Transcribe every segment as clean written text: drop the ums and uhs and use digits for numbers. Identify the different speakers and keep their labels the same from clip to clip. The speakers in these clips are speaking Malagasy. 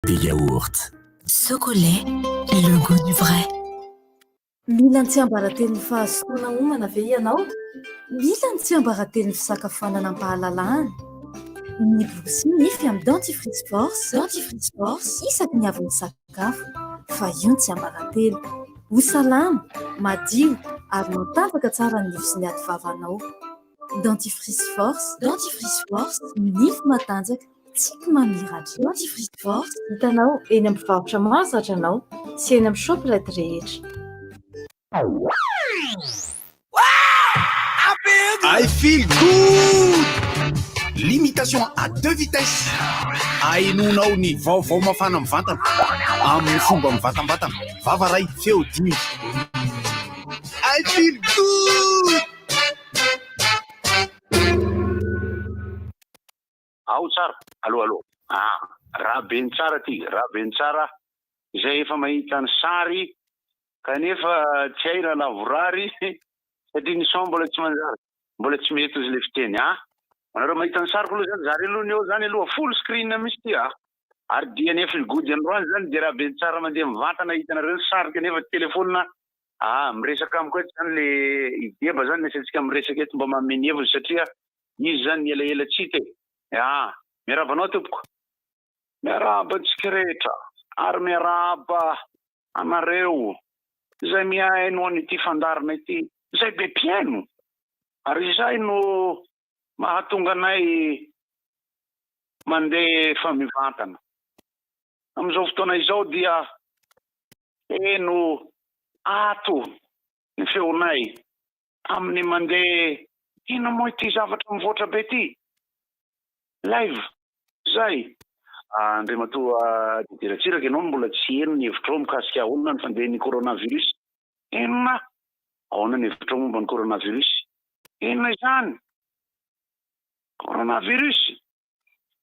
Speaker 1: Des yaourts.
Speaker 2: Socolait, le goût du vrai.
Speaker 3: Mila ny tsiambaratelon'ny fahazotoana homana ve ianao? Mila ny tsiambaratelon'ny fisakafoanana am-pahalalahana? Ny borosy nify amin'ny dentifrice force, dentifrice force isaky ny avy misakafo, fa io ny tsiambaratelo. Ho salama, madio ary matanjaka tsara ny nify sy ny ati-vavanao. Dentifrice force, dentifrice force, nify matanjaka, tsiky mamiratra. Dentifrice force, hitanao eny amin'ny mpivarotra mahazatra anao sy eny amin'ny Shoprite rehetra.
Speaker 4: I feel good! Limitation à deux vitesses. Ahenoanao ny vaovao mafana mivantana amin'ny fomba mivantambatana. Vava ray, feo dimy. I feel good!
Speaker 5: Ao tsara, allo allo. Ah, Rabentsara ty, Rabentsara izay efa mahita ny sary kanefa tsy hay raha lavorary satria ny son mbola tsy manjary, mbola tsy mety ozy le fiteny ah. Anareo mahita ny sariko aloha zany, zary aloha ny eo zany aloha full screen mihitsy ty ah. Ary dia ny feel good androany zany dia Rabentsara mandeha mivantana hitanareo ny sary kanefa telephone ah miresaka amiko eto zany le i Deba zany ny asaintsika miresaka eto mba manome ny heviny satria Izy zany ny elaela tsy hita e! Aa! Miarahaba anao tompoko! Miarahaba antsika rehetra ary miarahaba anareo izay mihaino an'ity fandaharana ity izay be mpihaino ary izay no mahatonga anay mandefa mivantana. Amin'izao fotoana izao dia heno ato ny feonay Amin'ny mandeha inona moa ity zavatra mivoatra be ity? Live zay. Andriamatoa Didier Ratsiraka, ianao no mbola tsy heno ny hevitrao mikasika ahoana ny fandehan'ny coronavirus. Inona? Ahoana ny hevitrao momba ny coronavirus? Inona izany? Coronavirus?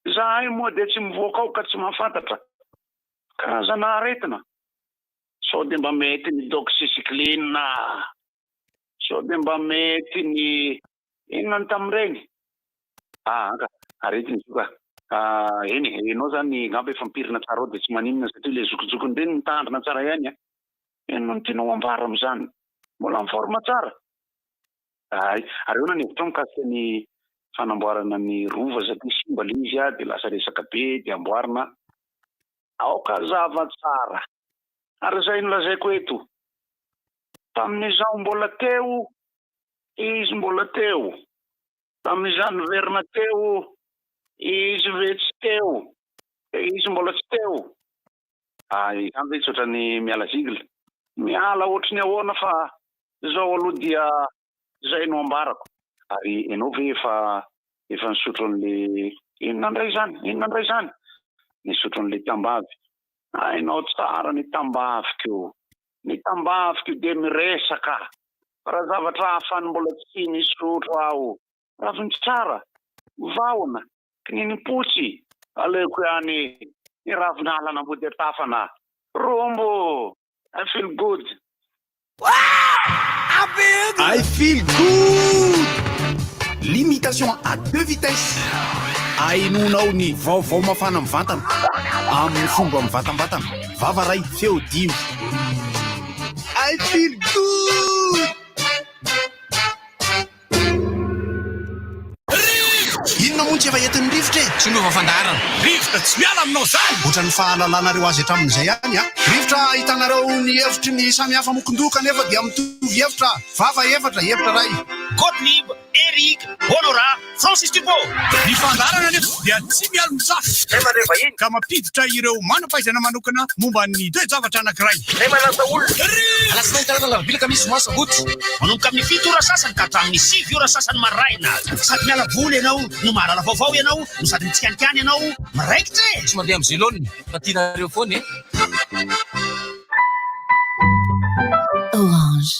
Speaker 5: Izahay moa dia tsy mivoaka ao ka tsy mahafantatra. Karazana aretina. Sao dia mba mety ny doxycycline? Sao dia mba mety ny inona ny tamin'ireny? Ah, anka, aretina izy io ka. Ah, eny e, ianao izany angamba efa mipirina tsara ao dia tsy maninona satria ilay zokinjokiny ireny mitandrina tsara ihany an. Inona no tianao ambara amin'izany? Mbola en forme tsara? Hay, ary ahoana ny hevitrao mikasika ny fanamboarana ny rova satria simba ilay izy dia lasa resaka be dia amboarina. Aoka hazava tsara. Ary izay no lazaiko eto, Tamin'izaho mbola teo, izy mbola teo. Tamin'izaho niverina teo, izy ve tsy teo? Dia izy mbola tsy teo. Ah, izany ve tsy ohatran'ny miala zigle? Miala ohatry ny ahoana fa izao aloha dia izay no ambarako. Ary ianao ve efa efa nisotro an'le inona indray izany? Inona indray izany? Nisotro an'le tambavy. Hainao tsara ny tambaviko. Ny tambaviko dia miresaka. Fa raha zavatra hafa any mbola tsy nisotro aho. Ravintsara, vahona, kininim-potsy, aleoko ihany ny ravinala nambody atafana. Rombo! I feel good.
Speaker 4: I feel good! Limitation à deux vitesses. Ahenoanao ny vaovao mafana mivantana amin'ny fomba mivantambatana. Vava ray, feo dimy. I feel good! Inona moa no tsy efa entin'ny rivotra e?
Speaker 6: Tsy miova fandaharana. Rivotra tsy miala aminao zany!
Speaker 4: Ohatran'ny fahalalanareo azy hatramin'izay ihany an! Rivotra ahitanareo ny hevitry ny samihafa mokondoha kanefa dia mitovy hevitra, vava efatra, hevitra iray.
Speaker 6: Gottlieb, Eric, Honorat, Francis Dupont.
Speaker 4: Ny fandaharana anefa dia tsy mialon-tsafy
Speaker 6: Izay mandray vahiny.
Speaker 4: ka mampiditra ireo manam-pahaizana manokana momba ny toe-javatra anankiray.
Speaker 6: Izay manasa olona. Alatsinainy, talata, alarobia, alakamisy, zoma, sabotsy. Manomboka amin'ny fito ora sasany ka hatramin'ny sivy ora sasany maraina. Sady miala voly ianao no mahalala vaovao ianao no sady mitsikanikany ianao. Miraikitra e!
Speaker 7: Tsy mandeha amin'ny zelone fa tianareo foana e!
Speaker 2: Orange.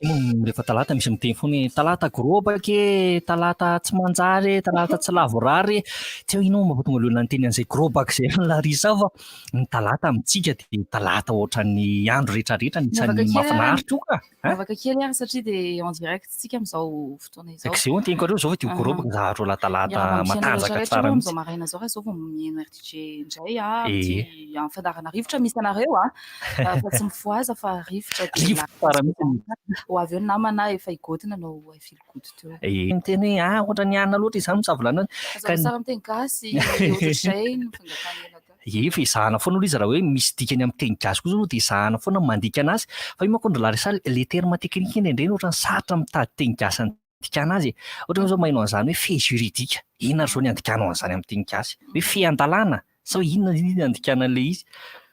Speaker 6: Rehefa talata misy miteny foana hoe talata gorobaka e, talata tsy manjary e, talata tsy lavorary e. Tsy hay inona mampatonga ny olona niteny an'izay gorobaka izay ry Larissa fa ny talata amintsika dia talata ohatran'ny andro rehetrarehetra anisan'ny mahafinaritra io ka.
Speaker 1: Miavaka kely ary satria dia en direct tsika amin'izao fotoana izao.
Speaker 6: Izay no teniko anareo izao fa dia ho gorobaka zavatra latalata matanjaka tsara
Speaker 1: mihitsy. Amin'izao maraina izao raha izao vao mihaino RDJ indray a, aty amin'ny fandaharana rivotra misy anareo a, fa tsy mifohaza fa rivotra
Speaker 6: dia rivotra tsara mihitsy.
Speaker 1: Ho avy eo ny namana efa higoty nanao I feel good teo.
Speaker 6: Ee, miteny hoe ah ohatran'ny anona loatra izany misavolana.
Speaker 1: Aza tsara miteny gasy, ohatr'izay no fangatahana ela teo.
Speaker 6: Ie, fa ezahana foana aloha izy raha hoe misy dikany amin'ny teny gasy kosa aloha dia ezahana foana ny mandika anazy. Fa io manko ry Larissa, le terme technique indraindray no ohatran'ny sarotra mitady teny gasy andikana azy e. Ohatra hoe zao maheno an'izany hoe fait juridique, inona ary zao ny andikanao an'izany amin'ny teny gasy? Hoe fehan-dalàna? Sa hoe inona ny andikana an'ilay izy?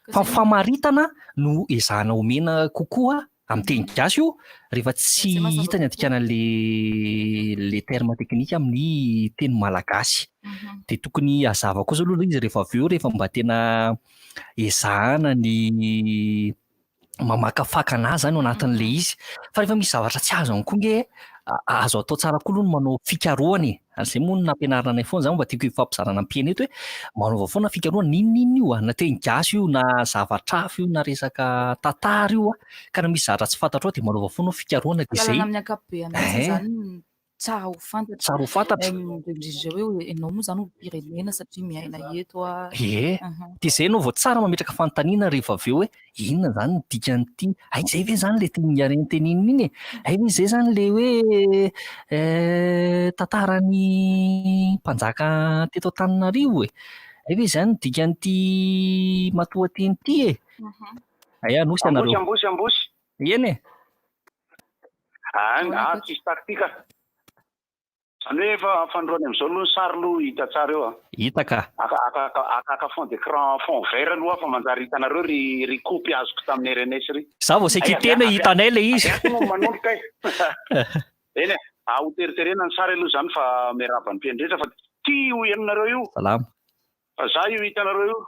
Speaker 6: Fa ny famaritana no ezahana omena kokoa Amin'ny teny gasy io, rehefa tsy hita ny andikana an'le le terme technique amin'ny teny malagasy. Dia tokony hazava kosa aloha ilay izy rehefa avy eo, rehefa mba tena ezahana ny mamakafaka anazy zany ao anatin'ilay izy. Fa rehefa misy zavatra tsy azo ihany koa nge, azo atao tsara koa aloha ny manao fikarohana e. Ary izay moa no nampianarina anay foana, izany mba tiako hifampizarana ampiana eto hoe manaova foana fikarohana, n'inon'inona io a, na teny gasy io, na zavatra hafa io, na resaka tantara io a, ka raha misy zavatra tsy fantatrao dia manaova foana fikarohana dia izay.
Speaker 1: Lalana amin'ny ankapobeny mihitsy izany no tsara ho fantatra.
Speaker 6: Tsara ho fantatra.
Speaker 1: Indrindra hoe ianao moa izany olom-pirenena satria miaina eto a.
Speaker 6: Ie, dia izay ianao vao tsara mametraka fanontaniana rehefa avy eo hoe Inona izany ny dikan'ity? Hay izay ve izany ilay tian'i Irene tenenina iny e? Hay ve izay izany ilay hoe tantaran'ny mpanjaka teto Antananarivo e? Hay ve izany ny dikan'ity matoanteny ity e? Hay Anosy ianareo.
Speaker 5: Ambosy, ambosy, ambosy.
Speaker 6: Eny e.
Speaker 5: Ah, ah, tsisy taktika. Zany hoe efa fanindroany amin'izao aloha ny sary aloha hita tsara eo a.
Speaker 6: Hita ka.
Speaker 5: Aka aka aka aka fond d'écran fond vert aloha fa manjary hitanareo ry ry kopy azoko tamin'ny RNS ry.
Speaker 6: Za vao saika hiteny hoe hitanay ilay izy.
Speaker 5: Avy ato moa manomboka e. Eny e, ah ho teriterena ny sary aloha izany fa miarahaba ny mpihaino rehetra fa ty io henonareo io.
Speaker 6: Salama.
Speaker 5: Fa za io hitanareo io.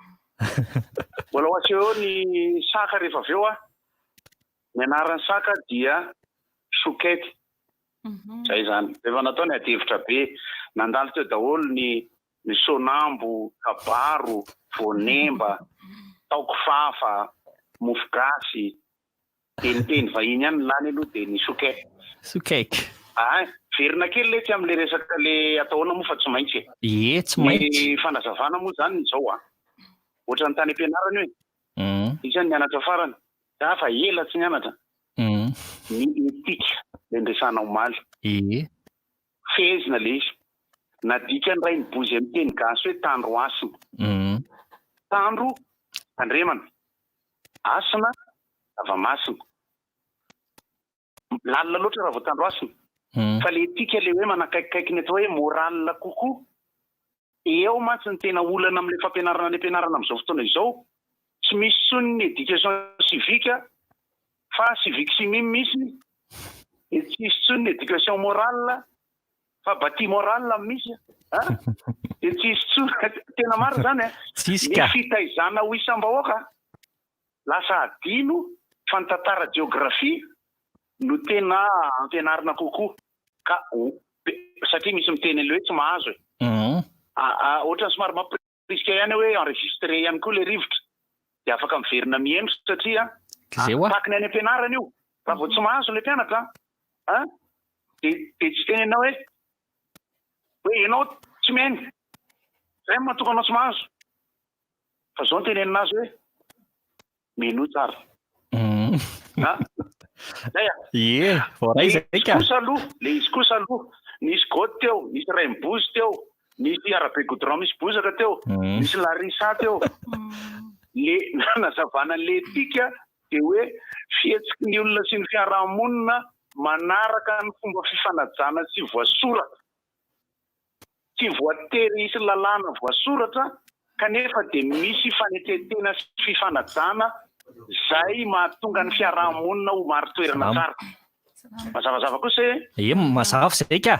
Speaker 5: Mbola ho aseho eo ny saka rehefa avy eo a. Ny anaran'ny saka dia Chouquette. Zay izany. Rehefa natao ny adihevitra be, nandalo teo daholo ny ny sonambo, kabaro, voanemba, taokifafa, mofo gasy, dia ny teny vahiny ihany no lany aloha dia ny sous-cake.
Speaker 6: Sous-cake.
Speaker 5: Aa, verina kely letsy amin'ilay resaka le atao ahoana moa fa tsy maintsy e.
Speaker 6: Ie, tsy maintsy.
Speaker 5: Ny fanazavana moa izany izao an. Ohatran'ny tany am-pianarana io e. Iza no nianatra farany? Za fa ela tsy nianatra. Ny éthique le niresahana omaly.
Speaker 6: Ee.
Speaker 5: Fehezina le izy. Nadikan'ny Rainibozy amin'ny teny gasy hoe tandro hasina. Tandro, tandremana. Hasina, zava-masina. Lalina loatra raha vao tandro hasina. Fa le éthique le hoe manakaikikaiky ny atao hoe morale kokoa. Eo mantsy ny tena olana amin'ilay fampianarana any am-pianarana amin'izao fotoana izao. Tsy misy intsony ny éducation civique fa civique chimie misy, dia tsy misy intsony ny éducation morale fa bâti morale no misy an! Dia tsy hisy intsony, tena marina izany an!
Speaker 6: Tsisy
Speaker 5: Ny
Speaker 6: ka.
Speaker 5: fitaizana ho isam-bahoaka lasa adino fa ny tantara jeografia no tena ampianarina kokoa. Ka satria misy miteny an'ilay hoe tsy mahazo e. Ohatran'ny somary mampirisika ihany hoe enregistré ihany koa ilay rivotra dia afaka miverina mihaino satria tahaky ny any am-pianarana io. Raha vao tsy mahazo ilay mpianatra an, dia dia tsy tenenina hoe hoe ianao tsy mihaino, izay no mahatonga anao tsy mahazo. Fa izao no tenenina azy hoe Mino tsara. Ha? Zay a.
Speaker 6: Ie, voaray zay ka.
Speaker 5: Kosa aloha, le izy kosa aloha, nisy goty teo, nisy rainibozy teo, nisy arabe goudron misy bozaka teo, nisy Larissa teo. Le nanazavana an'le etika dia hoe fihetsiky ny olona sy ny fiarahamonina manaraka ny fomba fifanajana tsy voasoratra. Tsy voatery hisy lalàna voasoratra kanefa dia misy fanetren-tena sy fifanajana izay mahatonga ny fiaraha-monina ho marin-toerana tsara. Mazavazava kosa e!
Speaker 6: Ie, mazava izay ka!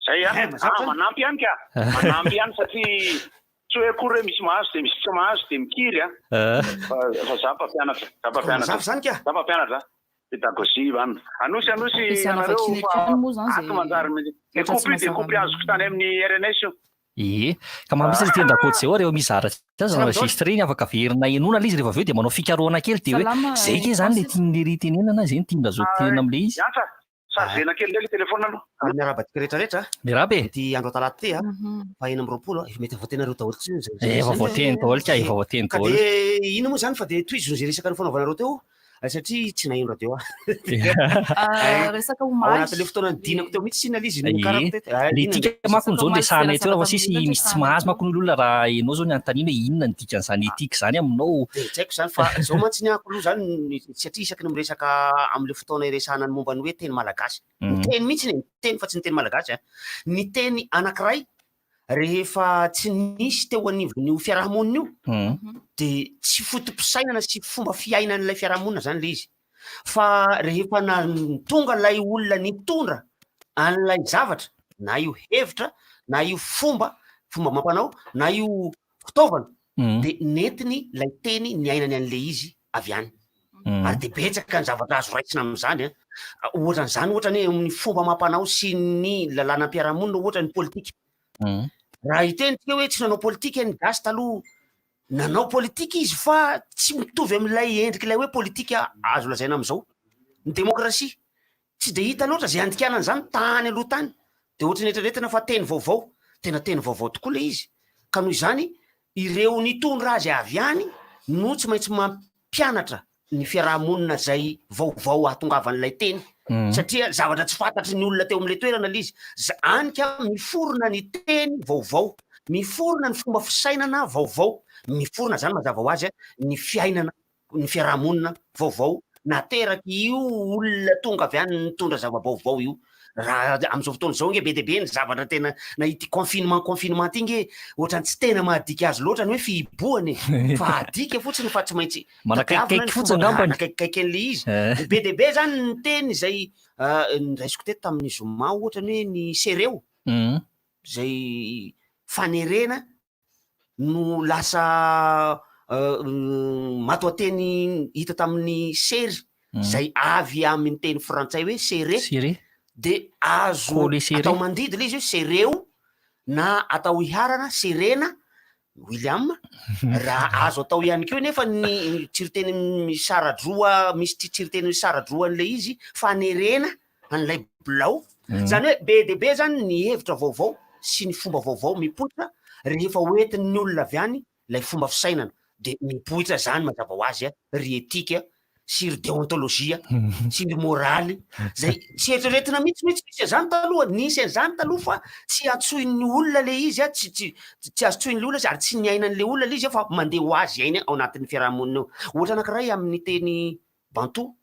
Speaker 5: Zay a! Ah, manampy ihany ka! Manampy ihany satria tsy hoe akory hoe misy mahazo dia misy tsy mahazo dia mikiry a! Fa za mpampianatra, za mpampianatra.
Speaker 8: Mazava izany ka!
Speaker 5: Za mpampianatra. Pédagogie van. Anosy anosy
Speaker 1: Ampiasana
Speaker 5: ianareo
Speaker 1: vakiana
Speaker 5: fa
Speaker 1: eto ihany moa izany
Speaker 5: ato
Speaker 1: izay
Speaker 5: manjary mi- le
Speaker 1: zavatra tsy
Speaker 5: coupe de
Speaker 1: mazava
Speaker 5: coupe azoko tany amin'ny RNS io.
Speaker 6: Ie. Ka mba misy ry tendra-koto izay hoa rehefa misy zavatra tsy azo
Speaker 8: Salama daholo.
Speaker 6: enregistré iny afaka averina henoina ilay izy rehefa avy eo dia manao fikarohana kely dia hoe
Speaker 1: Salama
Speaker 6: izay kay izany ilay
Speaker 1: Francis.
Speaker 6: tian'i Lery tenenana, izay no tian-dRazoky tenenina amin'ilay izy.
Speaker 5: Miantsa, chargena kely indray le téléphone aloha.
Speaker 8: Ah, Miarahaba antsika rehetrarehetra.
Speaker 6: Miarahaba e.
Speaker 8: Ity andro talata ity a,
Speaker 1: Mhm.
Speaker 8: faha 26 a, efa mety voatenareo daholo tsy zay zay
Speaker 6: Efa
Speaker 8: zay.
Speaker 6: voateny daholo ka, efa voateny
Speaker 8: Ka
Speaker 6: daholo.
Speaker 8: dia ino moa zany fa dia tohizo izay resaka nifanaovanareo teo satria tsy naheno radio aho.
Speaker 1: Ah, resaka
Speaker 8: Ao
Speaker 1: omaly.
Speaker 8: anatin'ilay fotoana nidinako teo mihitsy iny ilay izy
Speaker 6: Ie.
Speaker 8: nokarako teto. Ah,
Speaker 6: Le
Speaker 8: inona
Speaker 6: dika
Speaker 8: indray?
Speaker 6: manko
Speaker 1: Resaka
Speaker 6: zao
Speaker 1: omaly
Speaker 6: ndresahanay
Speaker 1: sy
Speaker 6: teo raha
Speaker 1: resaka
Speaker 6: sisy
Speaker 1: tamin'ny
Speaker 6: misy tsy
Speaker 1: olona
Speaker 6: mahazo manko ny olona raha ianao zao ny anontaniana hoe inona ny dikan'izany éthique izany aminao.
Speaker 8: Dia tsy haiko izany fa izao mantsy ny ahako aloha izany ny- satria isaky ny miresaka amin'ilay fotoana iresahana ny momba ny hoe teny malagasy. Ny teny mihitsy ny teny fa tsy ny teny malagasy a. Ny teny anankiray rehefa tsy nisy teo anivon'io fiarahamonina io dia tsy foto-pisainana sy fomba fiainan'ilay fiarahamonina izany ilay izy. Fa rehefa na tonga ilay olona nitondra an'ilay zavatra na io hevitra na io fomba fomba amam-panao na io fitaovana dia nentiny ilay teny niainany an'ilay izy avy any. Ary dia betsaka ny zavatra azo raisina amin'izany an. Ohatra an'izany ohatra ny hoe amin'ny fomba amam-panao sy ny lalànam-piarahamonina ohatra ny politika. Raha hiteny tsika hoe tsy nanao politika ny gasy taloha, nanao politika izy fa tsy mitovy amin'ilay endrik'ilay hoe politika azo lazaina amin'izao. Ny demokrasia, tsy dia hita loatra izay handikana an'izany tany aloha tany. Dia ohatran'ny eritreretina fa teny vaovao. Tena teny vaovao tokoa ilay izy. Ka noho izany, ireo nitondra azy avy any no tsy maintsy mampianatra ny fiaraha-monina izay vaovao ahatongavan'ilay teny. Satria zavatra tsy fantatry ny olona teo amin'ilay toerana ilay izy. Any ka miforona ny teny vaovao, miforona ny fomba fisainana vaovao, miforona izany mazava ho azy ny fiainana ny fiarahamonina vaovao nateraky io olona tonga avy any nitondra zava-baovao io. Raha amin'izao fotoana izao nge be dia be ny zavatra tena na ity confinement confinement ity nge ohatran'ny tsy tena mahadika azy loatra ny hoe fihibohana e, fa adika fotsiny fa tsy maintsy tadiavina
Speaker 6: Manakaikikaiky
Speaker 8: ny
Speaker 6: fotsiny
Speaker 8: fomba
Speaker 6: angambany.
Speaker 8: hanakaikikaiky an'ilay izy. Be dia be izany ny teny izay noraisiko teto tamin'ny zoma ohatra ny hoe ny sereo izay fanerena no lasa matoanteny hita tamin'ny sery izay avy amin'ny teny frantsay hoe serrer
Speaker 6: Serrer.
Speaker 8: de azo
Speaker 6: Coller serrer.
Speaker 8: atao mandidy ilay izy hoe sereo na atao iharana serena William raha azo atao ihany koa nefa ny tsiriteny misaradroa misy tsiriteny misaradroa an'ilay izy fanerena an'ilay bilao. Izany hoe be dia be izany ny hevitra vaovao sy ny fomba vaovao mipoitra rehefa hoentin'ny olona avy any ilay fomba fisainana. Dia mipoitra izany mazava ho azy ry etika sy ry deontolojia sy ry moraly izay tsy eritreretina mihitsy hoe tsy nisy an'izany taloha. Nisy an'izany taloha fa tsy antsoin'ny olona ilay izy, tsy tsy tsy azo tsoin'ilay olona izy ary tsy niainan'ilay olona ilay izy fa mandeha ho azy ainy ao anatin'ny fiarahamonina eo. Ohatra anankiray amin'ny teny bantou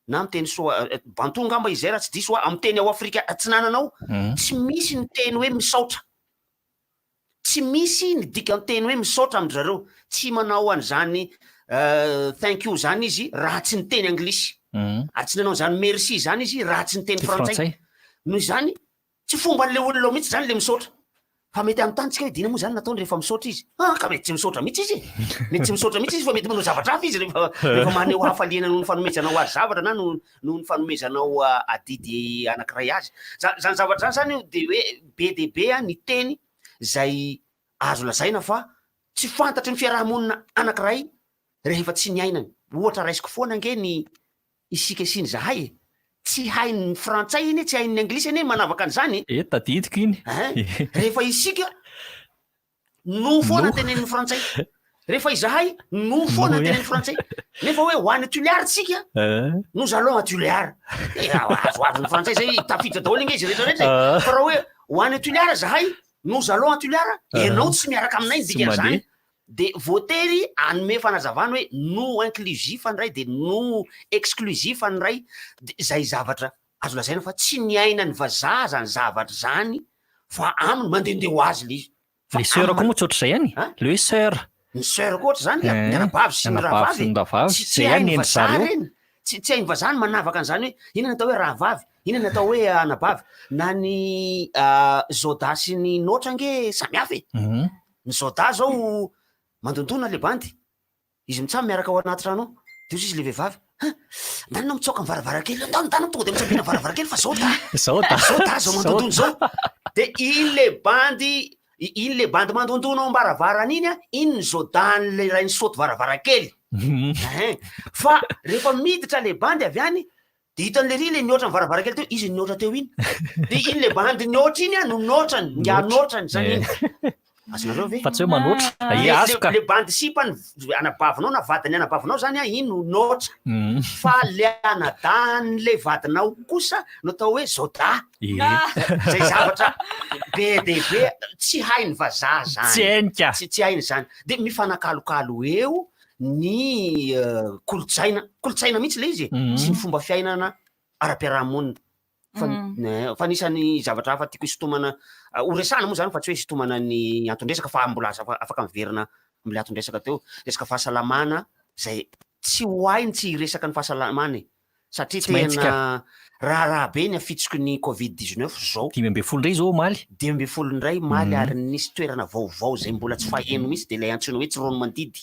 Speaker 8: na amin'ny teny soa bantou angamba izay raha tsy diso aho, amin'ny teny ao Afrika Atsinanana ao, tsy misy ny teny hoe misaotra. Tsy misy ny dikan-teny hoe misaotra amin-dry zareo. Tsy manao an'izany thank you izany izy raha tsy niteny anglisy. Ary tsy nanao an'izany merci izany izy raha tsy niteny frantsay. Noho izany, Tsy fomban'le olona ao mihitsy zany le misaotra. Fa mety hanontany tsika hoe dina moa zany nataony rehefa misaotra izy? Ah ka mety tsy misaotra mihitsy izy e! Mety tsy misaotra mihitsy izy fa mety manao zavatra hafa izy rehefa rehefa maneho hafaliana noho ny fanomezanao azy zavatra na noho noho ny fanomezanao adidy anankiray azy. Za- zany zavatra zany zany de hoe be dia be ny teny zay azo lazaina fa tsy fantatry ny fiarahamonina anankiray rehefa tsy niainany. Ohatra raisiko foana ange ny isika sy ny zahay e! Tsy hain'ny frantsay anie, tsy hain'ny anglisy anie ny manavaka an'izany e!
Speaker 6: Eh, tadidiko iny.
Speaker 8: Hein! Rehefa isika, nous foana
Speaker 6: Nous.
Speaker 8: tenenin'ny frantsay. Rehefa izahay, nous foana
Speaker 6: Nous,
Speaker 8: tenenin'ny frantsay. Nefa hoe ho any Tuléar tsika,
Speaker 6: Eh.
Speaker 8: nous allons à Tuléar. Eh, azoazon'ny frantsay zay, tafiditra daholo ange izy rehetra rehetra e.
Speaker 6: Ah.
Speaker 8: Fa raha hoe ho any Tuléar zahay, nous allons à Tuléar,
Speaker 6: Ah.
Speaker 8: ianao tsy miaraka aminay ny
Speaker 6: Tsy
Speaker 8: dikan'izany.
Speaker 6: mandeha.
Speaker 8: De voatery hanome fanazavana hoe no inclusif ny iray de no exclusif ny iray, de zay zavatra azo lazaina fa tsy niainan'ny vazaha zany zavatra zany fa aminy mandehandeha ho azy le izy. Fa
Speaker 6: Le soeur koa
Speaker 8: aminy
Speaker 6: moa tsy ohatr'izay ihany?
Speaker 8: Hein?
Speaker 6: Le hoe soeur.
Speaker 8: Ny soeur koa ohatr'izany ka, ny
Speaker 6: Eh,
Speaker 8: anabavy sy ny
Speaker 6: anabavy
Speaker 8: rahavavy
Speaker 6: sy
Speaker 8: e.
Speaker 6: ny rahavavy,
Speaker 8: Tsy tsy
Speaker 6: zay ihany
Speaker 8: hain'ny
Speaker 6: ny endry
Speaker 8: vazaha
Speaker 6: zareo.
Speaker 8: reny, tsy tsy hain'ny vazaha ny manavaka an'izany hoe inona ny atao hoe rahavavy, inona ny atao hoe anabavy. Na ny Zoda sy ny Notra ange samy hafa e. Ny Zaodahy zao mandondona le bandy, izy mitsam miaraka ao anaty trano ao, de ozy izy le vehivavy, Ndana ianao mitsoaka ny varavarankely, ndao ndana tonga de mitsambina varavarankely fa zao da.
Speaker 6: Zao da.
Speaker 8: Zao da, zao mandondona zao. De iny le bandy, iny le bandy mandondona ao am-baravarana iny an, iny ny zao-dan'le ray nisaoty varavarankely. Ein. Fa rehefa miditra le bandy avy any, de hitan'le ry le nihoatra ny varavarankely teo, izy nihoatra teo iny. De iny le bandy nihoatra iny an no notrany, nga notrany zany iny. Azonareo ve?
Speaker 6: Fa tsy hoe manoatra.
Speaker 8: Le,
Speaker 6: Ie, azo ka.
Speaker 8: le bandy sipa ny anabavinao na vadin'ny anabavinao zany an, iny no notra. Fa le anadahin'le vadinao kosa no atao hoe zaodahy.
Speaker 6: Ie.
Speaker 8: Zay zavatra be dia be tsy hain'ny vazaha zany.
Speaker 6: Tsy hainy ka.
Speaker 8: Tsy, tsy hainy zany. De mifanakalokalo eo ny kolontsaina, kolontsaina mihitsy le izy e, sy ny fomba fiainana ara-piarahamonina. Fa fa anisan'ny zavatra hafa tiako hisintomana, ho resahana moa zany fa tsy hoe hisintomana ny anton-dresaka fa mbola aza afaka miverina amin'ilay anton-dresaka teo, resaka fahasalamana zay tsy ho hay ny tsy hiresaka ny fahasalamana e, satria
Speaker 6: Tsy maintsy ka.
Speaker 8: tena raharaha be ny afitsiky ny covid 19 zao.
Speaker 6: 15 indray izao omaly.
Speaker 8: 15 indray omaly ary nisy toerana vaovao zay mbola tsy faheno mihitsy de ilay antsoina hoe Tsiroanomandidy,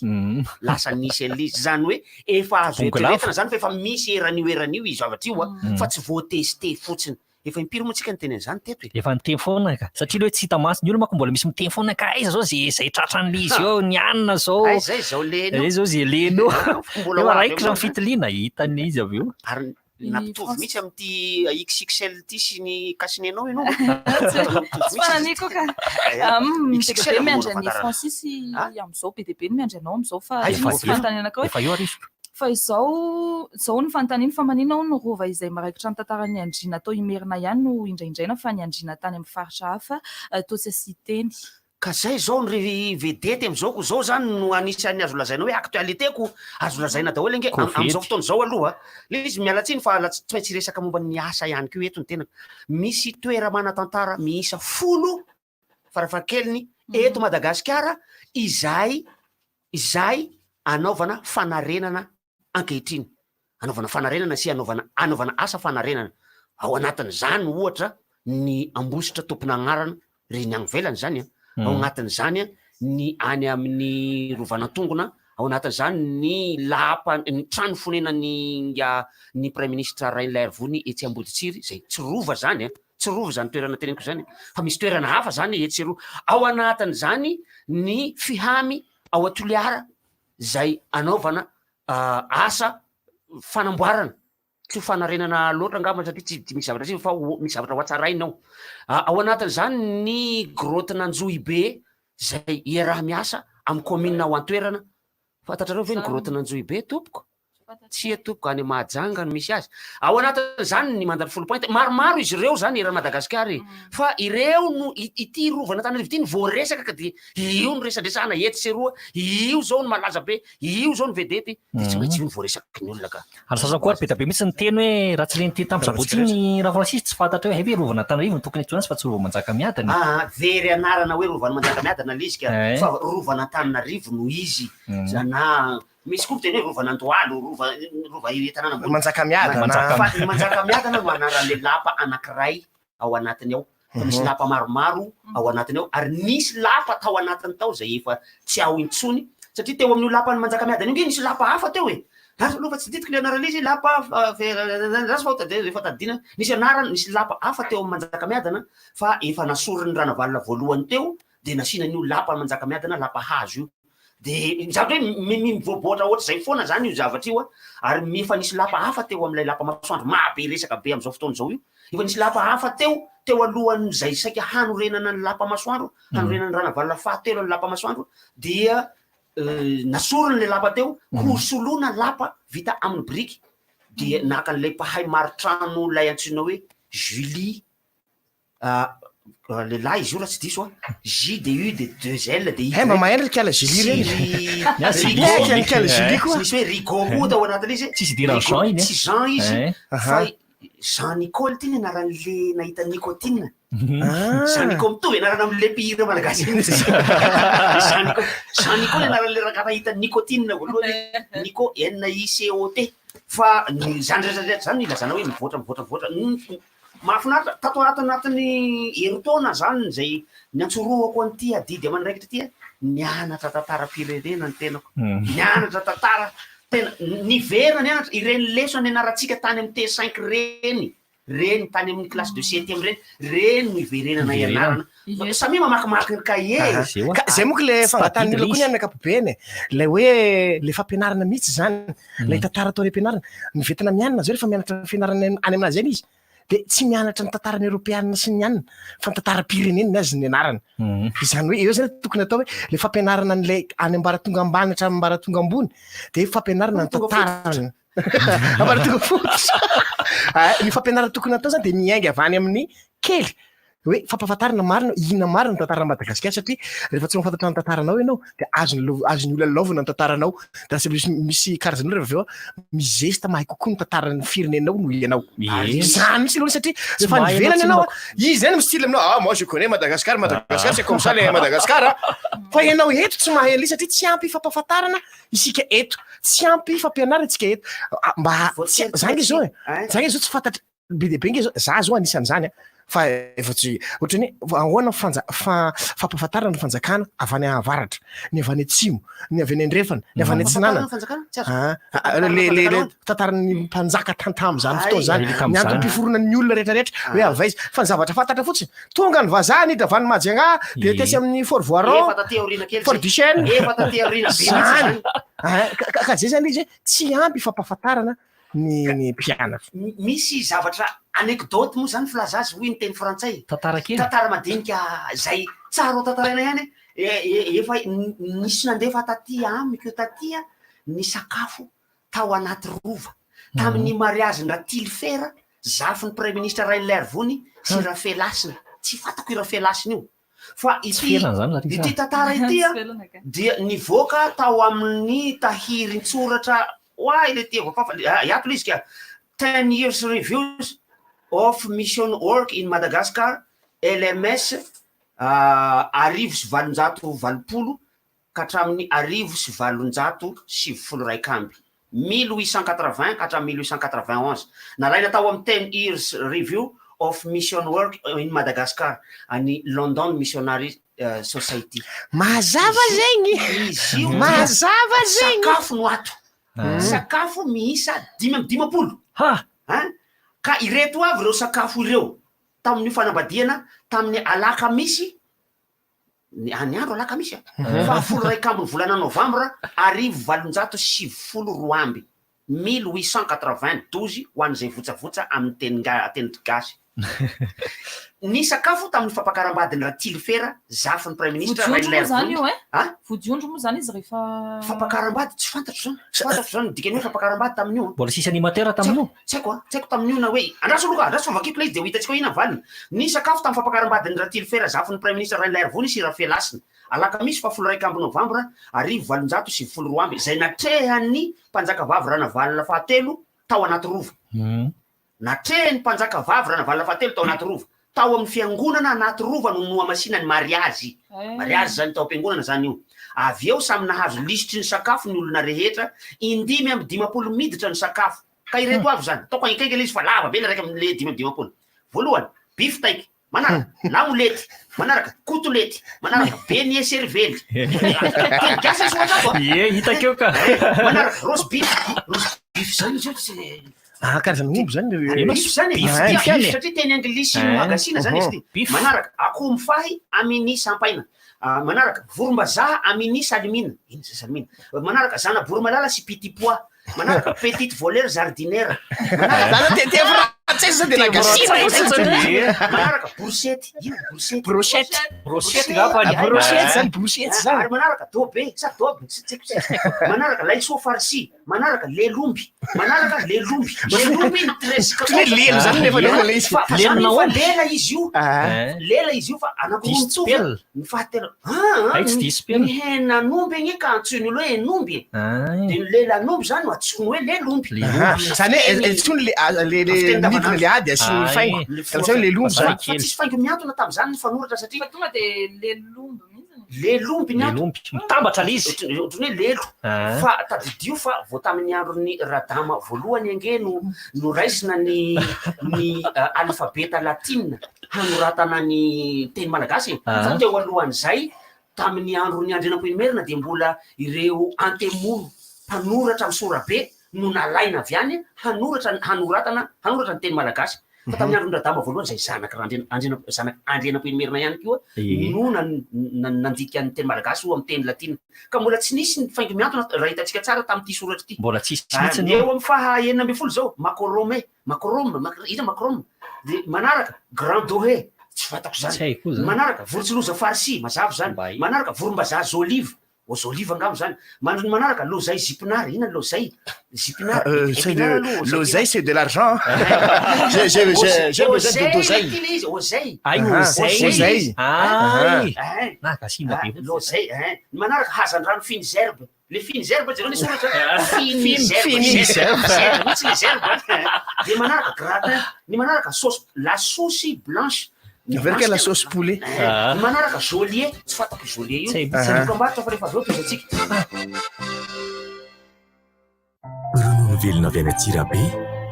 Speaker 8: lasa nisy an'ilay izy, zany hoe Efa azo
Speaker 6: Bongolava.
Speaker 8: eritreretina zany fa efa misy eran'io eran'io io zavatra io a, fa tsy voateste fotsiny. Efa impiry moa tsika niteny an'izany teto e?
Speaker 6: Efa niteny foana ka. Satria le hoe tsy hita maso ny olona manko mbola misy miteny foana ka aiza zao ze zay tratran'le izy eo, ny anona zao.
Speaker 8: Aiza zay zao lena eo.
Speaker 6: Aiza zao ze lena eo.
Speaker 8: Mbola ho
Speaker 6: Efa
Speaker 8: avy
Speaker 6: raikitra
Speaker 8: eo
Speaker 6: ny fitiliana, hitany izy avy eo.
Speaker 8: Ary
Speaker 1: Ny
Speaker 8: nampitovy
Speaker 1: France.
Speaker 8: mihitsy amin'ity XXL ity sy ny cache-nez-nao ianao.
Speaker 1: Tsy fananiko ka. Be dia
Speaker 8: XXL
Speaker 1: be miandry
Speaker 8: no
Speaker 1: an'i
Speaker 8: famantarana.
Speaker 1: Francis amin'izao, be dia be ny miandry anao amin'izao fa
Speaker 8: Aiza
Speaker 1: misy
Speaker 8: efa-
Speaker 1: fanontaniana koa hoe
Speaker 6: Efa eo ary izy.
Speaker 1: Fa izao, izao ny fanontaniana fa maninona hono ny rova izay miraikitra ny tantaran'ny andriana tao Imerina ihany no indraindraina fa ny andriana tany amin'ny faritra hafa toa tsy asian-teny.
Speaker 8: Ka zay zao ry vedety amizao ko zao zany no anisan'ny azo lazaina hoe actualité ko azo lazaina daholo ange amizao fotoana zao aloha le izy miala tsiny fa tsy maintsy hiresaka momba ny asa ihany koa eto ny tenako misy toera-manan-tantara miisa folo farafahakeliny eto Madagasikara izay izay anaovana fanarenana ankehitriny anaovana fanarenana sy anaovana anaovana asa fanarenana ao anatin'izany ohatra ny Ambositra tompon'agnarana reny any ivelany zany a ao anatin'izany a ny any amin'ny Rovanantongona ao anatin'izany ny lapa ny trano fonenan'ny nga ny praiminisitra Rainilaiarivony etsy Amboditsiry zay tsy rova zany a tsy rova zany toerana teneniko zany fa misy toerana hafa zany etsy sy eroa ao anatin'izany ny fihamy ao Toliara zay anaovana asa fanamboarana, tsy ho fanarenana loatra angamba satria tsy de misy zavatra simba fa ho misy zavatra ho hatsaraina ao. Ao anatin'izany ny grotte-n'Anjohibe zay iaraha-miasa amin'ny commune ao an-toerana. Fantatrareo ve ny grotte-n'Anjohibe tompoko? Tsia tompoko, any Mahajanga no misy azy. Ao anatin'izany ny Mandan'ny Foulpointe, maromaro izy ireo zany eran'i Madagasikara e. Fa ireo no, ity rovan'Antananarivo ity no voaresaka ka dia io no resadresahana etsy sy eroa, io zao no malaza be, io zao no vedety, dia tsy maintsy io no voaresaky ny olona ka.
Speaker 6: Ary sasany koa ary be dia be mihitsy niteny hoe raha tsy le niteny tamin'ny sabotsy iny Rafrancisy tsy fantatra hoe hay ve rovan'Antananarivo no tokony hiantsoana azy fa tsy rova Manjakamiadana e.
Speaker 8: Aa, very anarana hoe rovan'i Manjakamiadana le izy ka, fa rovan'Antananarivo no izy, na Misy koa miteny hoe rovan'Andohalo, rova, rova eny tanàna ambony.
Speaker 9: Manjakamiadana.
Speaker 8: Fa ny Manjakamiadana no anaran'ilay lapa anankiray ao anatiny ao. Fa misy lapa maromaro ao anatiny ao ary nisy lapa tao anatiny tao izay efa tsy ao intsony satria teo amin'io lapan'i Manjakamiadana io nge nisy lapa hafa teo e. Lasa aloha fa tsy tadidiko ilay anaran'ilay izy, lapa lasa fa efa tadidina. Nisy anarana, nisy lapa hafa teo amin'i Manjakamiadana fa efa nasorin'ny Ranavalona voalohany teo dia nasiana an'io lapan'i Manjakamiadana, lapa hazo io. De ny zavatra hoe mivoaboatra ohatr'izay foana zany io zavatra io a, ary efa nisy lapa hafa teo amin'ilay lapa masoandro mahabe resaka be amin'izao fotoana izao io, efa nisy lapa hafa teo, teo alohan'izay saika hanorenana ny lapa masoandro, hanorenan'ny Ranavalona fahatelo ny lapa masoandro dia nasoriny ilay lapa teo hosoloina lapa vita amin'ny biriky, dia naka an'ilay mpahay maritrano ilay antsoina hoe Julie Lehilahy izy io raha tsy diso a, J de U de deux L de Y.
Speaker 9: Hay mba mahay ry kala Julie reny.
Speaker 8: Sy
Speaker 9: Ny kala Julie koa.
Speaker 8: Misy hoe Rigaud koa tao anatin'ilay izy.
Speaker 6: Tsisy idiran'i Jean iny e.
Speaker 8: Tsy Jean izy fa Jean Nicole ity ny anaran'le nahita nicotine. Jean Nicole mitovy anarana amin'le mpihira malagasy iny. Jean Nicole, Jean Nicole anaran'le rangahy nahita nicotine voalohany. Nico N I C O T. Fa ny zany rehetra rehetra zany no ilazana hoe mivoatra mivoatra mivoatra. Mahafinaritra, tato ato anatin'ny herintaona zany izay niantsorohako an'ity adidy aman'andraikitra ity, nianatra tantaram-pirenena ny tenako, nianatra tantara. Tena niverina nianatra ireny lesona nianarantsika tany amin'ny T5 ireny, ireny tany amin'ny classe de septième ireny, ireny no iverenana ianarana. Samia mamakimaky ny cahier e.
Speaker 9: Ka zay moa le fangatahan'ny olona koa ny amin'ny ankapobeny e. Ilay hoe le fampianarana mihitsy izany, ilay tantara atao any am-pianarana. Ny Vietnamiana zao rehefa mianatra fianarana any aminazy any izy dia tsy mianatra ny tantaran'ny Eoropeana sy ny anona fa ny tantaram-pirenena ny azy ny anarana. Izany hoe eo zany tokony atao hoe le fampianarana an'ilay any ambaratonga ambany hatramin'ny ambaratonga ambony dia fampianarana ny tantarana. Ambaratonga fototra. Ah, ny fampianarana tokony atao zany dia miainga avy any amin'ny kely hoe fampahafantarana marina inona marina ny tantaran'i Madagasikara satria rehefa tsy mahafantatra ny tantaranao ianao dia azon'ny lo- azon'ny olona lalaovina ny tantaranao dia lasa misy misy karazan'olona rehefa avy eo mizesta mahay kokoa ny tantaran'ny firenenao noho ianao.
Speaker 10: Ie.
Speaker 9: Izany mihitsy aloha satria
Speaker 10: Tsy
Speaker 9: rehefa any
Speaker 10: mahay ianao
Speaker 9: ivelany
Speaker 10: tsy
Speaker 9: ianao
Speaker 10: mba-
Speaker 9: izy zany mi-style aminao ah moi je connais Madagascar, Madagascar c'est comme ça le Madagascar ah. Fa ianao eto tsy mahay an'ilay satria tsy ampy fampahafantarana isika eto, tsy ampy fampianarana isika eto. Ah, mba tsy zany nge zao e, zany nge zao tsy fantatra Be dia be nge zao, za zao anisan'izany an, fa efa tsy ohatran'ny hoe ahoana fanja- fa- fampahafantarana ny fanjakana avy any avaratra, ny avy any atsimo, ny avy any andrefana, ny avy any atsinanana.
Speaker 8: Fampahafantarana ny fanjakana? Tsy azoko.
Speaker 9: Ah, ah, le le le tantaran'ny mpanjaka tan- tamin'izany fotoana izany,
Speaker 10: Ay,
Speaker 9: ny
Speaker 10: tamin'izany.
Speaker 9: antom-piforonan'ny olona rehetrarehetra hoe avy aiza, fa ny zavatra fantatra fotsiny, tonga ny vazaha niditra avy any Majunga, dia
Speaker 10: Ie.
Speaker 9: tetsy amin'ny Fort Voiron,
Speaker 8: Efa taty aoriana kely
Speaker 9: Fort
Speaker 8: zay.
Speaker 9: Duchesne,
Speaker 8: Efa taty aoriana be mihitsy
Speaker 9: zany.
Speaker 8: zany.
Speaker 9: Ah, ka ka- ka zay zany izy hoe tsy ampy fampahafantarana ny ny mpianatra.
Speaker 8: Misy zavatra anecdote moa zany filaza azy hoy ny teny frantsay.
Speaker 10: Tantara kely.
Speaker 8: Tantara madinika zay tsara ho tantaraina ihany e, efa nisy nandefa taty amiko taty ny sakafo tao anaty rova tamin'ny mariazin-dRatilifera zafin'ny praiminisitra Rainilairivony sy Rafelasina, tsy fantako io Rafelasina io. Fa ity ity tantara ity dia nivoaka tao amin'ny tahirin-tsoratra Oay le ty voafafa iato le izy ka Ten years reviews of mission work in Madagascar LMS 1880 ka hatramin'ny 1891, 1880 ka hatramin'ny 1891, nalaina tao amin'ny Ten Years Review of Mission Work in Madagascar an'ny London Missionary Society.
Speaker 9: Mazava zegny!
Speaker 8: Izy io dia
Speaker 9: Mazava zegny!
Speaker 8: sakafo no ato. Sakafo miisa 55.
Speaker 10: Ha!
Speaker 8: An! Ka ireto avy ireo sakafo ireo tamin'io fanambadiana tamin'ny alakamisy Ny any andro alakamisy a, faha 11 ambin'ny volana novambra 1892, 1892 ho an'izay votsavotsa amin'ny teny teny gasy. Ny sakafo tamin'ny fampakaram-badin'i Ratilifera, zafin'ny praiminisitra
Speaker 1: Vodiondry moa zany io
Speaker 8: Rainilairivony.
Speaker 1: e?
Speaker 8: A?
Speaker 1: Vodiondry moa zany izy rehefa.
Speaker 8: Fampakaram-bady tsy fantatro zany, tsy fantatro zany ny dikan'ny hoe fampakaram-bady tamin'io an.
Speaker 10: Mbola tsisy animateur tamin'io?
Speaker 8: Tsy haiko an, tsy haiko tamin'io na hoe, andraso aloha ka, andraso fa vakiko ilay izy dia ho hitantsika hoe inona ny valiny. Ny sakafo tamin'ny fampakaram-badin'i Ratilifera zafin'ny Praiminisitra Rainilairivony sy Rafelasina, alakamisy faha 11 novambra 1892, izay natrehan'ny Mpanjakavavy Ranavalona fahatelo tao anaty rova. Natrehin'ny Mpanjakavavy Ranavalona fahatelo tao anaty rova. Tao amin'ny fiangonana anaty rova no nohamasina ny mariazy. Mariazy izany tao am-piangonana izany io. Avy eo samy nahazo lisitry ny sakafo ny olona rehetra, in-55 miditra ny sakafo. Ka ireto avy izany. Ataoko hainkainga ilay izy fa lava be ilay iraika amin'ilay 55. Voalohany, bifiteak, manaraka, lamolety, manaraka, kotolety, manaraka, beignet cervelle. Teny gasy ny soratra ato a.
Speaker 10: Ie, hitako eo ka.
Speaker 8: Manaraka, roast beef. Roast beef izany izy io tsy.
Speaker 9: Ah, karazana omby zany
Speaker 8: le Beef zany e,
Speaker 9: Ah,
Speaker 8: beef
Speaker 9: beef ihany e.
Speaker 8: satria teny anglisy
Speaker 10: Ah.
Speaker 8: nohagasina zany izy ity.
Speaker 10: Beef.
Speaker 8: Manaraka, akoho mifahy amini sampaina. Ah, manaraka, vorombazaha amini salimina. Inona zay salimina? Manaraka, zana-boromalala sy petit pois. Manaraka, petite voleur jardinière. Manaraka,
Speaker 9: Zany te te frantsay zany de nagasina fotsiny.
Speaker 8: manaraka, brochette. Inona brochette?
Speaker 9: Brochette.
Speaker 10: Brochette ngamba ny.
Speaker 9: Ah, brochette zany, brochette zany.
Speaker 8: Ary manaraka, dobe, sa dobe, tsy tsy haiko, tsy haiko. Manaraka, laisoa farci. Manaraka lelomby, manaraka lelomby, lelomby ny treize
Speaker 9: Ohatran'ny hoe lelo zany nefa nefa le izy.
Speaker 8: Fa fa zany
Speaker 10: Lelona
Speaker 8: fa
Speaker 10: omby.
Speaker 8: lela izy io,
Speaker 9: Ah.
Speaker 8: lela izy io fa anankiroa
Speaker 10: Diso
Speaker 8: mitovy
Speaker 10: tsipelina.
Speaker 8: ny fahatelo. Ah,
Speaker 10: Hay tsy diso tsipelina.
Speaker 8: Ny henan'omby anie ka antsoin'ny olona hoe henomby e.
Speaker 10: Ah.
Speaker 8: Dia ny lelan'omby zany no antsoiny hoe lelomby.
Speaker 10: Lelomby.
Speaker 9: Aha. Zany hoe eh, eh, tsony le ah, le le
Speaker 8: Fiteny
Speaker 9: midina le ady asiany
Speaker 10: Ah,
Speaker 9: faingo.
Speaker 10: eh.
Speaker 9: Zany hoe lelomby zany.
Speaker 8: Fa tsisy faingo mihantona tamin'izany ny fanoratra satria
Speaker 1: Fa tonga dia lelomby mihitsy.
Speaker 8: Lelomby ny ato.
Speaker 10: Lelomby. Mitambatra ilay izy.
Speaker 8: Ohatran'ny ohatran'ny hoe lelo.
Speaker 10: Ah.
Speaker 8: Fa tadidio fa vao tamin'ny andron'ny Radama voalohany ange no noraisina ny ny alfabeta latina hanoratana ny teny malagasy e.
Speaker 10: Ah.
Speaker 8: Fa teo alohan'izay, tamin'ny andron'ny Andrianampoinimerina dia mbola ireo antemoro. mpanoratra misorabe no nalaina avy any hanoratra hanoratana hanoratra ny teny malagasy. Fa tamin'ny andron'i Radama voalohany izay zanak'i Randriana Andriana zanak'i Andrianampoinimerina ihany koa no nandika ny teny malagasy ho amin'ny teny latina. Ka mbola tsy nisy ny faingo mihantona raha hitantsika tsara tamin'ity soratra ity.
Speaker 10: Mbola tsisy mihitsy
Speaker 8: Ny eo amin'ny faha 16 izao, makorome, makorome, inona makorome? Dia manaraka, grand dohe, tsy fantako izany.
Speaker 10: Tsy haiko koa izany.
Speaker 8: Manaraka, vorontsiloza farci, mazava izany. Manaraka, vorombazaha zoliva, Ozoliva angamba izany. Mandro ny manaraka, lozay zipinary, inona ny lozay? Zipinary,
Speaker 9: C'est
Speaker 8: épinard
Speaker 9: de
Speaker 8: aloha, ozay
Speaker 9: l'oseille, c'est de l'argent. J'ai j'ai j'ai j'ai besoin de
Speaker 8: Ozay
Speaker 9: d'oseille.
Speaker 8: ity ilay izy, ozay.
Speaker 10: Ay,
Speaker 9: Ah,
Speaker 10: ozay.
Speaker 9: ozay.
Speaker 10: Ay.
Speaker 8: Hein.
Speaker 10: Nahagasiana be.
Speaker 8: Ah, lozay, hein. Ny manaraka, hazandrano fines herbes. Le fines herbes, jereo ny soratra. Fines herbes.
Speaker 9: Fines herbes.
Speaker 8: Zerbe mihitsy le zerbe. Dia manaraka, gratin. Ny manaraka, sauce, la sauce blanche.
Speaker 9: Avec la sauce poulet.
Speaker 8: Eh, Ny manaraka geôlier, tsy fantako io geôlier io.
Speaker 10: Tsy hay
Speaker 8: Tsy dokam-barotra fa rehefa avy eo tohizatsika.
Speaker 11: Ronono velona avy any Antsirabe,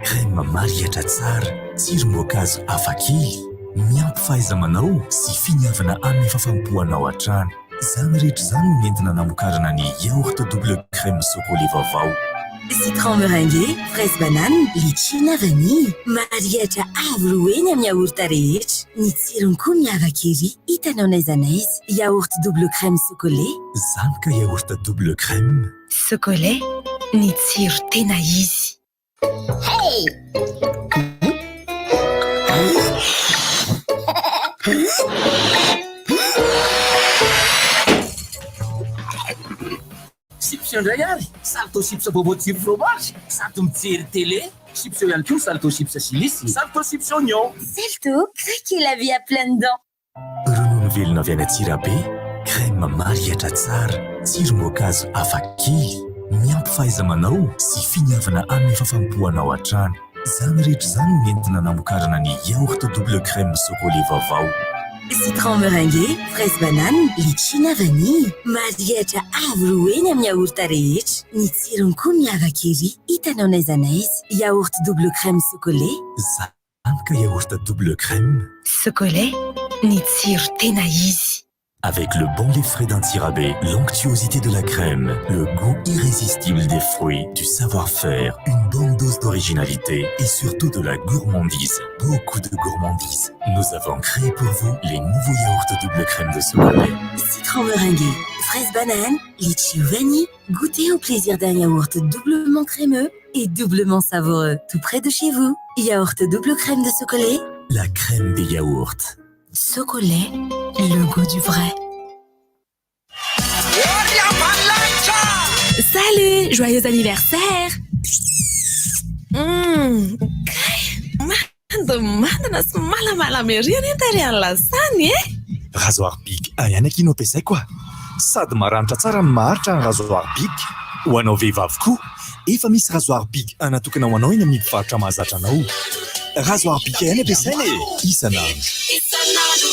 Speaker 11: crème marihatra tsara, tsirom-boankazo hafakely, miampy fahaiza-manao sy finiavana amin'ny fahafaham-po anao hatrany. Izany rehetra izany no nentina namokarana ny yaourt double crème Socolait vaovao.
Speaker 2: Citron meringué, fraise banane, litchi na vanille. Marihatra avo roa heny amin'ny yaourt rehetra. Ny tsirony koa miavaka ery, hitanao n'aiza n'aiza. Yaourt double crème Socolait.
Speaker 11: Izany ka yaourt double crème.
Speaker 2: Socolait, ny tsiro tena izy.
Speaker 6: Hey!
Speaker 7: Chips indray ary, Salto chips vaovao tsiro fromage, sady mijery télé. Chips eo ihany koa ny Salto chips chili sy Salto chips oignon.
Speaker 2: Salto, craquez la vie à pleines dents.
Speaker 11: Ronono velona avy any Antsirabe, crème marihatra tsara, tsirom-boankazo hafakely, miampy fahaiza-manao sy finiavana amin'ny fahafaham-po anao hatrany. Izany rehetra izany no nentina namokarana ny yaourt double crème Socolait vaovao.
Speaker 2: Citron meringué, fraise banane, litchi na vanille. Marihatra avo roa heny amin'ny yaourt rehetra. Ny tsirony koa miavaka ery, hitanao n'aiza n'aiza. Yaourt double crème Socolait.
Speaker 11: Izany ka yaourt double crème.
Speaker 2: Socolait, ny tsiro tena izy.
Speaker 11: Avec le bon lait frais d'Antsirabe, l'onctuosité de la crème, le goût irrésistible des fruits, du savoir-faire, une bonne dose d'originalité et surtout de la gourmandise. Beaucoup de gourmandise. Nous avons créé pour vous les nouveaux yaourts double crème de Socolait.
Speaker 2: Citron meringué, fraise banane, litchi ou vanille. Goûtez au plaisir d'un yaourt doublement crémeux et doublement savoureux, tout près de chez vous. Yaourt double crème de Socolait.
Speaker 11: La crème des yaourts.
Speaker 2: Socolait, le goût du vrai.
Speaker 12: Salut, joyeux anniversaire. Kay, mandimandina sy malamalama ery anie tarehan'ny lasany e.
Speaker 11: Rasoir Bic ihany akia no ampiasaiko a. Sady maranitra tsara no maharitra ny rasoir Bic. Ho anao vehivavy koa, efa misy rasoir Bic natokana ho anao eny amin'ny mpivarotra mahazatra anao. Rasoir Bic ihany ampiasaina e, isan'andro.
Speaker 12: Isan'andro.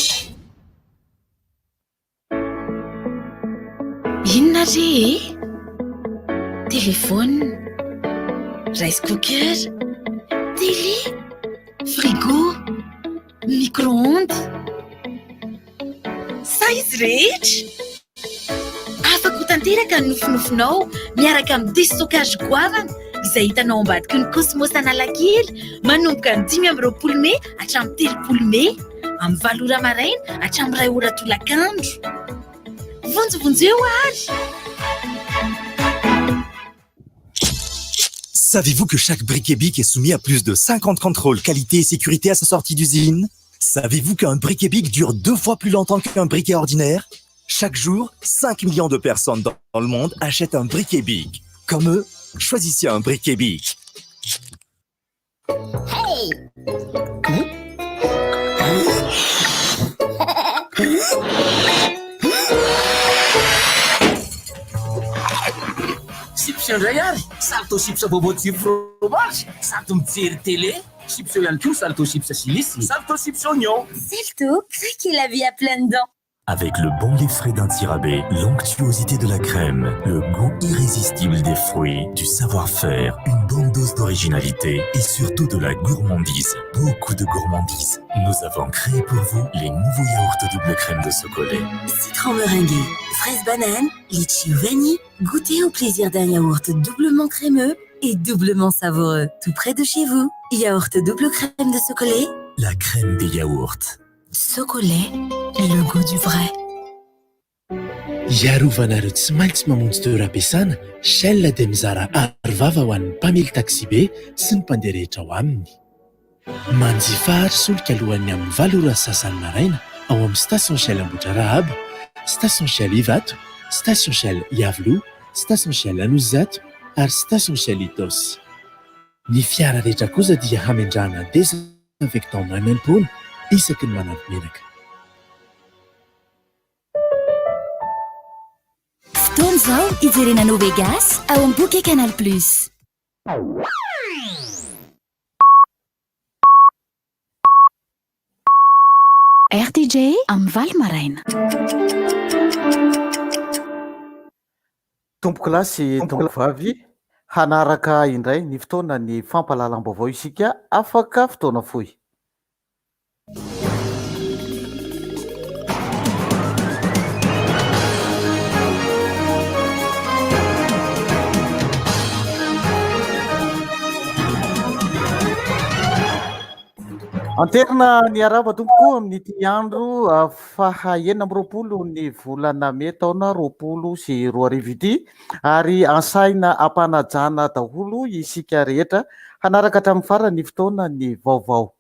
Speaker 12: Inona re e? Téléphone, rice cooker, télé, frigo, micro-ondes. Sa izy rehetra? Afaka ho tanteraka ny nofinofinao miaraka amin'ny déstockage goavana izay hitanao ambadiky ny Cosmos Analakely manomboka ny 25 mey hatramin'ny 30 mey amin'ny 8 ora maraina hatramin'ny 1 ora tolakandro. Vonjivonjeo ary!
Speaker 11: Savez-vous que chaque briquet Bic est soumis à plus de 50 contrôles qualité et sécurité à sa sortie d'usine? Savez-vous qu'un briquet Bic dure 2 fois plus longtemps qu'un briquet ordinaire? Chaque jour, 5 millions de personnes dans le monde achètent un briquet Bic. Comme eux, choisissez un briquet Bic.
Speaker 6: Hey!
Speaker 7: Chips indray ary, Salto chips vaovao tsiro fromage, sady mijery télé. Chips eo ihany koa Salto chips chili sy Salto chips oignon.
Speaker 2: Salto, craquez la vie à pleines dents.
Speaker 11: Avec le bon lait frais d'Antsirabe, l'onctuosité de la crème, le goût irrésistible des fruits, du savoir-faire, une bonne dose d'originalité. d'originalité et surtout de la gourmandise. Beaucoup de gourmandise. Nous avons créé pour vous les nouveaux yaourts double crème de Socolait.
Speaker 2: Citron meringué, fraise banane, litchi ou vanille, goûtez au plaisir d'un yaourt doublement crémeux et doublement savoureux. Tout près de chez vous. Yaourt double crème de Socolait.
Speaker 11: La crème des yaourts.
Speaker 2: Socolait, le goût du vrai.
Speaker 13: Hiarovana ireo tsy maintsy mamonjy toeram-piasana, Shell dia mizara arovava ho an'ny mpamily taksibe sy ny mpandeha rehetra ao aminy. Manjifa ary solika alohan'ny amin'ny valo ora sy sasany maraina ao amin'ny Station Shell Ambohidrarahaba, Station Shell Ivato, Station Shell Iavoloha, Station Shell Anosizato ary Station Shell Itaosy. Ny fiara rehetra kosa dia hamendrahana désinfectant maimaimpoana isaky ny manampy menaka.
Speaker 12: Fotoana izao hijerena No Vegas ao amin'ny Bouquet Canal Plus.
Speaker 14: Rtj amin'ny valo maraina.
Speaker 15: Tompokolahy sy tompokovavy, hanaraka indray ny fotoanan'ny fampahalalam-baovao isika afaka fotoana fohy. Anterina ny arahaba tompoko amin'ity andro ah, faha 26 ny volana mey taona 2020 ity ary ansaina ampanajana daholo isika rehetra hanaraka hatramin'ny farany ny fotoana ny vaovao.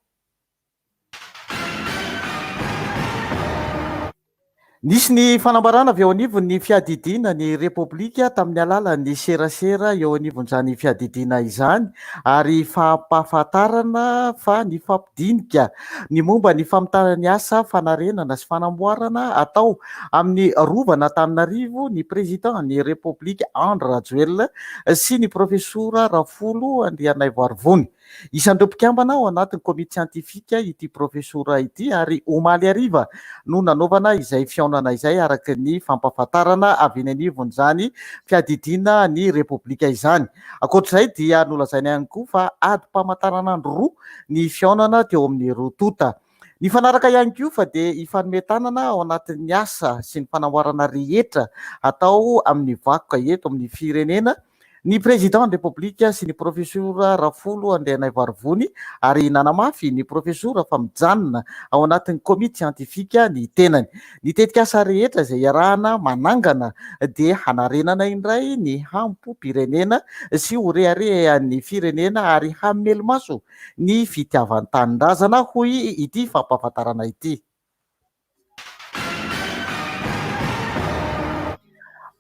Speaker 15: Nisy ny fanambarana avy eo anivon'ny fiadidiana ny Repoblika tamin'ny alalan'ny serasera eo anivon'izany fiadidiana izany ary fampahafantarana fa nifampidinika ny momba ny famitana ny asa fanarenana sy fanamboarana atao amin'ny Rovan'Antananarivo ny Président ny Repoblika Andry Rajoelina sy ny Profesora Rafolo Andrianaivoarivony. Isan'ireo mpikambana ao anatin'ny komity siantifika ity profesora ity ary omaly hariva no nanaovana izay fihaonana izay araka ny fampahafantarana avy eny anivon'izany fiadidiana ny Repoblika izany. Ankoatr'izay dia nolazaina ihany koa fa adim-pamantaranandro roa ny fihaonana teo amin'ny roa tonta. Nifanaraka ihany koa fa dia hifanome tanana ao anatin'ny asa sy ny fanamboarana rehetra atao amin'ny vakoka eto amin'ny firenena ny Président ny Repoblika sy ny Profesora Rafolo Andrianaivoarivony ary nanamafy ny Profesora fa mijanona ao anatin'ny komity siantifika ny tenany. Ny tetikasa rehetra izay iarahana manangana dia hanarenana indray ny hampom-pirenena sy ho reharehan'ny firenena ary hamelo-maso ny fitiavan-tanindrazana, hoy ity fampahafantarana ity.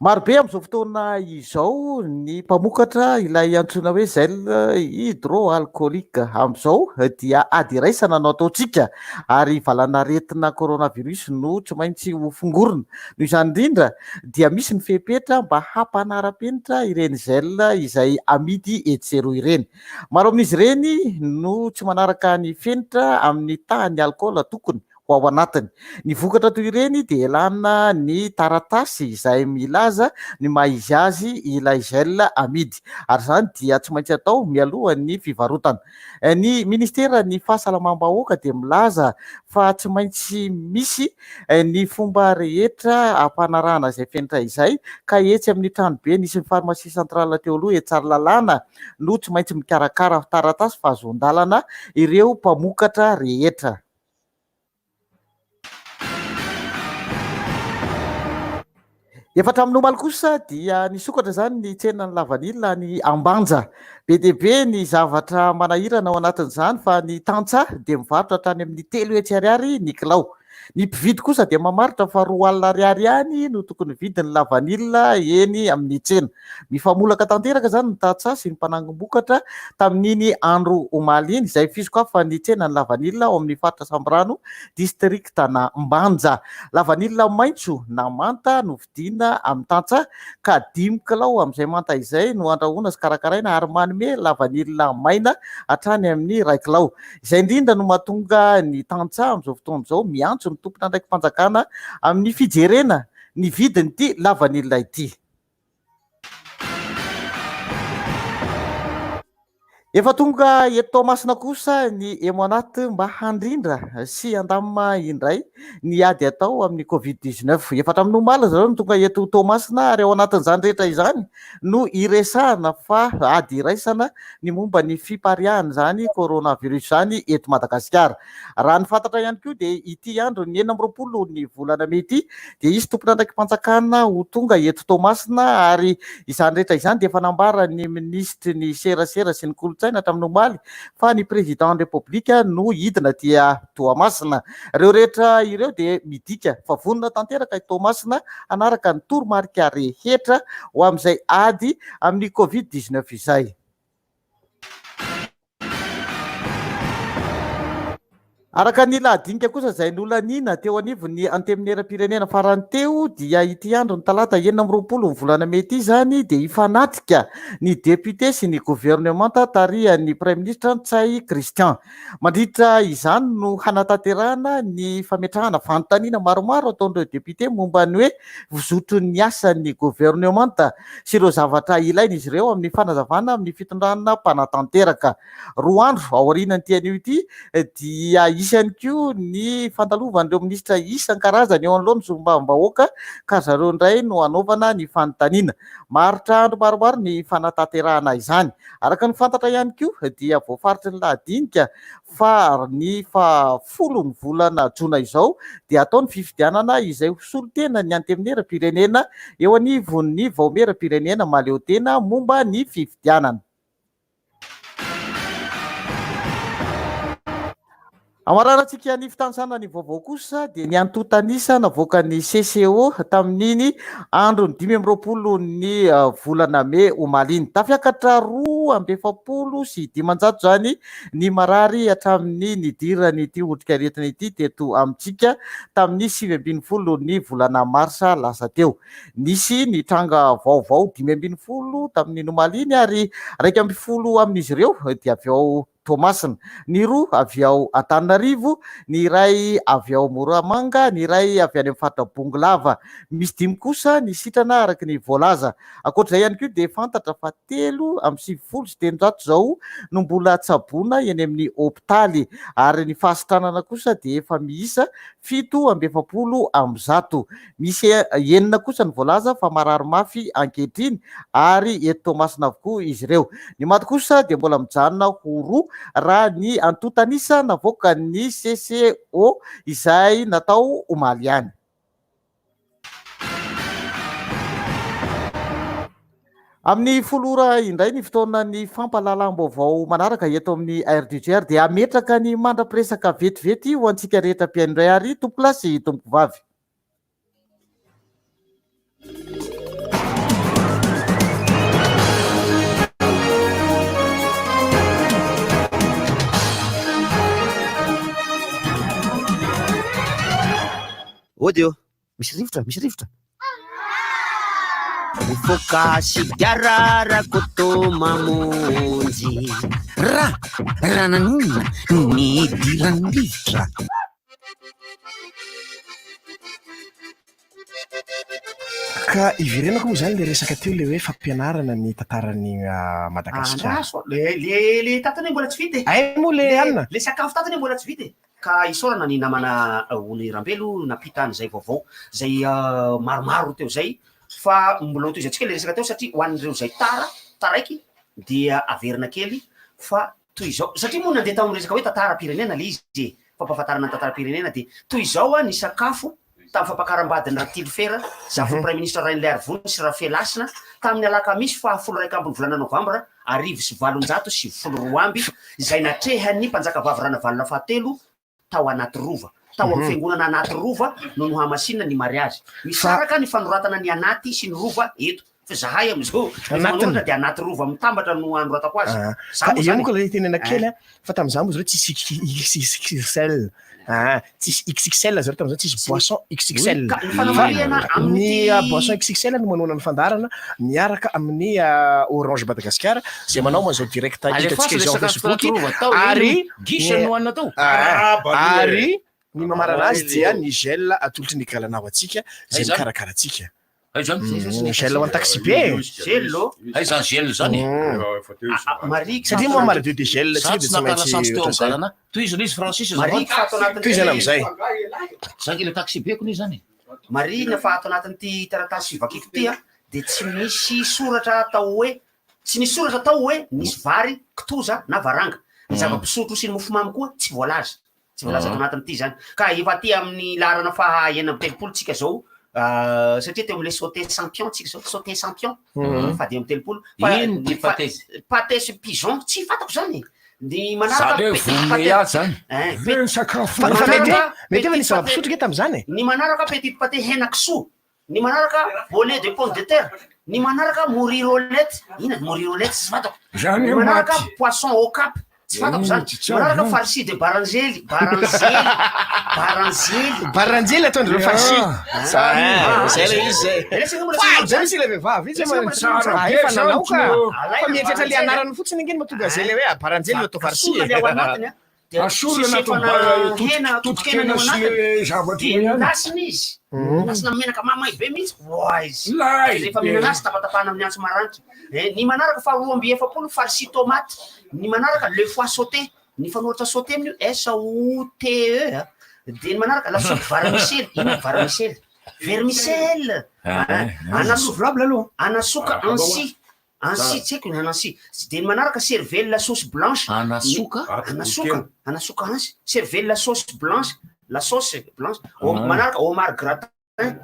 Speaker 15: Marobe amin'izao fotoana izao ny mpamokatra ilay antsoina hoe gel hydroalcoolique. Amin'izao dia ady iraisana no ataontsika ary valanaretina coronavirus no tsy maintsy ho fongorina. Noho izany indrindra dia misy ny fepetra mba hampanara-penitra ireny gel izay amidy etsy sy eroa ireny. Maro amin'izy ireny no tsy manaraka ny fenitra amin'ny tahan'ny alikaola tokony ho ao anatiny. Ny vokatra toy ireny dia elana ny taratasy izay milaza ny maha izy azy ilay gel amidy, ary izany dia tsy maintsy atao mialohan'ny fivarotana. Ny ministeran'ny fahasalamam-bahoaka dia milaza fa tsy maintsy misy ny fomba rehetra hampanarahana izay fenitra izay, ka etsy amin'ny tranobe nisy ny pharmacie centrale teo aloha etsy Tsaralalàna no tsy maintsy mikarakara taratasy fahazoan-dalana ireo mpamokatra rehetra. Efa hatramin'ny omaly kosa dia nisokatra izany ny tsenan'ny lavanila any Ambanja. Be dia be ny zavatra manahirana ao anatin'izany fa ny tantsaha dia mivarotra hatrany amin'ny 300 ariary ny kilao. Ny mpividy kosa dia mamaritra fa 20 ariary ihany no tokony vidin'ny lavanila eny amin'ny tsena. Mifamolaka tanteraka izany ny tantsaha sy ny mpanangom-bokatra tamin'iny andro omaly iny, izay fisokafan'ny tsenan'ny lavanila ao amin'ny faritra Sambirano, distriktan'Ambanja. Lavanila maitso na manta no vidiana amin'ny tantsaha ka dimy kilao amin'izay manta izay no andrahoina sy karakaraina ary manome lavanila maina hatrany amin'ny iray kilao. Izay indrindra no mahatonga ny tantsaha amin'izao fotoana izao miantso ny tompon'andraiki-panjakana amin'ny fijerena ny vidin'ity lavanila ity. Efa tonga eto Toamasina kosa ny Emmonat mba handrindra sy handamina indray ny ady atao amin'ny Covid 19. Efa hatramin'ny omaly zareo no tonga eto Toamasina ary ao anatin'izany rehetra izany no iresahana fa ady iraisana ny momba ny fipariahan'izany coronavirus izany eto Madagasikara. Raha ny fantatra ihany koa dia ity andron'ny 26 ny volana mey ity dia hisy tompon'andraiki-panjakana ho tonga eto Toamasina ary izany rehetra izany dia efa nambaran'ny minisitry ny serasera sy ny kolontsaina hatramin'ny omaly fa ny président ny Repoblika no hidina aty Toamasina. Ireo rehetra ireo dia midika fa vonona tanteraka i Toamasina hanaraka ny toromarika rehetra ho amin'izay ady amin'ny Covid 19 izay. Araka ny lahadinika kosa izay nolaniana teo anivon'ny Antenimierampirenena farany teo dia ity andron'ny talata 26 ny volana mey ity izany dia hifanatrika ny député sy ny governemanta tarihan'ny Praiminisitra Ntsay Christian. Mandritra izany no hanatanterahana ny fametrahana fanontaniana maromaro ataon'ireo député momba ny hoe fizotron'ny asan'ny governemanta sy ireo zavatra ilain'izy ireo amin'ny fanazavana amin'ny fitondrana mpanatanteraka. Roa andro aorianan'ity anio ity dia hisy ihany koa ny fandalovan'ireo minisitra isan-karazany eo anoloan'ny solombavambahoaka ka zareo indray no hanaovana ny fanontaniana. Maharitra andro maromaro ny fanatanterahana izany. Araka ny fantatra ihany koa dia voafaritry ny lahadinika fa ny faha folon'ny volana jona izao dia hatao ny fifidianana izay ho solontenan'ny Antenimierampirenena eo anivon'ny Vaomieram-pirenena mahaleotena momba ny fifidianana. Hamaranantsika ny fitanisana ny vaovao kosa dia ny antontan'isa navoakan'ny CCO tamin'iny andron'ny 25 ny volana mey omaly iny. Tafiakatra 542 izany ny marary hatramin'ny nidiran'ity otrikaretina ity teto amintsika tamin'ny 19 ny volana marsa lasa teo. Nisy ny tranga vaovao 15 tamin'iny omaly iny ary 11 amin'izy ireo dia avy ao Toamasina, ny roa avy ao Antananarivo, ny iray avy ao Moramanga, ny iray avy any amin'ny faritra Bongolava. Misy dimy kosa ny sitrana araka ny voalaza. Ankoatra izay ihany koa dia fantatra fa 393 izao no mbola tsaboina eny amin'ny hopitaly ary ny fahasitranana kosa dia efa miisa 147. Misy enina kosa ny voalaza fa marary mafy ankehitriny ary eto Toamasina avokoa izy ireo. Ny maty kosa dia mbola mijanona ho roa raha ny antontan'isa navoakan'ny CCO izay natao omaly ihany. Amin'ny 10 ora indray ny fotoanan'ny fampahalalam-baovao manaraka eto amin'ny RDGR dia hametraka ny mandra-piresaka vetivety ho antsika rehetra mpihaino indray ary tompokolahy sy tompokovavy.
Speaker 8: Ody ô, misy rivotra, misy rivotra. Mifoka sigara Rakoto mamonjy. Ra, raha naninona no nidiran'ny rivotra?
Speaker 9: Ka iverenako moa izany le resaka teo le hoe fampianarana ny tantaran'i Madagasikara.
Speaker 8: Andraso, le le le tato anie mbola tsy vita e.
Speaker 9: Hay moa le anona.
Speaker 8: Le sakafo tato anie mbola tsy vita e. Ka isaorana ny namana Ony Rambelo nampita an'izay vaovao izay maromaro teo izay fa mbola ho tohizantsika ilay resaka teo satria ho an'ireo izay tara, taraiky dia averina kely fa toy izao, satria moa nandeha tao amin'ny resaka hoe tantaram-pirenena ilay izy e, fampahafantarana ny tantaram-pirenena dia toy izao ny sakafo tamin'ny fampakaram-badin'i Ratilofera, zafin'ny Praiminisitra Rainilaiarivony sy Rafelasina, tamin'ny alakamisy faha 11 ny volana novambra 1892, izay natrehan'ny Mpanjakavavy Ranavalona fahatelo tao Anatirova. Tao amin'ny fiangonana Anatirova no nohamasinina ny mariazy. Misaraka ny fanoratana ny anaty sy ny rova eto. Fa zahay amin'izao rehefa manoratra dia anaty rova mitambatra no anoratako azy.
Speaker 9: Za moa zany. Eo moa ilay tenena kely a, fa tamin'izaho moa zareo tsisy XXL, tsisy XXL zareo tamin'izao, tsisy boisson XXL.
Speaker 8: Ka ny fanamarihana
Speaker 9: amin'ity. Ny boisson XXL no manohana ny fandaharana miaraka amin'ny Orange Madagascar izay manao an'izao direct hitantsika izao Facebook ary
Speaker 6: Gisa no hanina tao.
Speaker 9: Ary ny mamarana azy dia ny gel atolotry ny Galana ho antsika izay mikarakara antsika.
Speaker 6: Ay zany?
Speaker 9: Gel ho an'ny taxi-be.
Speaker 8: Gel ô.
Speaker 6: Ay zany gel zany.
Speaker 8: Mariky
Speaker 9: Satria moa maha-radio de gel
Speaker 6: Za
Speaker 9: tsika
Speaker 6: tsy
Speaker 9: dia tsy
Speaker 6: naka
Speaker 9: maintsy
Speaker 6: lasantsy teo amin'ny
Speaker 9: ohatran'izay.
Speaker 6: garana. Tohizana izy Francis
Speaker 8: Mariky fa ato anatin'ity-
Speaker 9: Tohizana amin'izay.
Speaker 6: Zany ilay taxi-be ko zany.
Speaker 8: Marihina fa ato anatin'ity taratasy vakiko ity a dia tsy misy soratra atao hoe tsy nisy soratra atao hoe nisy vary, kitoza na varanga. Ny zava-pisotro sy ny mofomamy koa tsy voalaza. Tsy voalaza ato anatin'ity izany. Ka efa aty amin'ny laharana faha 36 tsika zao satria teo amin'ilay sauté champion tsika zao, sauté champion faha 35. Fa
Speaker 6: Ino ty
Speaker 8: ny fa-
Speaker 6: pâté?
Speaker 8: Pâté sy pigeon, tsy fantako zany e. Ny manaraka
Speaker 6: Zany hoe
Speaker 8: petit
Speaker 6: vonona
Speaker 8: pâté-
Speaker 6: ihany zany.
Speaker 8: Hein,
Speaker 16: Ve ny sakafo.
Speaker 9: Fa fa mety
Speaker 8: Manaraka
Speaker 9: mety efa
Speaker 8: petit
Speaker 9: nisy zava-pisotro
Speaker 8: pâté-
Speaker 9: nge tamin'izany e.
Speaker 8: Ny manaraka petit pâté hena kisoa, ny manaraka bolet de pomme de terre, ny manaraka morirolette, inona ny morirolette tsy fantako.
Speaker 16: Zany
Speaker 8: Ny
Speaker 16: hoe
Speaker 8: manaraka
Speaker 16: maty.
Speaker 8: poisson au cap, tsy fantako zany.
Speaker 16: Tsy
Speaker 8: Ny
Speaker 16: tsara
Speaker 8: manaraka
Speaker 16: zany.
Speaker 8: farci de baranjely, baranjely, baranjely.
Speaker 9: Baranjely ataondreo farci.
Speaker 8: Ah.
Speaker 9: Zay zay ilay izy zay.
Speaker 8: Resaka mbola tsy
Speaker 9: Fa
Speaker 8: nanao
Speaker 9: zay misy ilay vehivavy izy
Speaker 8: Resaka mbola tsy nanao
Speaker 9: Ah,
Speaker 8: zany.
Speaker 9: efa nanao ka.
Speaker 8: Alaina
Speaker 9: Fa mieritreritra le
Speaker 8: baranjely.
Speaker 9: anarany fotsiny ange no mahatonga zay le hoe ah, baranjely no atao farci.
Speaker 8: Asorina le ao anatiny a. Dia
Speaker 16: Asorina anatin'ny
Speaker 8: sesefana
Speaker 16: bara-
Speaker 8: hena,
Speaker 16: totokena
Speaker 8: totokena ao
Speaker 16: sy
Speaker 8: anatiny.
Speaker 16: le zavatra
Speaker 8: Dia
Speaker 16: iny ihany.
Speaker 8: endasina izy. Endasina amin'ny menaka mamay be mihitsy. Oa izy.
Speaker 16: Lay
Speaker 8: Rehefa
Speaker 16: be.
Speaker 8: mihinana azy tapatapahana amin'ny antsy maranitra. Eh, Ny manaraka faha 42 farci tomate. Ny manaraka le foie sauté. Ny fanoratra sauté amin'io S O T E. a. Dia ny manaraka la soupe vermicelle. Inona vermicelle? Vermicelle.
Speaker 6: Ah,
Speaker 8: Anasoka
Speaker 17: aloha.
Speaker 8: Anasoka
Speaker 6: Ah,
Speaker 8: ansi. Ansi tsy haiko ny anansi. Dia ny manaraka cervelle la sauce blanche.
Speaker 6: Anasoka?
Speaker 8: Anasoka, anasoka ansi. Cervelle la sauce blanche, la sauce blanche. O,
Speaker 9: Ah.
Speaker 8: Manaraka homard gratin.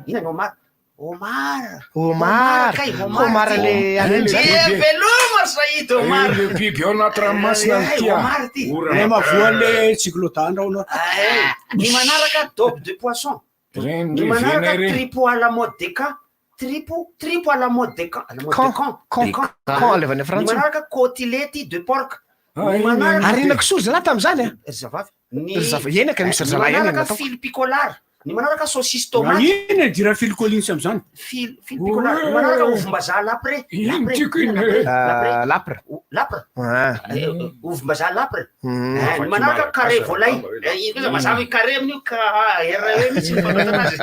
Speaker 8: Inona ny homard? Homard.
Speaker 9: Homard.
Speaker 8: kay,
Speaker 9: Homard
Speaker 8: ty.
Speaker 9: le any
Speaker 16: Le
Speaker 8: Eh,
Speaker 16: biby.
Speaker 8: veloma Saïd homard.
Speaker 16: Le biby ao anaty ranomasina
Speaker 8: Eh,
Speaker 16: ny tia.
Speaker 8: homard ty.
Speaker 17: Le mahavoan'le tsiklodandra ao anao.
Speaker 8: Eh, Ny manaraka daube de poisson.
Speaker 16: Reny
Speaker 8: Ny
Speaker 16: revena
Speaker 8: manaraka
Speaker 16: ireny.
Speaker 8: tripo à la mode des camps. Tripo, tripo à la mode des camps. À la mode
Speaker 9: Camp,
Speaker 8: de camp.
Speaker 9: camp,
Speaker 8: De camp.
Speaker 9: camp, alefa any
Speaker 8: Ny
Speaker 9: Frantsa.
Speaker 8: manaraka côtelette de porc.
Speaker 9: Ah,
Speaker 8: Ny
Speaker 9: iny
Speaker 8: manaraka
Speaker 9: Ary inona kisoa zalahy tamin'izany a?
Speaker 8: Ry zavavy. Ny
Speaker 9: Ry zava- eny ka misy ry zalahy
Speaker 8: Ny
Speaker 9: ihany
Speaker 8: manaraka
Speaker 9: nataoko.
Speaker 8: fil picolard. Ny manaraka saucisse
Speaker 17: Na
Speaker 8: tomate.
Speaker 17: iny e dira Phil Collins am'zany.
Speaker 8: Fil fil picolard. Ny manaraka ovim-bazaha lapre.
Speaker 16: Iny
Speaker 8: Lapre.
Speaker 16: tiako iny.
Speaker 9: Ah, Lapre.
Speaker 8: Lapre.
Speaker 9: Ah.
Speaker 8: Eh, eh, Ovim-bazaha lapre.
Speaker 9: Mm.
Speaker 8: Eh, Ny manaraka carré volaille. Eh, iny koa zany mazava hoe carré amin'io ka R E mihitsy ny fanoratra anazy.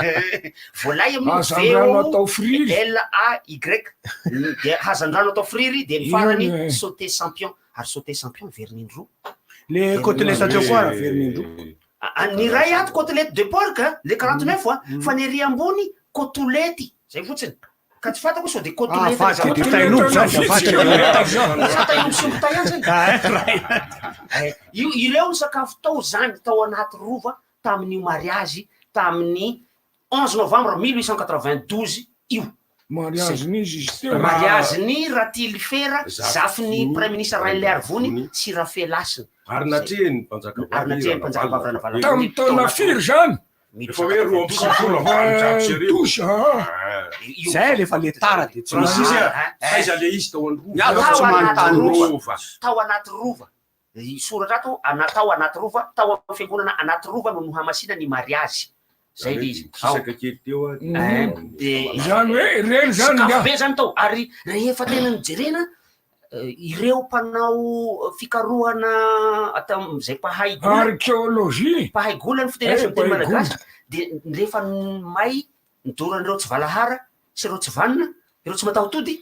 Speaker 8: Volaille amin'io V
Speaker 16: Hazandrano
Speaker 8: O
Speaker 16: atao friry.
Speaker 8: L A Y. Dia hazandrano atao friry dia ny
Speaker 16: Iny
Speaker 8: farany
Speaker 16: e.
Speaker 8: sauté champion. Ary sauté champion verinin-droa.
Speaker 17: Le côtelette teo koa raha verinin-droa.
Speaker 8: Ah, Ny iray ato côtelette de porc a, le 49 a, fa ny ery ambony côtelette, zay fotsiny. Ka tsy fantako sao de côtelette.
Speaker 17: Ah, faty de tain'omby zany, da faty de-
Speaker 8: Sa tain'omby sy omby tay ihany zany. Eh, Io ireo ny sakafo tao zany tao anaty rova tamin'io mariazy tamin'ny 11 novembre 1892 io.
Speaker 16: Mariazin'izy izy teo.
Speaker 8: Mariazin'ny Ratilifera, zafin'ny Prime Ministre Rainilaiarivony sy Rafelasina.
Speaker 18: Ary natrehin'ny mpanjakavavy
Speaker 8: Ary natrehin'ny mpanjakavavy Ranavalona.
Speaker 16: Tamin'ny taona firy zany?
Speaker 18: Efa hoe 1892.
Speaker 16: Douze, ah.
Speaker 17: Zay le fa le tara de tsy
Speaker 18: Francis
Speaker 17: misy.
Speaker 18: a, aiza le izy tao an-drova?
Speaker 17: Ny azo tsy
Speaker 8: Tao anaty
Speaker 17: manontany
Speaker 8: rova.
Speaker 18: Rova.
Speaker 8: Tao anaty rova. I soratra ato ana tao anaty rova, tao amin'ny fiangonana anaty rova no nohamasina ny mariazy. Zay le izy. Ao.
Speaker 18: Kisaka kely teo a.
Speaker 8: Eh, de-
Speaker 16: Zany hoe ireny zany
Speaker 8: Sakafo
Speaker 16: nga.
Speaker 8: be zany tao ary rehefa tena nojerena eh, ireo mpanao fikarohana atam'izay mpahay gola
Speaker 16: Archéologie.
Speaker 8: mpahay gola ny fiteny
Speaker 16: Eh,
Speaker 8: azy amin'ny teny
Speaker 16: mpahay gola.
Speaker 8: malagasy de rehefa may nidoran'ireo tsy valahara sy ireo tsy vanona ireo tsy matahotody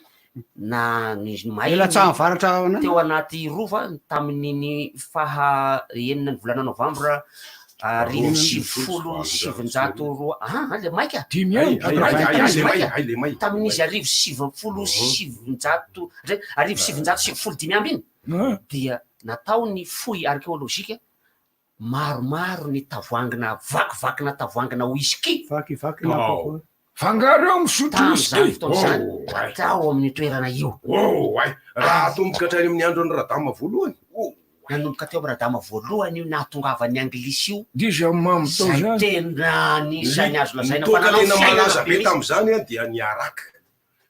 Speaker 8: na ny may
Speaker 17: Ela-tsaha varatra ao anany.
Speaker 8: teo anaty rova tamin'iny faha enina ny volana novambra 1990 ah ah, le maika
Speaker 16: Dimy eo.
Speaker 18: Ay, ay, ay, ay,
Speaker 8: Tamin'izy
Speaker 18: le may,
Speaker 8: maika.
Speaker 18: ay, le may.
Speaker 8: tamin'izy 1990 ndray 1995 iny
Speaker 16: Ah.
Speaker 8: dia natao ny foy archéologique maromaro ny tavoangina vakivakina tavoangina whisky
Speaker 17: Vakivaky na
Speaker 18: Ao.
Speaker 17: coco.
Speaker 16: Fangareo misotro
Speaker 8: tamin'izany
Speaker 16: whisky.
Speaker 8: fotoana izany
Speaker 18: Oh, ay.
Speaker 8: tao amin'ny toerana io
Speaker 18: Oh, ay. Raha atomboka hatrany amin'ny andron'ny Radama voalohany. Oh,
Speaker 8: nanomboka teo amin'ny Radama voalohany io nahatongavan'ny anglisy io
Speaker 16: D'izy mamy tao
Speaker 8: zay
Speaker 16: zany.
Speaker 8: tena anisany azo lazaina
Speaker 18: Ny
Speaker 8: fa
Speaker 18: toaka
Speaker 8: nanao
Speaker 18: tena
Speaker 8: fiainana
Speaker 18: malaza
Speaker 8: be
Speaker 18: be
Speaker 8: mihitsy.
Speaker 18: tamin'izany a dia ny araka.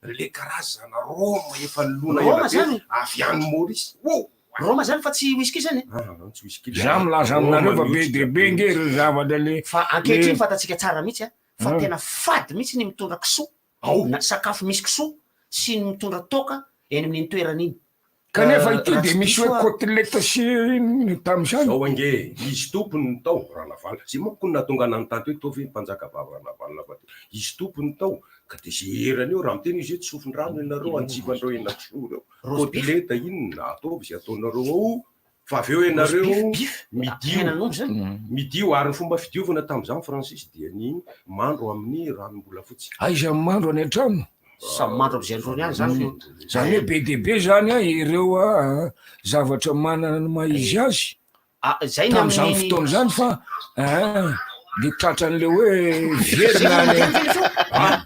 Speaker 18: Le karazana roma efa nilona
Speaker 8: Roma
Speaker 18: ela be
Speaker 8: zany?
Speaker 18: avy any Maurice. Oh,
Speaker 8: Roma zany fa tsy whisky zany e.
Speaker 18: ah, tsy whisky.
Speaker 16: Za milaza aminareo fa be dia be nge ry zavatra le.
Speaker 8: fa ankehitriny fantatsika tsara mihitsy a fa
Speaker 16: Ah.
Speaker 8: tena fady mihitsy ny mitondra kisoa
Speaker 18: Ao.
Speaker 8: na sakafo misy kisoa sy ny mitondra toaka eny amin'iny toerana iny.
Speaker 16: Kanefa ity
Speaker 8: Raha
Speaker 16: dia
Speaker 8: tsy
Speaker 16: misy
Speaker 8: diso
Speaker 16: hoe
Speaker 8: aho-
Speaker 16: côtelette sy inona tamin'izany.
Speaker 18: Zao ange, izy tompony no tao, Ranavalona. Zay manko no nahatonga nanontany teo hoe toa ve ny mpanjaka vavy Ranavalona fa teo. Izy tompony tao, ka dia izay erany eo, raha miteny izy hoe tsofin-drano ianareo, anjivan'ireo henakisoa ireo.
Speaker 8: Roast beef.
Speaker 18: Côtelette inona, ataovy izay ataonareo ao, fa avy eo ianareo midio.
Speaker 8: Henan'omby zany?
Speaker 18: Midio, ary ny fomba fidiovana tamin'izany Francis dia ny mandro amin'ny ranom-bolafotsy.
Speaker 16: Aiza ny mandro any an-trano?
Speaker 8: Samy mandro amin'izay androny any zany.
Speaker 16: Zany hoe be dia be zany a ireo a zavatra manana ny maha izy azy
Speaker 8: Ah, zay ny
Speaker 16: tamin'izany
Speaker 8: amin'ny-
Speaker 16: fotoana izany fa ah, de tratran'le hoe verina any Ah,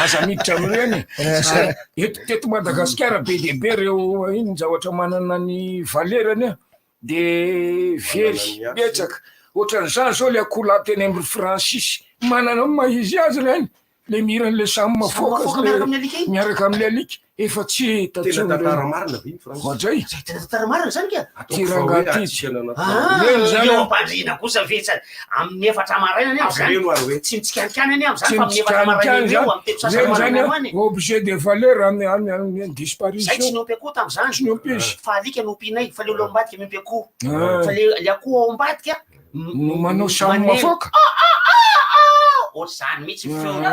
Speaker 16: aza miditra amin'ireny Ah, eto teto Madagasikara be dia be ireo iny zavatra manana ny valerany a de very betsaka ohatran'izany zao le akoholahy teny amin'ny Francis manana ny maha izy azy ireny le mihira an'le samy mafoaka
Speaker 8: mafoaka
Speaker 16: sy le-
Speaker 8: miaraka amin'ny alika iny?
Speaker 16: miaraka amin'le alika efa tsy hita
Speaker 18: Tena
Speaker 16: intsony
Speaker 18: tantara
Speaker 16: ireny.
Speaker 18: marina ve iny Francis?
Speaker 16: Ohatray.
Speaker 8: Zay tena tantara marina zany ka.
Speaker 16: Ty rangahy ty.
Speaker 8: Ah,
Speaker 16: Ireny zany
Speaker 8: eo
Speaker 16: a.
Speaker 8: am-pandriana kosa ve tsy amin'ny efatra maraina anie
Speaker 18: Avy ireny ary
Speaker 8: am'zany.
Speaker 18: hoe.
Speaker 8: Tsy mitsikanikany anie am'zany
Speaker 16: Tsy
Speaker 8: fa amin'ny efatra maraina
Speaker 16: mitsikanikany
Speaker 8: eo
Speaker 16: zany.
Speaker 8: amin'ny telo sasany
Speaker 16: Ireny zany
Speaker 8: maraina eo
Speaker 16: a
Speaker 8: any.
Speaker 16: objet de valeur amin'ny amin'ny amin'ny
Speaker 8: Zay tsy
Speaker 16: disparition.
Speaker 8: niompy akoho tam'zany.
Speaker 16: Tsy niompy izy.
Speaker 8: Fa alika no ompianay, fa le olona ao ambadika miompy akoho.
Speaker 16: Ah.
Speaker 8: Fa le le akoho ao ambadika
Speaker 16: No manao samy
Speaker 8: maneno.
Speaker 16: mafoaka.
Speaker 8: Ah, ah, ah, ah! Ohatr'izany mihitsy ny feony.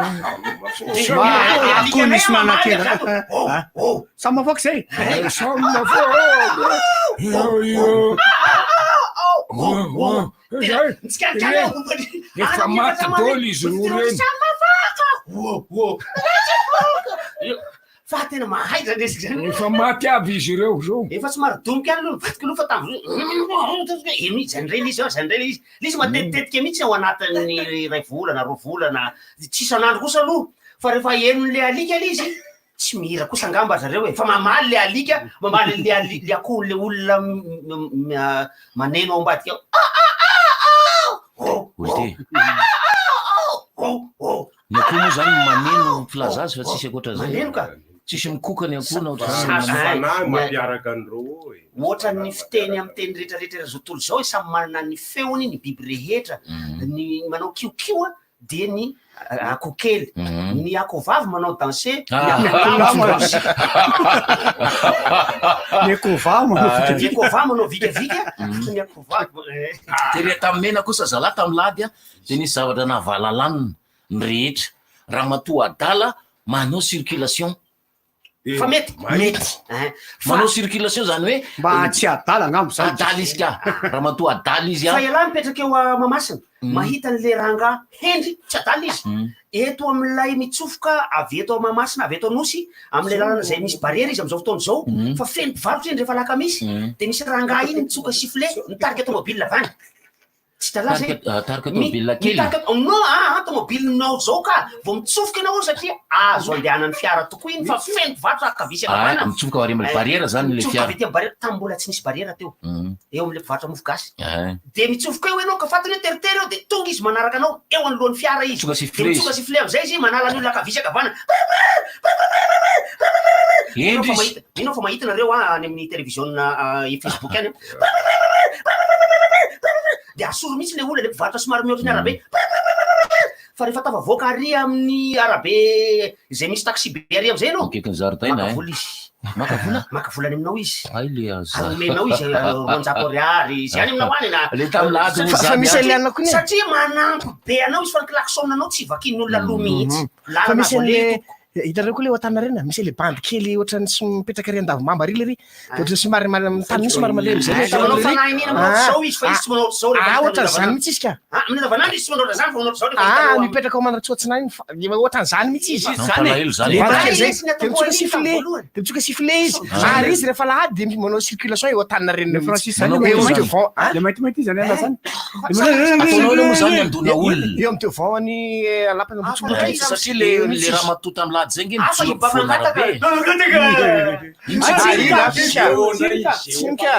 Speaker 17: Akoho misy manan-kena. Samy mafoaka zay.
Speaker 16: Eh, Samy mafoaka. Io io. Oh, oh. Zay.
Speaker 8: Mitsikanikany ao.
Speaker 16: Efa maty daholo izy roa ireny.
Speaker 8: Samy mafoaka. Oh, oh. Fa tena mahay zany resaka zany.
Speaker 16: Efa maty aby izy ireo zao.
Speaker 8: Efa somary domoka ihany aloha nivadika aloha fa tamin'ny eny mihitsy zany indray le izy ao, zany indray le izy. Le izy matetitetika mihitsy ao anatin'ny iray volana, roa volana, tsy isan'andro kosa aloha. Fa rehefa henon'le alika le izy, tsy mihira kosa angamba zareo e. Fa mamaly le alika, mamaly le ali- le akohon'le olona maneno ao ambadika ao. Ah, ah, ah, ah! Oh,
Speaker 6: Olite.
Speaker 8: ah, ah, oh, oh.
Speaker 6: Ny akoho moa zany maneno filaza azy fa tsisy ankoatran'izay.
Speaker 8: Maneno ka.
Speaker 6: Tsisy mikoka ny akoho na ohatran'izany.
Speaker 8: Sa-
Speaker 18: Fanahy mampiaraka an'ireo e.
Speaker 8: Ohatran'ny fiteny amin'ny teny rehetrarehetra izao tontolo izao, samy manana ny feony ny biby rehetra. Ny manao kiokio a, dia ny akoho kely. Ny akoho vavy manao danse, ny
Speaker 6: Ah.
Speaker 8: akoho lahy manao
Speaker 17: Ny akoho vavy manao
Speaker 8: Ny
Speaker 17: vikavika.
Speaker 8: akoho vavy manao vikavika, ny akoho vavy.
Speaker 6: Tery tamin'ny mena kosa zalahy tamin'ny lady a, dia nisy zavatra nahavalalanina ny rehetra. Ramatoa adala manao circulation.
Speaker 8: Fa mety, mety. Eh, fa-
Speaker 6: Manao circulation zany hoe
Speaker 17: Mba tsy adala angamba zany.
Speaker 6: Adala izy ka. Ramatoa adala izy a.
Speaker 8: Fa ialahy mipetraka eo a Mahamasina, mahita an'le rangahy hendry, tsy adala izy. Eto amin'ilay mitsofoka avy eto Mahamasina, avy eto Anosy, amin'ilay lalana izay misy barrière izy amin'izao fotoana izao, fa feno mpivarotra iny rehefa alakamisy, de misy rangahy iny mitsoka sifflet, mitarika tomobile avy any. Tsy hitanao zay?
Speaker 6: Tarika- ah, tarika tomobile kely.
Speaker 8: Mitarika, non, ah, ah, tomobilinao zao ka, vao mitsofoka ianao satria azo andehanan'ny fiara tokoa iny fa feno mpivarotra ankavia sy
Speaker 6: Ah,
Speaker 8: ankavanana.
Speaker 6: mitsofoka avy amin'ny
Speaker 8: Eh,
Speaker 6: barrière zany le
Speaker 8: mitsofoka
Speaker 6: fiara.
Speaker 8: avy ety amin'ny barrière, tamin'ny mbola tsy nisy barrière teo. Eo amin'le mpivarotra mofo gasy.
Speaker 6: Eh.
Speaker 8: De mitsofoka eo ianao ka fantany hoe teritery eo de tonga izy manaraka anao eo anoloan'ny fiara izy.
Speaker 6: Mitsoka sifflet
Speaker 8: De mitsoka
Speaker 6: izy.
Speaker 8: sifflet amizay izy manala ny olona ankavia sy ankavanana. Mino
Speaker 6: Hendry
Speaker 8: fa
Speaker 6: izy.
Speaker 8: mahita, mino fa mahita nareo ah, any amin'ny télévision ah, i Facebook any. De asoro mihitsy le olona le mpivarotra somary mihoatra ny arabe. Fa rehefa tafavoaka ary amin'ny arabe izay misy taxi be ary amizay ianao.
Speaker 6: Akaikin'ny zaridaina
Speaker 8: Maka
Speaker 6: eh.
Speaker 8: vola izy.
Speaker 6: Maka vola?
Speaker 8: Maka vola any aminao izy.
Speaker 6: Ay le aza.
Speaker 8: Ary omenao izy 200 ariary izy any aminao any na.
Speaker 6: Le tamin'ny lahady moa
Speaker 9: Fa- fa
Speaker 6: zany
Speaker 9: misy
Speaker 6: a.
Speaker 9: an'le anona koa ne.
Speaker 8: Satria manampy be anao izy fa ny klaxon anao tsy vakin'ny olona aloha mihitsy.
Speaker 9: Fa
Speaker 8: Lalana
Speaker 9: misy
Speaker 8: voaleha
Speaker 9: an'le hitanareo koa le ao Antaninarenina, misy an'le bandy kely ohatran'ny sy mipetraka ary Andavamamba ary le ry. De ohatran'ny somary taniny somary malemy zay le
Speaker 8: Manao
Speaker 9: tanany ry.
Speaker 8: fanahy nina manao ohatr'izao izy fa izy tsy manao ohatr'izao rehefa
Speaker 9: Ah,
Speaker 8: hitanao
Speaker 9: ohatran'izany
Speaker 8: andavanandro.
Speaker 9: mihitsy izy ka.
Speaker 8: Ah, amin'ny andavanandro izy tsy manao ohatr'izany fa manao ohatr'izao rehefa
Speaker 9: Ah,
Speaker 8: hitanao amin'ny-
Speaker 9: mipetraka ao Manarintsoa Atsinanana fa ohatran'izany mihitsy izy.
Speaker 6: Mampalahelo zany.
Speaker 9: Le bandy kely zay.
Speaker 8: Izy ny
Speaker 9: De mitsoka
Speaker 8: ataoko
Speaker 9: sifflet,
Speaker 8: voalohany.
Speaker 9: de mitsoka sifflet izy. Ary izy rehefa lahady de manao circulation eo Antaninarenina mihitsy.
Speaker 17: Francis zany
Speaker 6: Manao
Speaker 17: le
Speaker 9: Eo
Speaker 6: zany.
Speaker 9: amin'ny devant, ah?
Speaker 17: Le maintimainty zany ala zany.
Speaker 6: Ataonao aloha moa zany andona olona.
Speaker 9: Eo amin'ny devant ny lapana Ambohitsirohitra.
Speaker 6: Ah, Satria le le ramatoa tamin'ny lahady zay nge
Speaker 8: Hafa
Speaker 6: mijoro
Speaker 8: i Baba
Speaker 6: ampovoan'arabe.
Speaker 9: Ah, iny, Tsimika.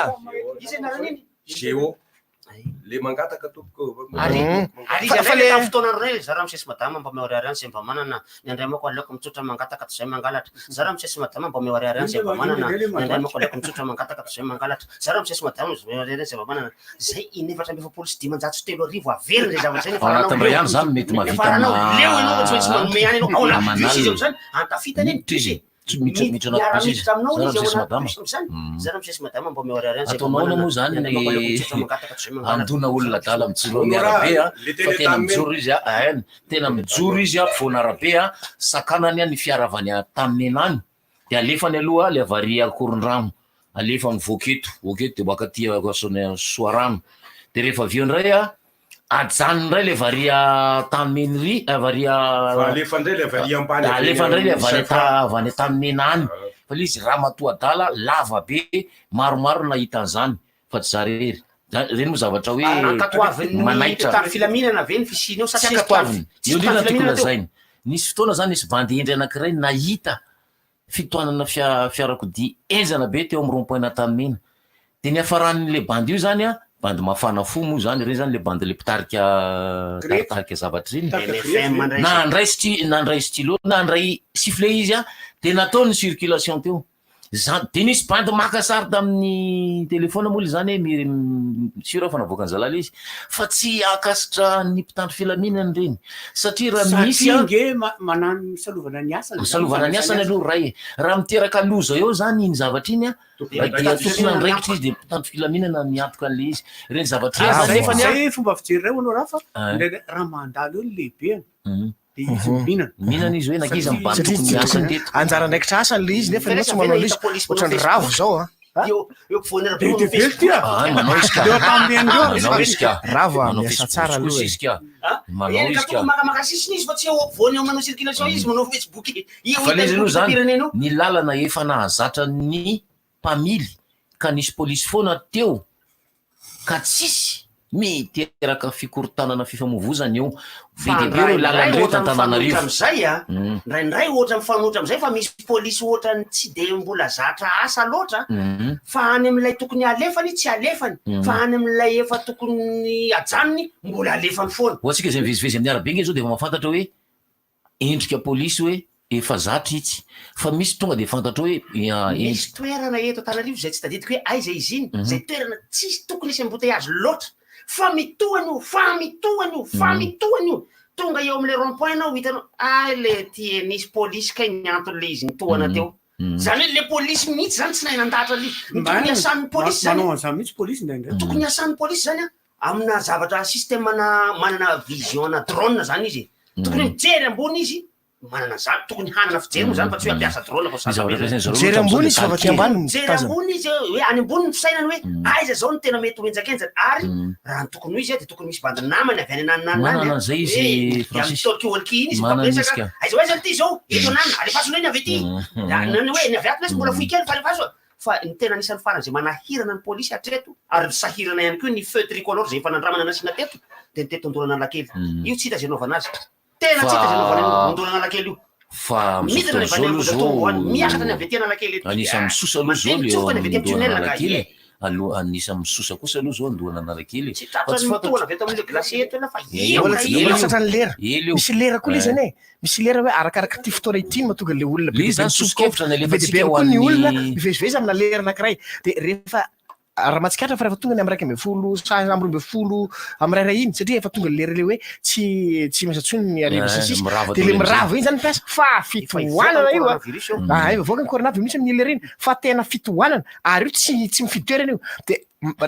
Speaker 8: Izy anarany iny.
Speaker 18: Géo. Le mangataka tompoko.
Speaker 8: Ary ary izy
Speaker 9: Fa- fa
Speaker 8: indray
Speaker 9: le-
Speaker 8: tamin'ny fotoana indray za raha misesy madama mba omeo ariary any zay mba manana ny andriamako aleoko mitsotra mangataka toy izay mangalatra za raha misesy madama mba omeo ariary any zay mba manana ny andriamako aleoko mitsotra mangataka toy izay mangalatra za raha misesy madama mba omeo ariary any zay mba manana zay in-3034 averina zay zavatra zay nefa
Speaker 6: Ao
Speaker 8: raha
Speaker 6: anatin'ny
Speaker 8: anao
Speaker 6: iray andro zany mety
Speaker 8: leo
Speaker 6: mahavita
Speaker 8: nefa raha anao leo ianao fa tsy maintsy manome any ianao ao anaty
Speaker 6: aman'alina.
Speaker 8: bus izy am'zany antafitany eny bus e.
Speaker 6: Tsy miditra miditra anaty bus izy.
Speaker 8: Miara-miditra aminao
Speaker 6: Zara
Speaker 8: izy ao
Speaker 6: misesy
Speaker 8: anaty
Speaker 6: madama.
Speaker 8: bus amin'izany. Zara misesy madama mba omeo ariary any zay vao
Speaker 6: Ataonao ahoana
Speaker 8: manana.
Speaker 6: moa zany
Speaker 8: Ny
Speaker 6: ny
Speaker 8: anay manko aleoko mangataka toy izay mangalatra.
Speaker 6: andona olona adala mijoro amin'ny
Speaker 18: Hono raha,
Speaker 6: arabe a,
Speaker 18: le
Speaker 6: fa
Speaker 18: teny
Speaker 6: tena
Speaker 18: Antanimena.
Speaker 6: mijoro izy a, ein, tena mijoro izy a, ampovoan'arabe a, sakanany a ny fiara avy any Antanimena any, de alefany aloha le avy ary Ankorondrano, alefa mivoaka eto, mivoaka eto de maka aty Soarano, de rehefa avy eo indray a, ajanony indray le varia Antanimena iry, varia
Speaker 18: Fa alefa indray le varia ambany avy eny
Speaker 6: alefa indray le
Speaker 18: amin'ny
Speaker 6: avy any
Speaker 18: Saint-Fra.
Speaker 6: avy any Antanimena any, fa le izy ramatoa adala lava be, maromaro no nahita an'izany fa tsy za rery, za reny moa zavatra hoe
Speaker 8: Ankatoavin'ny
Speaker 6: manaitra.
Speaker 8: mpitandro filaminana ve ny fisiany eo sa
Speaker 6: Tsy
Speaker 8: tsisy mpitandro
Speaker 6: ankatoaviny,
Speaker 8: tsisy
Speaker 6: eo indrindra
Speaker 8: mpitandro
Speaker 6: no tiako
Speaker 8: filaminana teo?
Speaker 6: lazaina, nisy fotoana zany nisy bandy hendry anankiray nahita fitohanana fiarakodia henjana be teo amin'ny rond point n'Antanimena. Dia niafaran'ilay bandy io zany an, bandy mafana fo moa zany, ireny zany ilay bandy ilay mpitarika taritarika zavatra ireny.
Speaker 8: MFM mandray
Speaker 6: Na handray sti- na handray stylo, na handray sifflet izy an, dia nataony ny circulation teo. Zany, dia nisy bandy maka sary tamin'ny telephone moa ilay zany hoe mi- sûr aho fa navoakan'ny zalahy ilay izy, fa tsy ankasitrahan'ny mpitandro filaminana ireny. Satria raha misy
Speaker 17: Satria
Speaker 6: an.
Speaker 17: nge manano misalovana ny asany.
Speaker 6: Misalovana ny asany aloha ray e. Raha miteraka loza eo zany iny zavatra iny an, dia tompon'andraikitra izy dia mpitandro filaminana miantoka an'ilay izy. Ireny zavatra ireny zany nefany an.
Speaker 17: Zay fomba fijery iray hono raha fa
Speaker 6: Ah.
Speaker 17: indraindray raha mandalo eo ny lehibeny dia izy mihinana.
Speaker 6: Mihinana izy hoe nankiza ny bandy
Speaker 9: Satria
Speaker 6: tokony
Speaker 9: tsy
Speaker 6: miasa
Speaker 9: tokony
Speaker 6: teto.
Speaker 9: anjara andraikitra asany le izy nefa ianao tsy manao le izy ohatran'ny ravo zao an.
Speaker 8: Eo eo ampovoan'ny arabe
Speaker 17: Be
Speaker 8: manao
Speaker 17: dia be
Speaker 8: Facebook.
Speaker 17: ty a.
Speaker 6: Ah, manao izy ka.
Speaker 17: Teo an-tanin'ny ireo.
Speaker 6: Manao izy ka.
Speaker 9: Ravo a,
Speaker 6: Manao
Speaker 9: miasa
Speaker 6: Facebook
Speaker 9: tsara
Speaker 6: kosa
Speaker 9: aloha e.
Speaker 6: izy ka. Manao
Speaker 8: Eny ka
Speaker 6: izy ka.
Speaker 8: tokony makamaka sisiny izy fa tsy eo ampovoany eo manao circulation izy manao Facebook. Eo
Speaker 6: Fa le izy
Speaker 8: hitan'ny
Speaker 6: aloha zany,
Speaker 8: firenena eo.
Speaker 6: ny lalana efa nahazatra ny mpamily ka nisy polisy foana teo ka tsisy miteraka fikorontanana fifamoivozana eo. Be
Speaker 8: Fa
Speaker 6: dia be ireo
Speaker 8: indraindray
Speaker 6: lalana ireo
Speaker 8: ohatra mifanohitra
Speaker 6: Antananarivo.
Speaker 8: amin'izay a, indraindray ohatra mifanohitra amin'izay fa misy polisy ohatran'ny tsy dia mbola zatra asa loatra fa any amin'ilay tokony alefany tsy alefany fa any amin'ilay efa tokony ajanony mbola alefany foana.
Speaker 6: Ho antsika izay mivezivezy amin'ny arabe nge zao dia efa mahafantatra hoe endrika polisy hoe efa zatra itsy fa misy tonga dia fantatrao hoe
Speaker 8: Misy
Speaker 6: endrika.
Speaker 8: toerana eto Antananarivo izay tsy tadidiko hoe aiza izy iny, izay toerana tsisy tokony hisy embouteillage loatra fa mitohana io, fa mitohana io, fa mitohana io, tonga eo amin'ilay rond point ianao hitanao hay le ty nisy polisy kay ny anton'ilay izy nitohana teo. Izany hoe le polisy mihitsy izany tsy nahay nandahatra an'ilay izy. Ny tokony hiasan'ny polisy izany,
Speaker 17: Manao an'izany mihitsy polisy indraindray.
Speaker 8: tokony hiasan'ny polisy izany an, amina zavatra système na manana vision na drone zany izy e. Tokony hoe mijery ambony izy manana zany, tokony hanana fijery moa zany fa tsy hoe hampiasa drone vao
Speaker 6: Ny zavatra ampiasain'ny zareo
Speaker 9: Mijery
Speaker 6: loatra
Speaker 9: ambony
Speaker 6: amin'izao
Speaker 9: izy fa
Speaker 6: dia
Speaker 9: avy aty ambany no
Speaker 8: Mijery
Speaker 9: mitazana.
Speaker 8: ambony izy hoe any ambony ny fisainany hoe aiza zao no tena mety ho henjakenjana ary raha ny tokony ho izy dia tokony misy bandy namany avy any ananona any
Speaker 6: Manana an'izay izy,
Speaker 8: Hoe, dia
Speaker 6: Francis.
Speaker 8: mitolkiolky iny izy
Speaker 6: Manana izy
Speaker 8: mifampiresaka
Speaker 6: ka.
Speaker 8: aiza ho aiza ity zao eto ananona alefaso indray ny avy aty Da, na ny hoe ny avy ato lesy mbola fohy kely fa alefaso Fa ny tena anisan'ny faran'izay manahirana ny polisy hatreto ary sahirana ihany koa ny feu tricolore izay efa nandramana nasiana teto dia ny teto Andolan'Analakely. Io tsy hita izay anaovana azy. Tena tsy hita izay anaovana an'io Andolan'Analakely io.
Speaker 6: Fa amin'izao
Speaker 8: Midina ny
Speaker 6: fotoana
Speaker 8: avy any
Speaker 6: izao aloha
Speaker 8: Ambohijatovo any,
Speaker 6: izao
Speaker 8: miakatra ny avy aty Analakely ety.
Speaker 6: anisan'ny misosa aloha
Speaker 8: Mandeha
Speaker 6: izao le eo
Speaker 8: mitsofoka ny avy aty amin'ny tunnel ka.
Speaker 6: Andohan'Analakely
Speaker 8: Ie.
Speaker 6: e. Aloha anisan'ny misosa kosa aloha izao Andohan'Analakely e.
Speaker 8: Tsy
Speaker 6: Fa
Speaker 8: tratran'ny
Speaker 6: tsy fantatro.
Speaker 8: mitohana avy eto amin'ilay glacier eto ianao fa
Speaker 6: Ela
Speaker 8: eo
Speaker 9: Mbola
Speaker 8: ka
Speaker 9: tsy
Speaker 8: ela
Speaker 9: mbola
Speaker 8: io.
Speaker 9: tsy tratran'ny lera.
Speaker 6: Ela io.
Speaker 9: Misy lera koa le
Speaker 6: Eh.
Speaker 9: zany e. Misy lera hoe arakaraka ity fotoana ity no mahatonga le olona be
Speaker 6: Le
Speaker 9: dia
Speaker 6: izy
Speaker 9: be
Speaker 6: zany
Speaker 9: mitsofoka ao.
Speaker 6: soso-kevitra
Speaker 9: Be dia be
Speaker 6: nalefantsika ho
Speaker 9: koa ny olona
Speaker 6: an'ny
Speaker 9: mivezivezy amina lera anankiray. Dia rehefa raha mahatsikaritra fa rehefa tonga ny amin'ny 11 sa amin'ny 12 amin'ny iray iny satria efa tonga ny lera le hoe tsy tsy miasa intsony ny hariva sy ny
Speaker 6: Eh,
Speaker 9: sisa.
Speaker 6: mirava
Speaker 9: Dia le
Speaker 6: daholo amin'izay.
Speaker 9: mirava iny zany ny mpiasa fa
Speaker 8: Efa hivoaka ny
Speaker 9: fitohanana io a.
Speaker 8: coronavirus io.
Speaker 9: Ah, efa voaka ny coronavirus amin'iny lera iny fa tena fitohanana ary io tsy tsy mifidy toerana io. Dia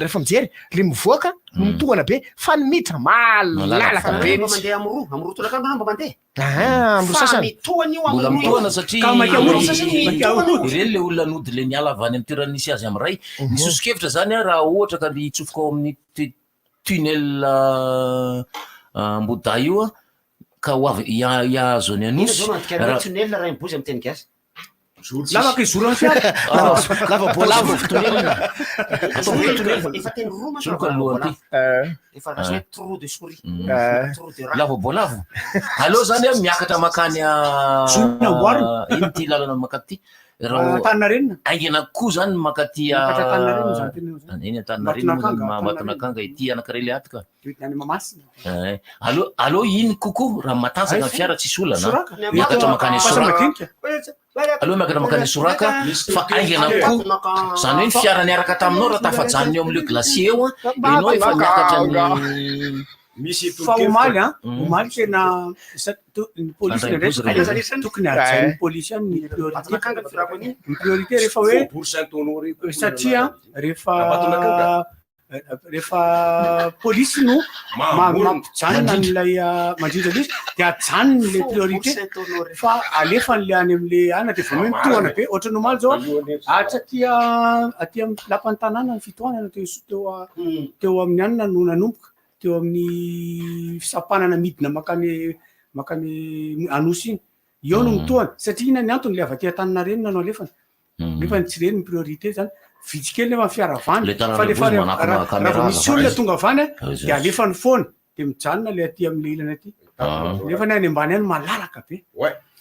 Speaker 9: rehefa mijery le mivoaka no mitohana be fa ny miditra
Speaker 6: Malalaka
Speaker 9: malalaka
Speaker 8: Fa
Speaker 9: be
Speaker 8: nareo mba
Speaker 9: mihitsy.
Speaker 8: mandeha amin'ny roa, amin'ny roa tolakandro nareo mba mandeha.
Speaker 9: Ah, amin'ny roa
Speaker 8: Fa
Speaker 9: sasany.
Speaker 8: mitohana io
Speaker 6: Mbola
Speaker 8: amin'ny roa io.
Speaker 6: mitohana satria
Speaker 17: Ka maika
Speaker 8: Amin'ny roa
Speaker 17: ody.
Speaker 8: sasany
Speaker 17: Maika
Speaker 8: mitohana io.
Speaker 17: ody.
Speaker 6: ireny le olona nody le niala avy any amin'ny toerana nisy azy amin'ny ray. Ny soso-kevitra zany a raha ohatra ka hitsofoka ao amin'ny tunnel Ambohidahy io a ka ho avy hihazo any
Speaker 8: Inona
Speaker 6: Anosy
Speaker 8: zao no andikana hoe
Speaker 6: raha
Speaker 8: tunnel raha mibozy amin'ny teny gasy?
Speaker 17: Lavaka izoran'ny fiara.
Speaker 9: Lava
Speaker 6: lava tunnel. Ataovy hoe tunnel.
Speaker 8: Efa teny roa mantsy
Speaker 6: Soloka
Speaker 8: raha
Speaker 6: ny lohany ty.
Speaker 8: Efa lasa hoe trou de souris. Trou de rat.
Speaker 6: Lava boalavo. Aleo zany a miakatra makany a
Speaker 17: Zono amboarina.
Speaker 6: ino ty lalana makaty ty? Raha
Speaker 17: Antaninarenina.
Speaker 6: aingana koa zany makaty a
Speaker 17: Miakatra Antaninarenina zany tena io zany.
Speaker 6: eny Antaninarenina moa zany
Speaker 17: Ambatonakanga,
Speaker 6: Ambatonakanga ity anankiray le ato ka.
Speaker 17: Any Mahamasina.
Speaker 6: Eh, aleo aleo iny kokoa raha matanjaka ny fiara tsisy olana.
Speaker 17: Soraka.
Speaker 6: Miakatra makany
Speaker 17: Fasa
Speaker 6: Soraka.
Speaker 17: madinika.
Speaker 6: Aleo miakatra makany Soraka fa aingana koa. Zany hoe ny fiara niaraka taminao raha tafajanona eo amin'ilay glacier eo a, ianao efa miakatra ny
Speaker 18: Misy
Speaker 17: Fa omaly a,
Speaker 18: Mm.
Speaker 17: omaly tena ny polisy
Speaker 18: Andray
Speaker 17: ndraindray
Speaker 18: bozy
Speaker 17: tokony hajain'ny polisy ihany ny priorité. Ny priorité rehefa hoe
Speaker 18: Faubourg Saint-Honoré koa
Speaker 17: satria rehefa
Speaker 18: Ambatonakanga.
Speaker 17: rehefa polisy no
Speaker 18: Mamorona.
Speaker 17: mampijanona an'ilay mandrindra ilay izy de ajanony le priorité fa alefan'le any am'le ana de vao hoe mitohana be ohatran'ny omaly zao a aty aty amin'ny lapan'ny tanàna ny fitohanana teo teo teo amin'ny anina no nanomboka teo amin'ny fisampanana midina makany Anosy iny eo no mitohana satria ina ny antony le avy aty Antaninarenina no alefana nefa ny tsy reny ny priorité zany vitsy kely nefa ny fiara avany
Speaker 6: Le tanàna
Speaker 17: fa le
Speaker 6: bozy
Speaker 17: fa
Speaker 6: manakona
Speaker 17: raha vao
Speaker 6: caméra
Speaker 17: misy olona
Speaker 6: azafady.
Speaker 17: tonga avany a
Speaker 6: Izy
Speaker 17: de alefany foana de mijanona le aty am'le ilany aty
Speaker 6: Ah.
Speaker 17: nefa ny any ambany any malalaka be.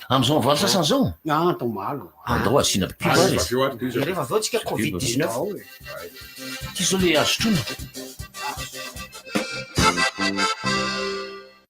Speaker 6: Am'izao valo sasany zao?
Speaker 17: Ah, atao malo.
Speaker 6: Andao asiana pub ary.
Speaker 8: Rehefa avy eo tsika covid 19.
Speaker 6: Ty zao le azo troina.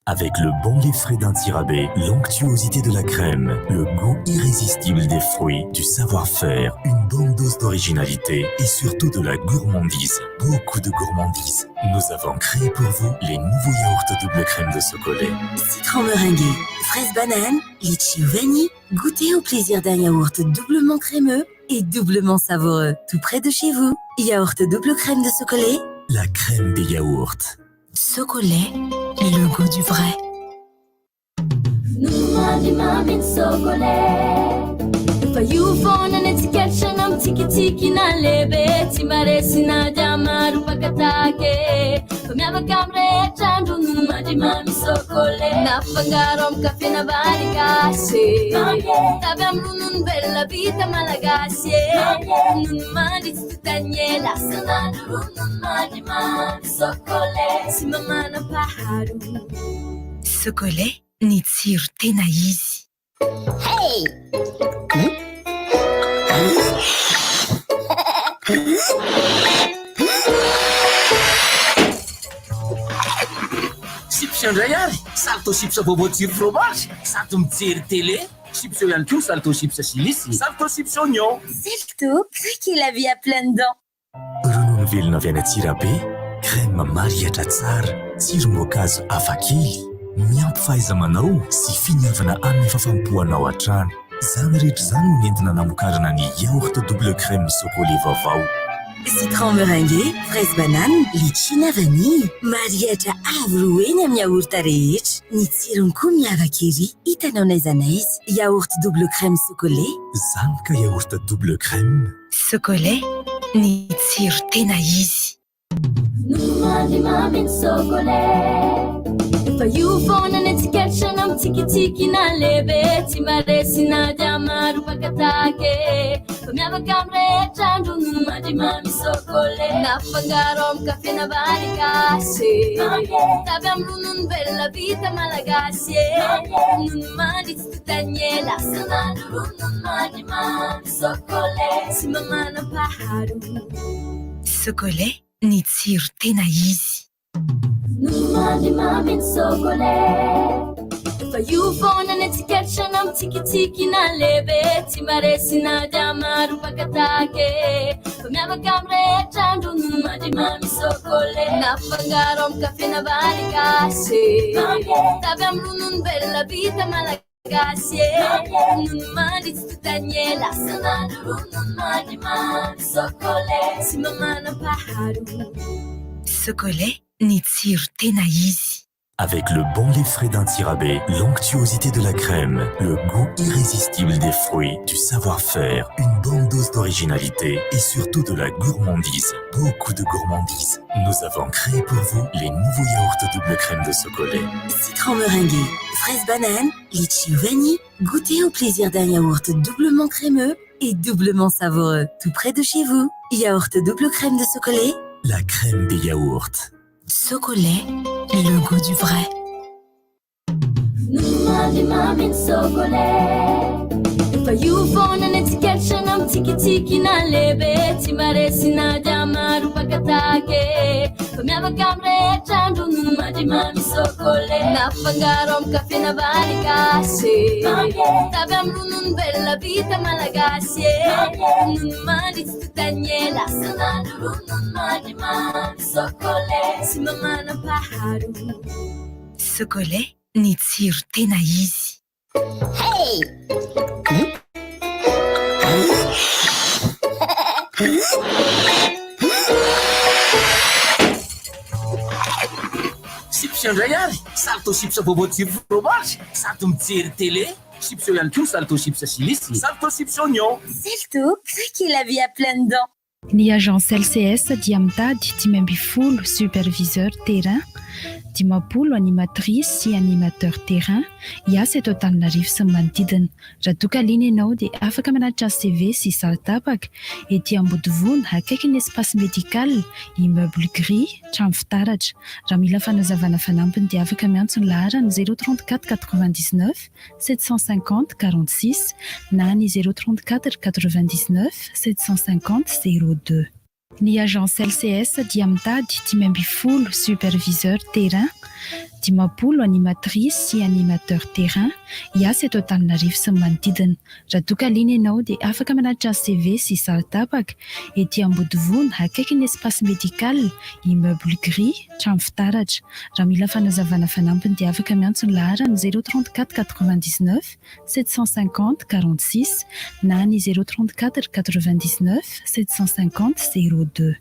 Speaker 11: Avec le bon lait frais d'Antsirabe, l'onctuosité de la crème, le goût irrésistible des fruits, du savoir-faire, une bonne dose d'originalité et surtout de la gourmandise. Beaucoup de gourmandise. Nous avons créé pour vous les nouveaux yaourts double crème de Socolet.
Speaker 2: Citron meringué, fraise banane, litchi ou vanille, goûtez au plaisir d'un yaourt doublement crémeux et doublement savoureux, tout près de chez vous. Yaourt double crème de Socolet,
Speaker 11: La crème des yaourts.
Speaker 2: Socolet, le goût du vrai.
Speaker 19: Nomandry mamy ny Socolet. Fa io foana ny tsikaritra na mitsikitsiky na lehibe tsy maresy na dia maro mpakatake fa miavaka amin'ny rehetra andro nomandry mamy Socolet na fangaro amin'ny kafe na vary gasy tavy amin'ny ronono velona vita malagasy e ronono mandry tsy totany ela sanandro ronono mandry mamy Socolet tsy mba manam-paharoa.
Speaker 2: Socolet, ny tsiro tena izy.
Speaker 19: Hey!
Speaker 7: Chips indray ary, Salto chips vaovao tsiro fromage, sady mijery télé. Chips eo ihany koa Salto chips chilis, Salto chips oignon.
Speaker 2: Salto, craquez la vie à pleines dents.
Speaker 11: Ronono velona avy any Antsirabe, crème marihatra tsara, tsirom-boankazo hafakely, miampy fahaiza-manao sy finiavana amin'ny fafampoanao hatrany. Izany rehetra izany no nentina namokarana ny yaourt double crème Socolet vaovao.
Speaker 2: Citron meringué, fraise banane, litchi na vanille, marihatra avo roa heny amin'ny yaourt rehetra. Ny tsirony koa miavaka ery, hitanao n'aiza n'aiza. Yaourt double crème Socolet.
Speaker 11: Zany ka yaourt double crème.
Speaker 2: Socolet, ny tsiro tena izy.
Speaker 19: Nomandry mamy ny Socolet. Fa io foana ny tsikaritra na mitsikitsiky na lehibe tsy maresy na dia maro mpakatake fa miavaka amin'ny rehetra andro nomandry mamy Socolet na fangaro amin'ny kafe na vary gasy tavy amin'ny ronono velona vita malagasy e ronono mandry tsy totany ela sanandro ronono mandry mamy Socolet tsy mba manam-paharoa.
Speaker 2: Socolet, ny tsiro tena izy.
Speaker 19: Nomandry mamy ny Socolet. Fa io foana ny tsikaritra na mitsikitsiky na lehibe tsy maresy na dia maro mpakatake fa miavaka amin'ny rehetra andro nomandry mamy Socolet na fangaro amin'ny kafe na vary gasy tavy amin'ny ronono velona vita malagasy e ronono mandry tsy totany ela sanandro ronono mandry mamy Socolet tsy mba manam-paharoa.
Speaker 2: Socolet, ny tsiro tena izy.
Speaker 11: Avec le bon lait frais d'Antsirabe, l'onctuosité de la crème, le goût irrésistible des fruits, du savoir-faire, une bonne dose d'originalité et surtout de la gourmandise. Beaucoup de gourmandise. Nous avons créé pour vous les nouveaux yaourts double crème de Socolet.
Speaker 2: Citron meringué, fraise banane, litchi ou vanille, goûtez au plaisir d'un yaourt doublement crémeux et doublement savoureux, tout près de chez vous. Yaourt double crème de Socolet,
Speaker 11: La crème des yaourts.
Speaker 2: Socolet, le goût du vrai.
Speaker 19: Nomandry mamy ny Socolet. Fa io foana ny tsikaritra na mitsikitsiky na lehibe tsy maresy na dia maro mpakatake. Fa miavaka amin'ny rehetra ny ronono mandry mamy Socolait. Nafangaro amin'ny kafe na vary gasy. Tavy amin'ny ronono belona vita malagasy. Ronono mandry tsy totan'ny ela. Isan'andro ronono mandry mamy Socolait. Tsy mba manam-paharoa.
Speaker 2: Socolait, ny tsiro tena izy.
Speaker 19: Hey!
Speaker 7: Chips indray ary! Salto chips vaovao tsiro fromage sady mijery télé. Chips eo ihany koa ny salto chips chili sy salto chips oignon.
Speaker 2: Salto, craquer la vie à pleines dents.
Speaker 14: Ny agence LCS dia mitady 15 superviseur terrain, 50 animatrice sy animateur terrain hiasa eto Antananarivo sy ny manodidina. Raha toa ka liana ianao dia afaka manatitra CV sy sary tapaka ety Ambodivona akaikin'ny espace médical, immeuble gris, trano fitaratra. Raha mila fanazavana fanampiny dia afaka miantso ny laharana 034 99 750 46 na ny 034 99 750 02. Ny agence LCS dia mitady 15 superviseur terrain, 50 animatrice sy animateur terrain hiasa eto Antananarivo sy ny manodidina. Raha toa ka liana ianao dia afaka manatitra CV sy sary tapaka ety Ambodivona akaikin'ny espace médical, immeuble gris, trano fitaratra. Raha mila fanazavana fanampiny dia afaka miantso ny laharana 034 99 750 46 na ny 034 99 750 02.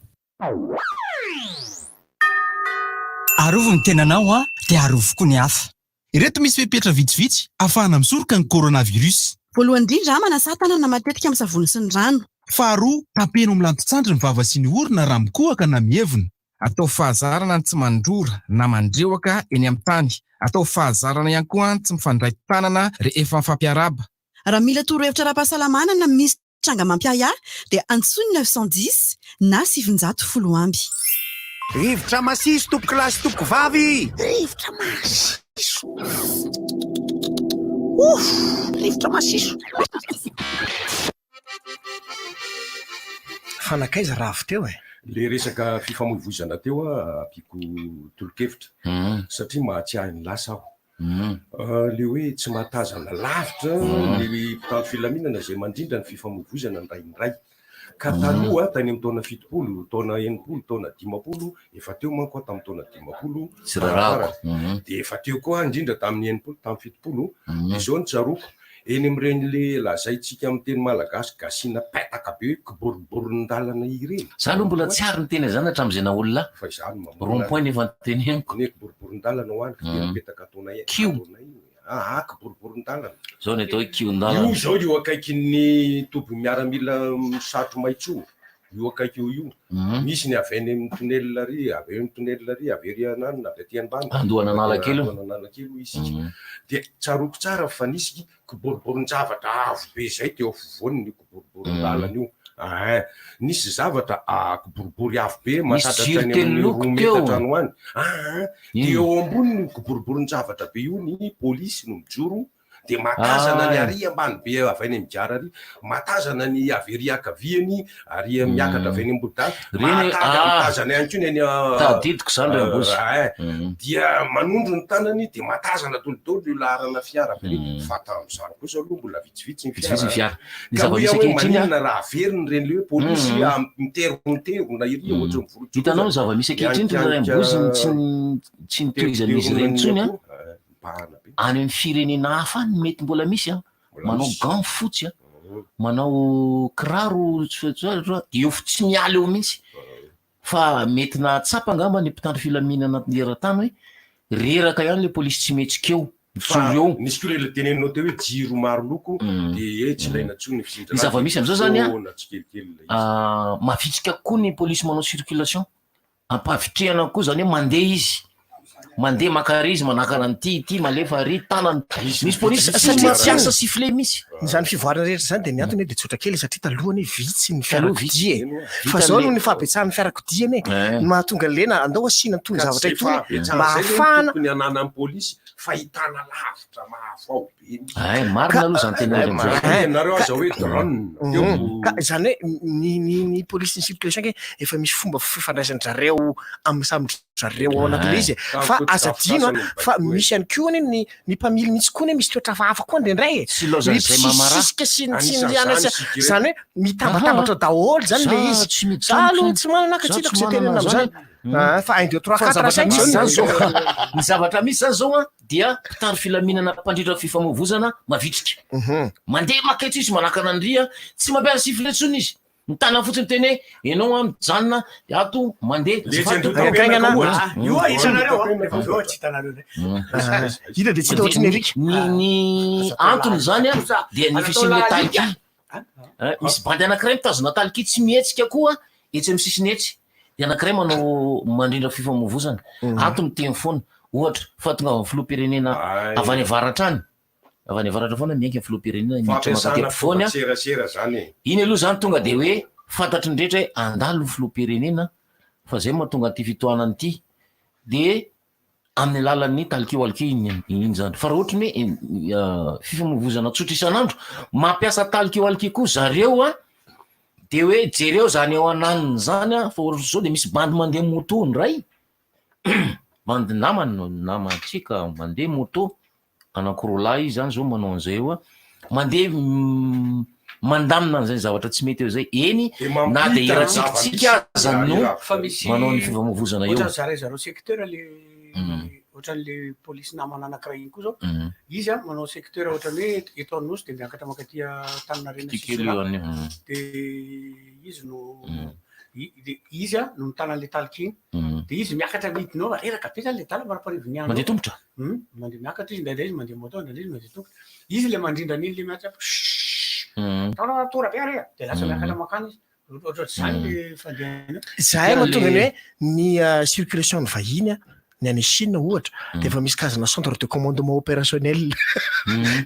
Speaker 20: Arovy ny tenanao an, dia arovy koa ny hafa.
Speaker 4: Ireto misy fepetra vitsivitsy ahafahana misoroka ny coronavirus.
Speaker 21: Voalohany indrindra, manasà tanana matetika amin'ny savony sy ny rano.
Speaker 4: Faharoa, tapeno amin'ny lanton-tsandry ny vava sy ny orona raha mikohaka na mievina.
Speaker 22: Ataovy fahazarana ny tsy mandrora na mandrehoka eny amin'ny tany. Ataovy fahazarana ihany koa ny tsy mifandray tanana rehefa mifampiarahaba.
Speaker 21: Raha mila torohevitra ara-pahasalamana na misy tranga mampiahiahy dia antsoy ny 910 na 910 amby.
Speaker 6: Rivotra masiso tompokolahy sy tompokovavy!
Speaker 5: Rivotra masiso! Ouf! Rivotra masiso!
Speaker 9: Fa nankaiza raha avy teo e?
Speaker 18: Le resaka fifamoivoizana teo a ampiako tolo-kevitra satria mahatsiahy ny lasa aho. Le hoe tsy mahatazana lavitra ny mpitandro filaminana izay mandrindra ny fifamoivoizana indraindray. Ka taloha tany amin'ny taona 70, taona 60, taona 50, efa teo manko aho tamin'ny taona 50
Speaker 23: Tsy rarahako.
Speaker 18: farany. Dia efa teo koa aho indrindra tamin'ny 60, tamin'ny 70, dia izao no tsaroako, eny amin'ireny le lazaintsika amin'ny teny malagasy gasiana petaka be hoe kiboriborin-dalana ireny.
Speaker 23: Za aloha mbola tsy ary niteny an'izany hatramin'izay naha olona ahy.
Speaker 18: Fa izaho no mamorona.
Speaker 23: Rond point nefa noteneniko.
Speaker 18: Ny hoe kiboriborin-dalana ho any, kidera petaka ataonay
Speaker 23: Kio.
Speaker 18: ataonay io e. Aa kiboriborin-dalana.
Speaker 23: Zao ny atao hoe kion-dalana.
Speaker 18: Io izao io akaikin'ny toby miaramila misatro maitso io, io akaiky eo io. Misy ny avy any amin'ny tunnel ary, avy eo amin'ny tunnel ary, avy ery ananona, avy aty ambany.
Speaker 23: Andohan'Analakely io.
Speaker 18: Andohan'Analakely hoy isika. Dia tsaroako tsara fa nisy kiboriborin-javatra avo be izay teo afovoan'io kiboriborin-dalana io. Aa nisy zavatra kiboribory avo be
Speaker 23: Nisy
Speaker 18: mahatratra
Speaker 23: jiro
Speaker 18: hatrany
Speaker 23: telo
Speaker 18: amin'ny
Speaker 23: loko
Speaker 18: roa
Speaker 23: teo.
Speaker 18: metatra any ho any. Aa dia eo ambonin'io kiboriborin-javatra be io ny polisy no mijoro dia mahatazana ny ary ambany be avy any amin'ny gara ary, mahatazana ny avy ery ankaviany ary miakatra avy any Ambohidahy,
Speaker 23: Reny,
Speaker 18: mahatazana
Speaker 23: ah.
Speaker 18: mitazana ihany koa ny any
Speaker 23: Tadidiko izany ry Ambozy.
Speaker 18: eh, dia manondro ny tanany dia mahatazana daholo io laharana fiara be io. Fa tamin'izany kosa aloha mbola vitsivitsy ny fiara.
Speaker 23: Vitsivitsy ny fiara. Ny
Speaker 18: Ka hoy
Speaker 23: zava-misy
Speaker 18: aho hoe
Speaker 23: ankehitriny
Speaker 18: maninona raha averina ireny le hoe polisy miteronterona ery ohatry ny volon-tsokola.
Speaker 23: Hitanao ny zava-misy ankehitriny ry
Speaker 18: Mianikianika
Speaker 23: Rambozy ny tsy tsy nitohizan'izy ireny intsony an.
Speaker 18: Mibahana be.
Speaker 23: Any amin'ny firenena hafa any mety mbola misy an, manao gants fotsy an, manao kiraro eo tsy miala eo mihitsy. Fa mety nahatsapa angamba ny mpitandro filaminana eran-tany hoe reraka ihany ilay polisy tsy mihetsika eo,
Speaker 18: Fa
Speaker 23: mijoro eo.
Speaker 18: nisy koa ilay teneninao teo hoe jiro maro loko dia eh tsy ilaina intsony ny fisindrana
Speaker 23: Ny zava-misy amin'izao zany an,
Speaker 18: fotoana tsikelikely ilay izy.
Speaker 23: mavitrika kokoa ny polisy manao circulation. Ampavitrihana koa zany hoe mandeha izy. Mandeha maka ary izy manakana an'ity, ity malefa ary, tanana. Misy polisy tsy
Speaker 9: Satria tsy
Speaker 23: mampiasa sifflet mihitsy.
Speaker 9: Izany fivoarana rehetra izany dia ny antony dia tsotra kely satria taloha anie vitsy ny
Speaker 23: Taloha vitsy.
Speaker 9: fiarakodia e. Fa
Speaker 23: Vita
Speaker 9: zao
Speaker 23: le-
Speaker 9: noho ny fahabetsahan'ny fiarakodia anie
Speaker 23: Eh.
Speaker 9: no mahatonga le na andao asiana an'itony
Speaker 18: Ka
Speaker 9: zavatra
Speaker 18: zay
Speaker 9: itony
Speaker 18: fahabetsahan'izay
Speaker 9: mba
Speaker 18: aloha no
Speaker 9: ahafahana
Speaker 18: tokony hananan'ny polisy fahitana lavitra mahafao be mihitsy.
Speaker 23: Ay, marina aloha izany teny
Speaker 18: Ay,
Speaker 23: izany.
Speaker 18: marina ianareo aza hoe drone.
Speaker 9: Mhm. Ka izany hoe ny ny ny police ny circulation ange efa misy fomba fifandraisan-dry zareo amin'ny samy zareo ao anatin'ilay izy e. Fa aza adino a, fa misy ihany koa anie ny ny mpamily mihitsy koa anie misy toetra hafahafa koa indraindray e.
Speaker 23: Tsy ilaozan'izay mamaraha.
Speaker 9: Ny mpisisika sy ny tsy ny
Speaker 23: Anisan'izany
Speaker 9: anasa,
Speaker 23: isika ireo.
Speaker 9: izany hoe mitambatambatra daholo izany ilay
Speaker 23: Za
Speaker 9: izy.
Speaker 23: tsy miditra
Speaker 9: Za
Speaker 23: amiko
Speaker 9: aloha
Speaker 23: zany.
Speaker 9: tsy manana ka
Speaker 23: Za
Speaker 9: tsy
Speaker 23: tsy
Speaker 9: hitako izay
Speaker 23: manana
Speaker 9: tenenina
Speaker 23: an'izany.
Speaker 9: amin'izany. Ah, fa un deux trois
Speaker 23: Fa
Speaker 9: quatre
Speaker 23: zavatra
Speaker 9: cinq
Speaker 23: misy
Speaker 9: zao
Speaker 23: zany
Speaker 9: ny
Speaker 23: zao ny zavatra misy zany zao an dia mpitandro filaminana mpandrindra fifamoivozana mavitrika. Mandeha maka eto izy manakana an-dry an, tsy mampiasa sifflet intsony izy. Ny tanany fotsiny miteny hoe ianao an mijanona de ato mandeha.
Speaker 18: Letsy
Speaker 23: Azafady
Speaker 18: andoha
Speaker 23: tompoko.
Speaker 18: tapenaka ohatra.
Speaker 17: Ah, io a hitanareo a, rehefa avy eo tsy hitanareo indray.
Speaker 9: Hita dia tsy hita ohatry ny alika.
Speaker 23: Ny ny antony zany an dia ny fisian'ilay talkie. Eh, Misy bandy anankiray mitazona talkie tsy mihetsika koa etsy amin'ny sisiny etsy. Dia anankiray manao mandrindra fifamoivozana. Ato miteny foana. Ohatra, fahatongavan'ny filoham-pirenena avy any avaratra any. Avy any avaratra foana miainga ny filoham-pirenena miditra maka aty
Speaker 18: Fampiasana
Speaker 23: ampovoany an.
Speaker 18: fomban-tserasera zany e.
Speaker 23: Iny aloha zany tonga dia hoe fantatry ny rehetra hoe handalo ny filoham-pirenena fa zay mahatonga an'ity fitohanana ity. Dia amin'ny alalan'ny talkie-walkie iny iny zany. Fa raha ohatra ny hoe fifamoivozana tsotra isan'andro, mampiasa talkie-walkie koa zareo an, dia hoe jereo zany ao ananiny zany an, fa ohatra zao dia misy bandy mandeha moto indray, bandy namana, namantsika mandeha moto, Anankiroa lahy izy zany zao manao an'izay eo a, mandeha mandamina an'izay zavatra tsy mety eo zay, eny
Speaker 18: Dia
Speaker 23: na dia
Speaker 18: mampita ny
Speaker 23: erantsika
Speaker 18: zava-misy.
Speaker 23: aza no
Speaker 17: Fa misy
Speaker 23: manao ny fifamoivozana eo.
Speaker 17: ohatran'ny zare zareo secteur le ohatran'le polisy namana anankiray iny koa zao, izy a manao secteur ohatran'ny hoe eto Anosy de miakatra mankaty Antaninarenina
Speaker 23: Ty
Speaker 17: sy
Speaker 23: kely io
Speaker 17: Sola,
Speaker 23: any.
Speaker 17: de izy no de izy a no mitana an'le talkie iny, de izy miakatra midina eo, reraka be zany le dala maraparivon'ny andro.
Speaker 23: Mandeha tongotra?
Speaker 17: Hum, mandeha miakatra izy, indraindray izy mandeha moto, indraindray izy mandeha tongotra. Izy le mandrindra an'iny le miantso hoe shhh, taona tora be ary e, de lasa miakatra mankany izy. Ohatrohatr'izany le fandehany eo.
Speaker 9: Zahay mahatonga ny hoe ny circulation ny vahiny a, ny any Chine ohatra, dia efa misy karazana centre de commandement opérationnel.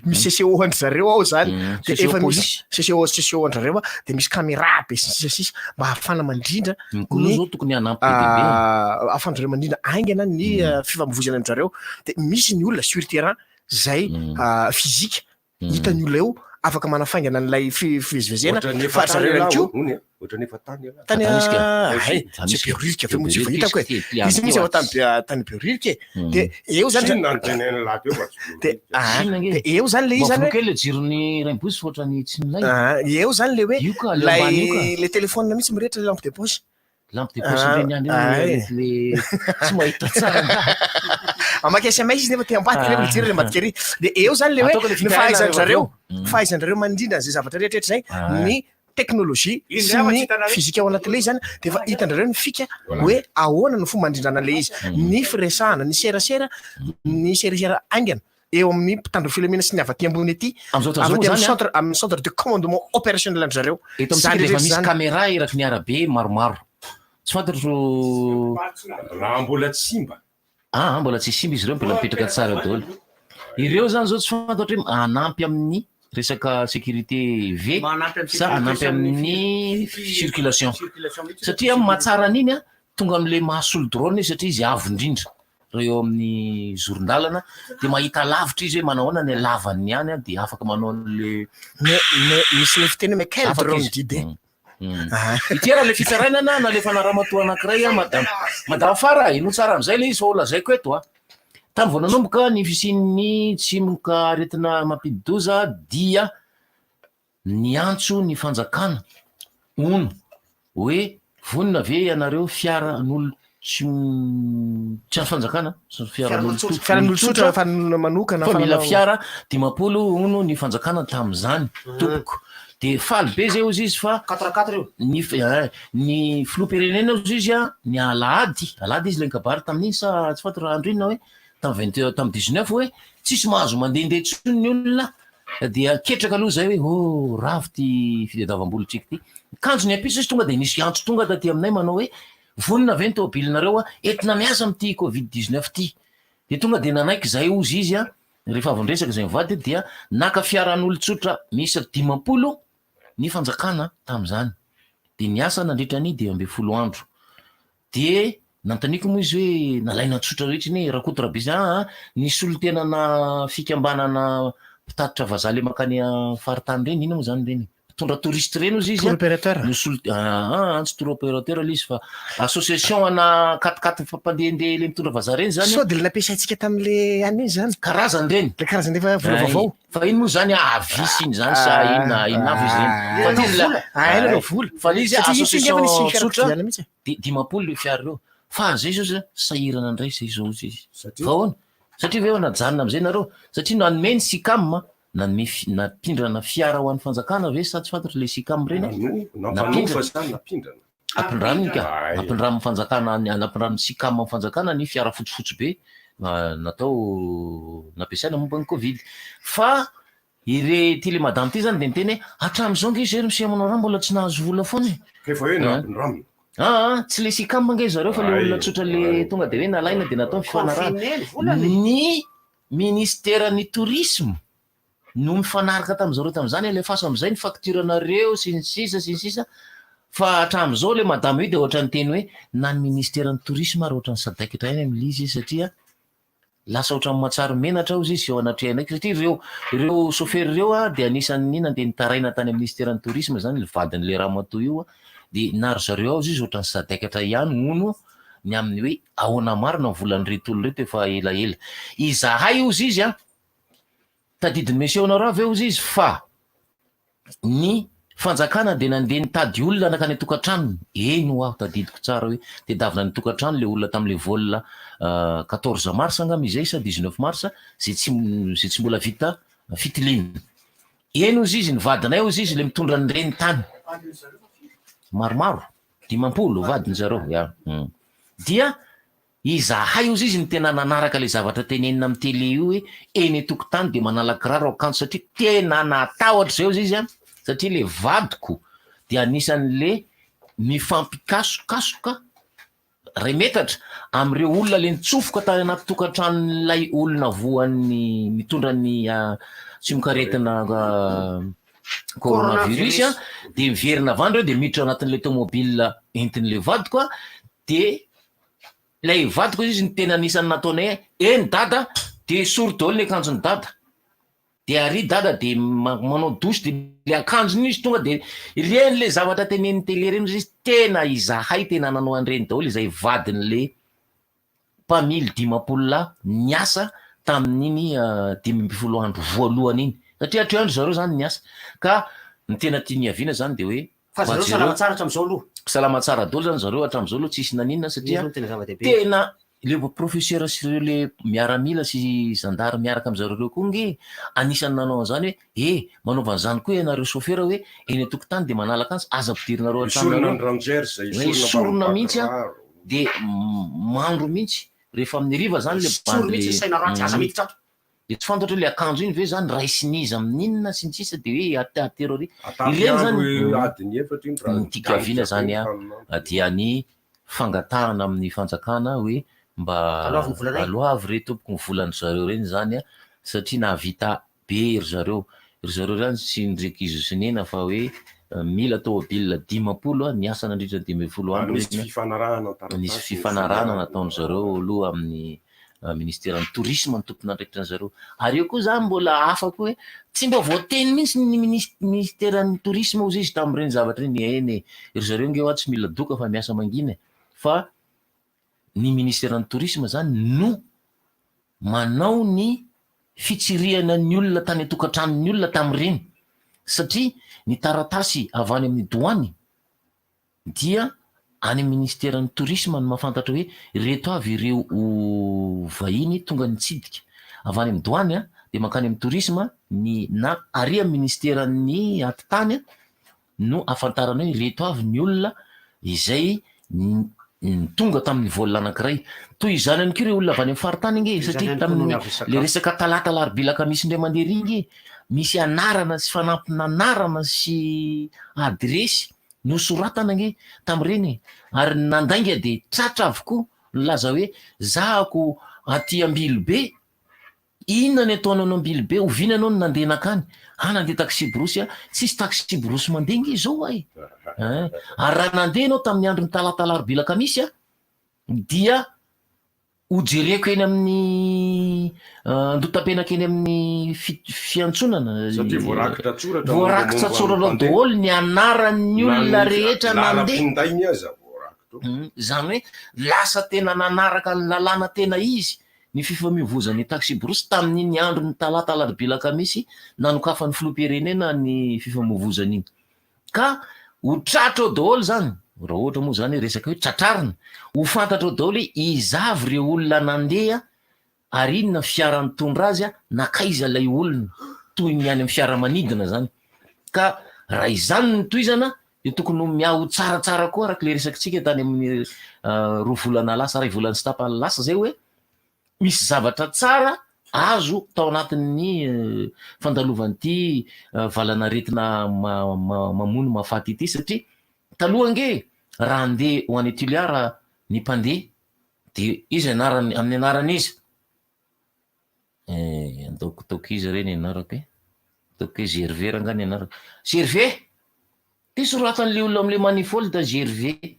Speaker 9: Misy CCO an-dry zareo ao zany. Dia
Speaker 23: CCO
Speaker 9: efa misy
Speaker 23: police.
Speaker 9: CCO CCO an-dry zareo a, dia misy caméra be sy ny sisa sy sisa mba ahafahana mandrindra
Speaker 23: Ny koa aloha
Speaker 9: ny
Speaker 23: zao tokony hanampy be dia be.
Speaker 9: ahafahan-dry zareo mandrindra haingana ny fifamoivoizana amin-dry zareo. Dia misy ny olona sur terrain zay physique hitan'ny olona eo afaka manafaingana an'ilay fivezivezena
Speaker 18: Ohatran'ny efa
Speaker 9: fa ry
Speaker 18: tany
Speaker 9: zareo ihany
Speaker 18: ialahy
Speaker 9: koa
Speaker 18: hono e. Ohatran'ny efa tany ialahy.
Speaker 9: Tany
Speaker 23: Tany izy ka.
Speaker 9: hay,
Speaker 23: Tany
Speaker 9: tsy
Speaker 23: izy ka.
Speaker 9: Behoririka ve moa tsy efa
Speaker 23: Behoririka
Speaker 9: hitako e.
Speaker 23: izy ty,
Speaker 9: Izy mihitsy efa tany Be- tany Behoririka e. Dia eo zany
Speaker 18: Chine no tenenina lahy teo fa tsy
Speaker 9: Dia
Speaker 18: Behoririka.
Speaker 9: ah,
Speaker 23: Chine ange.
Speaker 9: dia eo zany le izy zany
Speaker 23: Mavono
Speaker 9: hoe
Speaker 23: kely le jiron'ny Rainibozy fa ohatran'ny tsy milay.
Speaker 9: Ah, eo zany le hoe
Speaker 23: Io ka, le ambany io ka.
Speaker 9: lay le téléphone mihitsy mirehitra le lampe de poche.
Speaker 23: Lampe de poche ireny ihany
Speaker 9: Ah,
Speaker 23: io le tsy mahita tsara angaha.
Speaker 9: Mamaky SMS izy nefa te ambadika nefa mijery le ambadika ery. Dia eo zany le hoe
Speaker 23: Ataoko le
Speaker 9: ny
Speaker 23: fitarainana
Speaker 9: fahaizan-dry zareo,
Speaker 23: rehefa avy eo.
Speaker 9: fahaizan-dry zareo mandrindra an'izay zavatra rehetra rehetra izay,
Speaker 23: Ah.
Speaker 9: ny teknolojia
Speaker 17: Izy
Speaker 9: sy
Speaker 17: hafa
Speaker 9: ny
Speaker 17: tsy hitanareo.
Speaker 9: fizika ao anatin'ilay izy zany dia efa hitan-dry zareo ny fika hoe ahoana no fomba handrindrana an'ilay izy. Ny firesahana, ny serasera, ny serasera haingana eo amin'ny mpitandro filamina sy ny avy aty ambony aty,
Speaker 23: Amin'izao fotoana
Speaker 9: avy
Speaker 23: izao
Speaker 9: aty
Speaker 23: moa
Speaker 9: amin'ny
Speaker 23: zany an,
Speaker 9: centre, amin'ny centre de commandement opérationnel an-dry zareo.
Speaker 23: eto amintsika
Speaker 9: Izany
Speaker 23: dia efa
Speaker 9: rehetra
Speaker 23: misy
Speaker 9: izany.
Speaker 23: caméra eraky ny arabe maromaro. Tsy fantatro
Speaker 18: Raha mbola tsy simba.
Speaker 23: Ah, mbola tsy simba izy ireo, mbola mipetraka tsara daholo. Ireo zany zao tsy fantatro hoe hanampy amin'ny resaka sécurité ve
Speaker 17: Manampy amin'ny
Speaker 23: sa
Speaker 17: sécurité
Speaker 23: hanampy
Speaker 17: sy amin'ny
Speaker 23: amin'ny
Speaker 17: fi-
Speaker 23: circulation.
Speaker 17: circulation mihitsy.
Speaker 23: Satria mahatsara an'iny an, tonga amin'ilay mahasolo drone izy satria izy avo indrindra raha eo amin'ny zoron-dalana dia mahita lavitra izy hoe manahoana ny halavan'ny any an, dia afaka manao an'le
Speaker 9: Mais, mais misy le fiteny hoe mais quel
Speaker 23: afaka
Speaker 9: drone
Speaker 23: izy.
Speaker 9: d'idée.
Speaker 23: Ity ary le fitarainana nalefana ramatoa anankiray a madame madame Fara ino tsara amizay le izy fa ho lazaiko eto a. Tamin'ny vao nanomboka ny fisian'ny tsimoka aretina mampidi-doza dia niantso ny fanjakana hono hoe vonona ve ianareo fiaran'olo tsy tsy an'ny fanjakana
Speaker 9: Fiaran'olon-tsotra. Fiaran'olon-tsotra, fiaran'olona manokana,
Speaker 23: Fa mila
Speaker 9: fiaran'olona-
Speaker 23: fiara 50 hono ny fanjakana tamin'izany tompoko. De faly be zay ozy izy fa
Speaker 8: Quatre quatre io.
Speaker 23: ny f- eh, ny filoham-pirenena ozy izy a, ny alahady, alahady izy le nikabary tamin'iny sa tsy fantatro raha andro inona hoe tamin'ny vingt et un tamin'ny 19 hoe tsisy mahazo mandehandeha intsony ny olona dia ketraka aloha zay hoe oh ravo ty fitadiavam-bolontsika ty. Kanjo ny ampitso izy tonga de nisy antso tonga taty aminay manao hoe vonona ve ny tomobilinareo entina miasa amin'ity covid 19 ty. De tonga de nanaiky zahay hozy izy a, rehefa avy niresaka izay mivady dia naka fiaran'olon-tsotra miisa 50 ny fanjakana tamin'izany. De niasa nandritra ny 15 andro. De nanontaniako moa izy hoe nalaina tsotra rehetra iny hoe Rakoto Rabesa aa ny solontenana fikambanana mpitatitra vazaha le mankany faritany ireny, inona moa zany ireny? Mpitondra touriste ireny ozy izy
Speaker 9: Tour opérateur.
Speaker 23: No sol- aa tsy tour opérateur le izy fa association ana quat-quatre mpandehandeha le mitondra vazaha ireny zany.
Speaker 9: Sao de le nampiasaintsika tam'le an'iny zany?
Speaker 23: Karazany ireny.
Speaker 9: Le karazany efa vola vaovao.
Speaker 23: Fa iny moa zany avis iny zany sa inona inona avy izy ireny. Fa ty
Speaker 9: vola. Ah, ela ireo vola.
Speaker 23: Fa le izy
Speaker 9: Satria iny
Speaker 23: association
Speaker 9: efa nisy
Speaker 23: tsotra
Speaker 9: fiarakodia mihitsy.
Speaker 23: de 50 ireo fiara ireo. Fa zay zao zany sahirana indray zay zao izy. Fa ahoana? Satria ve najanona am'zay nareo? Satria nanome ny SICAM, nanome fi- nampindrana fiara ho an'ny fanjakana ve sa tsy fantatro le SICAM ireny?
Speaker 18: Nampanofa sa nampindrana?
Speaker 23: Ampindraminy ka, ampindramin'ny fanjakana ny nampidramin'ny SICAM amin'ny fanjakana ny fiara fotsifotsy be natao nampiasaina momba ny Covid. Fa ire ity le madame ity zany de niteny hoe hatramin'izao nge izy ry monsieur Manao raha mbola tsy nahazo vola foana e.
Speaker 18: Ka efa hoe nampindramina.
Speaker 23: Aa tsy le SICAM nge zareo fa le olona tsotra le tonga de hoe nalaina de natao ny fifanarahana. Ny ministeran'ny tourisme no mifanaraka tamin'zareo tamin'izany, alefaso amin'izay ny facture nareo sy ny sisa sy ny sisa, fa hatramin'izao le madame io de ohatran'ny niteny hoe na ny ministeran'ny tourisme ary ohatran'ny sadaikatra ihany amin'ilay izy satria lasa ohatran'ny mahatsiaro menatra hozy izy eo anatrehanay satria ireo ireo chauffeur ireo a de anisan'ny nandeha nitaraina tany amin'ny ministeran'ny tourisme zany le vadin'le ramatoa io a, de na ry zareo ao hozy izy ohatran'ny sadaikatra ihany hono ny amin'ny hoe ahoana marina ny volan'ireto olona ireto efa elaela. Izahay hozy izy a, Tadidin'i Monsieur Honorat ve hozy izy fa ny fanjakana dia nandeha nitady olona nankany an-tokantranony? Eny ho'aho tadidiko tsara hoe tedavina any an-tokantrano ilay olona tamin'ilay vol 14 mars angamba izay sa 19 mars izay tsy izay tsy mbola vita fitiliana. Eny hozy izy ny vadinay hozy izy ilay mitondra ny reny tany. Maromaro, 50 vadin-dry zareo ya. Dia Izahay ozy izy no tena nanaraka le zavatra tenenina am télé io hoe eny antokotany de manala kiraro akanjo satria tena natahotra zay ozy izy an, satria le vadiko de anisan'le mifampikasokasoka ray metatra am'ireo olona le nitsofoka tany anaty tokantranon'ilay olona voan'ny mitondra ny tsimokaretina coronavirus an, de miverina avy any reo de miditra ao anatin'le tomobile entin'le vadiko an, de Ilay vadiko izy no tena anisan'ny nataonay hoe eny dada de esory daholo ny akanjon'i dada, de ary dada de manao douche de le akanjony iny izy tonga de ireny le zavatra tenenin'ny tele ireny ozy izy tena izahay tena nanao an'ireny daholo izay vadin'le mpamily 50 lahy niasa tamin'iny 15 andro voalohany iny satria hatreo andry zareo zany niasa ka ny tena tiany hiaviana zany de hoe
Speaker 8: Fa zareo salama tsara hatramin'izao aloha.
Speaker 23: Salama tsara daholo zany zareo hatramin'izao aloha tsisy naninona satria
Speaker 8: Iny no tena zava-dehibe.
Speaker 23: tena le professeur sy ireo le miaramila sy zandary miaraka amin'zareo reo koa nge anisan'ny nanao an'izany hoe eh manaova an'izany koa ianareo chauffeur hoe eny an-tokotany de manala akanjo aza ampidirinareo
Speaker 18: Esorina
Speaker 23: an-tranonareo.
Speaker 18: ny rangers,
Speaker 23: Esorina
Speaker 18: esorina
Speaker 23: mihitsy an,
Speaker 18: kiraro.
Speaker 23: de mandro mihitsy rehefa amin'ny hariva zany le
Speaker 8: Esory
Speaker 23: bandy
Speaker 8: mihitsy ny saina ratsy, aza miditra ato.
Speaker 23: De tsy fantatro hoe le akanjo iny ve zany raisin'iza amin'inona sy ny sisa de hoe atero ary.
Speaker 18: Atapy
Speaker 23: Ireny zany
Speaker 18: andro adiny efatra iny raha
Speaker 23: ny tiako hiaviana zany an dia ny fangatahana amin'ny fanjakana hoe mba
Speaker 8: Aloavy ny volanay.
Speaker 23: aloavy re tompoko ny volan-dry zareo ireny zany an satria nahavita be ry zareo. Ry zareo zany tsy ndreky izy sy nena fa hoe mila tômôbila 50 niasa nandritra ny 15
Speaker 18: Ary
Speaker 23: andro
Speaker 18: nisy
Speaker 23: ireny an.
Speaker 18: fifanarahana an-taratasy
Speaker 23: Nisy fifanarahana nataon-dry zareo aloha amin'ny ministeran'ny tourisme no tompon'andraikitra an'zareo. Ary eo koa zany mbola hafa koa hoe tsy mba voateny mihitsy ny ministeran'ny tourisme hozy izy tamin'ireny zavatra ireny, eny e, ry zareo nge hoa tsy mila doka fa miasa mangina e, fa ny ministeran'ny tourisme zany no manao ny fitsirihana ny olona tany an-tokantranon'ny olona tamin'ireny satria ny taratasy avy any amin'ny doany dia any amin'ny ministeran'ny tourisme no mahafantatra hoe ireto avy ireo vahiny tonga nitsidika. Avy any amin'ny douane dia mankany amin'ny tourisme ny na ary amin'ny ministeran'ny atitany no ahafantarana hoe ireto avy ny olona izay tonga tamin'ny vol anankiray. Toy izany ihany koa ireo olona avy any amin'ny faritany ange
Speaker 8: Toy izany
Speaker 23: satria
Speaker 8: ihany koa noho ny
Speaker 23: tamin'ny
Speaker 8: avy
Speaker 23: le
Speaker 8: sakafo.
Speaker 23: resaka talata alarobia alakamisy indray mandeha ery ange misy anarana sy fanampin'anarana sy adiresy Nosoratana ange tamin'ireny e! Ary ny nandainga dia tratra avokoa nilaza hoe zahako aty Ambilobe, inona ny ataonao any Ambilobe, oviana ianao no nandeha nankany? Ah nandeha taxi-brousse aho, tsisy taxi-brousse mandeha nge izao ay! Ein, ary raha nandeha ianao tamin'ny andron'ny talata alarobia alakamisy an, dia ho jereko eny amin'ny Andohatapenaka eny amin'ny fiantsonana,
Speaker 18: Satria voarakitra an-tsoratra
Speaker 23: voarakitra an-tsoratra ao daholo ny anaran'ny olona rehetra nandeha.
Speaker 18: Lalam-pindainy aza voarakitra
Speaker 23: ao. Izany hoe lasa tena nanaraka ny lalàna tena izy ny fifamoivoizan'ny taxi-brousse tamin'iny andron'ny talata alarobia alakamisy nanokafan'ny filoham-pirenena ny fifamoivoizana iny. Ka ho tratra ao daholo izany, raha ohatra moa izany hoe resaka hoe tratrarina, ho fantatra ao daholo hoe iza avy ireo olona nandeha ary inona ny fiara nitondra azy nankaiza ilay olona, toy ny any amin'ny fiaramanidina izany. Ka raha izany no tohizana dia tokony ho miha ho tsaratsara koa araka ilay resakitsika tany amin'ny roa volana lasa, iray volana sy tapany lasa izay hoe misy zavatra tsara azo tao anatin'ny fandalovan'ity valan'aretina mamono mahafaty ity satria taloha ange raha handeha ho any Toliara ny mpandeha dia iza anarany amin'ny anaran'iza? Eh, ataoko ataoko iza re ny anarako e? Ataoko hoe Gervais rangaha ny anarako. Gervais! Ty soratan'le olona am'le manifold Gervais.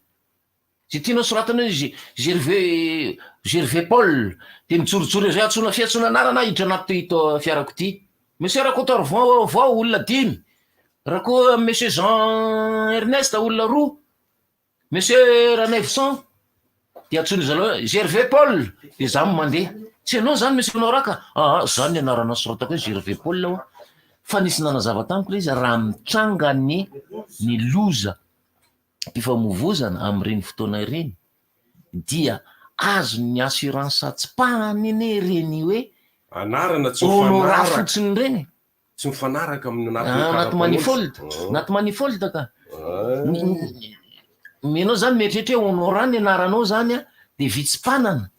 Speaker 23: Zay tianao soratana hoe Gervais Gervais Paul de mijorojoro eo zay antsoina fiantsoana anarana hiditra anaty ito fiarakodia. Monsieur Rakotoarivao vao olona dimy, Rako Monsieur Jean Ernest olona roa, Monsieur Ranaivoson de antsoin'ny zareo hoe Gervais Paul de za mandeha. Tsy ianao zany Monsieur Honorat ka, aa zany ny anarana soratako hoe Gervais Paul hoa. Fa nisy nanazava tamiko le izy raha mitranga ny ny loza fifamoivozana amin'ireny fotoana ireny dia azon'ny assurance tsipahana anie ireny hoe
Speaker 18: Anarana tsy
Speaker 23: Honorat
Speaker 18: mifanaraka.
Speaker 23: fotsiny ireny e.
Speaker 18: Tsy mifanaraka amin'ny anatin'ny
Speaker 23: Ah, anaty
Speaker 18: karapanondro.
Speaker 23: manifold,
Speaker 18: Ah.
Speaker 23: anaty manifold ka.
Speaker 18: Ah.
Speaker 23: Ny- ny- Ianao zany mieritreritra hoe Honorat ny anaranao zany an, de vitsy mpanana,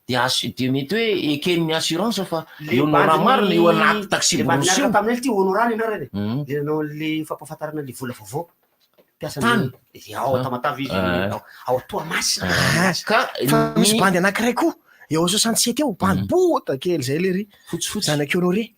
Speaker 23: de assu- de mety hoe eken'ny assurance fa
Speaker 8: Le
Speaker 23: i Honorat
Speaker 8: bandy
Speaker 23: marina io anaty taxi
Speaker 8: le bandy
Speaker 23: brousse io.
Speaker 8: niaraka taminay ity Honorat ny anarany e.
Speaker 23: Mhm.
Speaker 8: Le nanao an'le fampahafantarana le vola vaovao. Mpiasa
Speaker 23: Tany.
Speaker 8: ny ao Tamatave izy,
Speaker 23: Ah.
Speaker 8: ao- ao Toamasina.
Speaker 9: Ah,
Speaker 23: Ka
Speaker 9: fa misy
Speaker 23: ny-
Speaker 9: bandy anankiray koa eo 67 eo, bandy bota kely zay lery.
Speaker 23: Fotsifotsy.
Speaker 9: Zanak'i Honoré.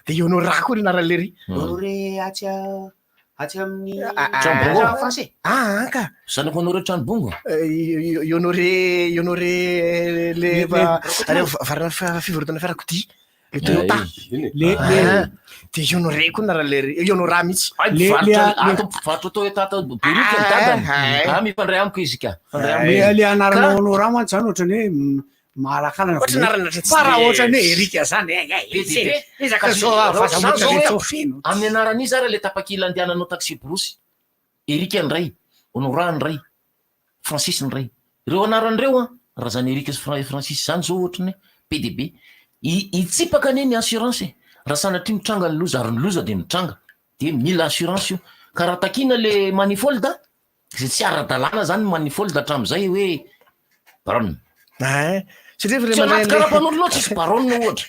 Speaker 9: De i Honorat koa ny anaran'i lery.
Speaker 8: Honoré atsy a- atsy amin'ny
Speaker 23: Trano bongo.
Speaker 8: français.
Speaker 9: Ah, an ka.
Speaker 23: Zanak'i Honoré trano bongo.
Speaker 9: Eh, i Honoré, i Honoré le
Speaker 17: Le-
Speaker 9: va-
Speaker 17: le-
Speaker 9: reo varana fivarotana fiarakodia. Le Toyota.
Speaker 17: Le-
Speaker 9: Ah, de i Honoré koa ny anaran'i lery. I Honorat mihitsy.
Speaker 23: Ay,
Speaker 17: Le-
Speaker 23: mpivarotra
Speaker 17: le-
Speaker 23: ato mpivarotra Toyota ato Beroky ny dadany.
Speaker 9: Ah,
Speaker 23: Ah, mifandray amiko izy ka. Mifandray amiko
Speaker 17: Le
Speaker 23: izy.
Speaker 17: le anarana
Speaker 23: Ka-
Speaker 17: Honorat mantsy zany ohatrany hoe mahalakalana
Speaker 9: Ohatry ny anarana tsy
Speaker 17: fa raha
Speaker 9: de-
Speaker 17: ohatrany hoe Eric zany eh, eh,
Speaker 23: Be dia be.
Speaker 17: Iza
Speaker 23: Ka
Speaker 17: ka zao
Speaker 23: raha ohatry
Speaker 17: vazaha
Speaker 23: zany zao
Speaker 17: rehetra
Speaker 23: hoe
Speaker 17: ho feno.
Speaker 23: amin'ny anaran'iza ary le tapakila andehananao taxi brousse. Eric ny ray, Honorat ny ray, Francis ny ray. Ireo anarana ireo an, raha zany Eric sy Francis zany zao ohatrany hoe be dia be. Hitsipaka anie ny assurance e. Raha sanatria mitranga ny loza, ary ny loza dia mitranga, dia mila assurance io. Ka raha takiana le manifold, izay tsy ara-dalàna zany ny manifold hatramin'izay hoe baronne.
Speaker 9: Ein, satria
Speaker 23: Tsy anaty karapan'olona ao tsisy baronne ohatra.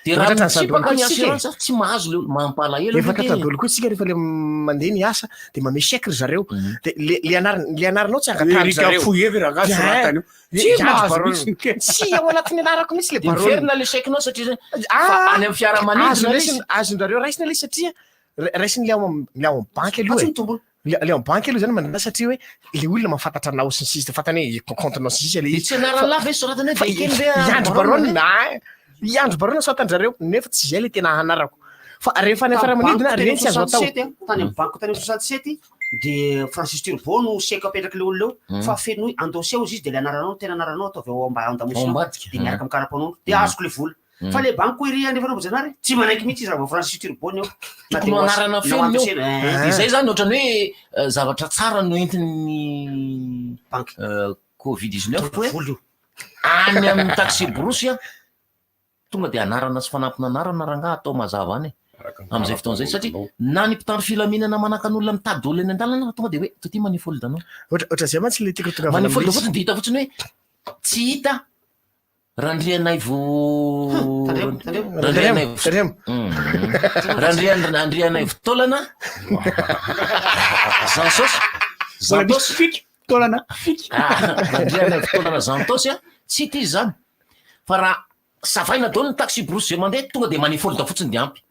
Speaker 23: De raha
Speaker 9: Efa tratran'ny
Speaker 23: mitsipaka ny
Speaker 9: daholo koa tsika e.
Speaker 23: assurance tsy mahazo le mampalahelo
Speaker 9: Efa
Speaker 23: aloha
Speaker 9: tratra
Speaker 23: e.
Speaker 9: daholo koa tsika rehefa le mandeha ny asa de manome chèque ry zareo. De le le anarana le anaranao tsy angatahan-dry
Speaker 17: Erika
Speaker 9: zareo.
Speaker 17: fohy hevy rangahy
Speaker 9: Dia,
Speaker 17: soratany io.
Speaker 9: eh,
Speaker 17: Tsy
Speaker 9: hiandry
Speaker 17: mahazo
Speaker 9: baronne.
Speaker 17: mihitsy ny kely.
Speaker 9: Tsy ao anatin'ny anarako mihitsy le
Speaker 23: De
Speaker 9: baronne.
Speaker 23: miverina le chèque-nao satria zay
Speaker 9: Ah,
Speaker 23: fa any amin'ny fiaramanidina
Speaker 9: azo
Speaker 23: le
Speaker 9: raisina
Speaker 23: izy.
Speaker 9: azon-drareo raisina le izy satria raisiny le ao am- le ao amin'ny banky aloha e. Le le ao amin'ny banky aloha zany mandray satria hoe le olona mahafantatra anao sy ny sisa fantany hoe compte-nao sy ny sisa le
Speaker 23: De
Speaker 9: izy.
Speaker 23: tsy anarany lahy ve soratana hoe
Speaker 9: Fa
Speaker 23: de ekeny ve
Speaker 9: hiandry
Speaker 23: baronne
Speaker 9: baronne
Speaker 23: ve?
Speaker 9: ah, hiandry baronne soatan-drareo nefa tsy zay le tena anarako. Fa rehefa any amin'ny fiaramanidina
Speaker 8: Tany
Speaker 9: reny tsy azo atao.
Speaker 8: 67, tany amin'ny banky tany amin'ny 67 de Francis Turbo no chèque apetrak'ilay olona eo
Speaker 23: Mm.
Speaker 8: fa fenoy endossé hozy izy de le anaranao tena anaranao ataovy ao amba-
Speaker 23: Ao
Speaker 8: andamosinao
Speaker 23: ambadika.
Speaker 8: de miaraka amin'ny karapanondro de
Speaker 23: Mm.
Speaker 8: azoko le vola.
Speaker 23: Mm.
Speaker 8: Fa le banky koa ery andrefanao Ambohijanahary tsy manaiky mihitsy izy raha vao Francis Turbo ny eo. Na
Speaker 23: Tokony
Speaker 8: de
Speaker 23: ho anarana
Speaker 8: na
Speaker 23: feno eo.
Speaker 8: endossé, eh.
Speaker 23: De zay zany ohatrany hoe zavatra tsara no entin'ny Covid 19 hoe
Speaker 8: Vola io.
Speaker 23: any amin'ny taxi brousse a, tonga de anarana sy fanampin'anarana rangahy atao mazava any e. Amin'izay fotoana izay satria na ny mpitandro filaminana manakan'olona mitady olona eny an-dalana tonga de hoe to ty manifold anao.
Speaker 9: Ohatra ohatran'izay mantsy le tiako tongavana
Speaker 23: Manifold
Speaker 9: amin'izy.
Speaker 23: fotsiny de hita fotsiny hoe tsy hita Randrianaivo
Speaker 8: Tandremo, tandremo.
Speaker 23: Randrianaivo
Speaker 9: Tandremo.
Speaker 23: Randrian Andrianaivo Taolana Jean Sos
Speaker 17: Mbola
Speaker 23: Jean
Speaker 17: misy
Speaker 23: Tos
Speaker 17: fika, taolana fika.
Speaker 23: Ah, Randrianaivo Taolana Jean Tos a tsy hita izy zany. Fa raha savaina daholo ny taxi-brousse izay mandeha, tonga dia manifold fotsiny dia ampy.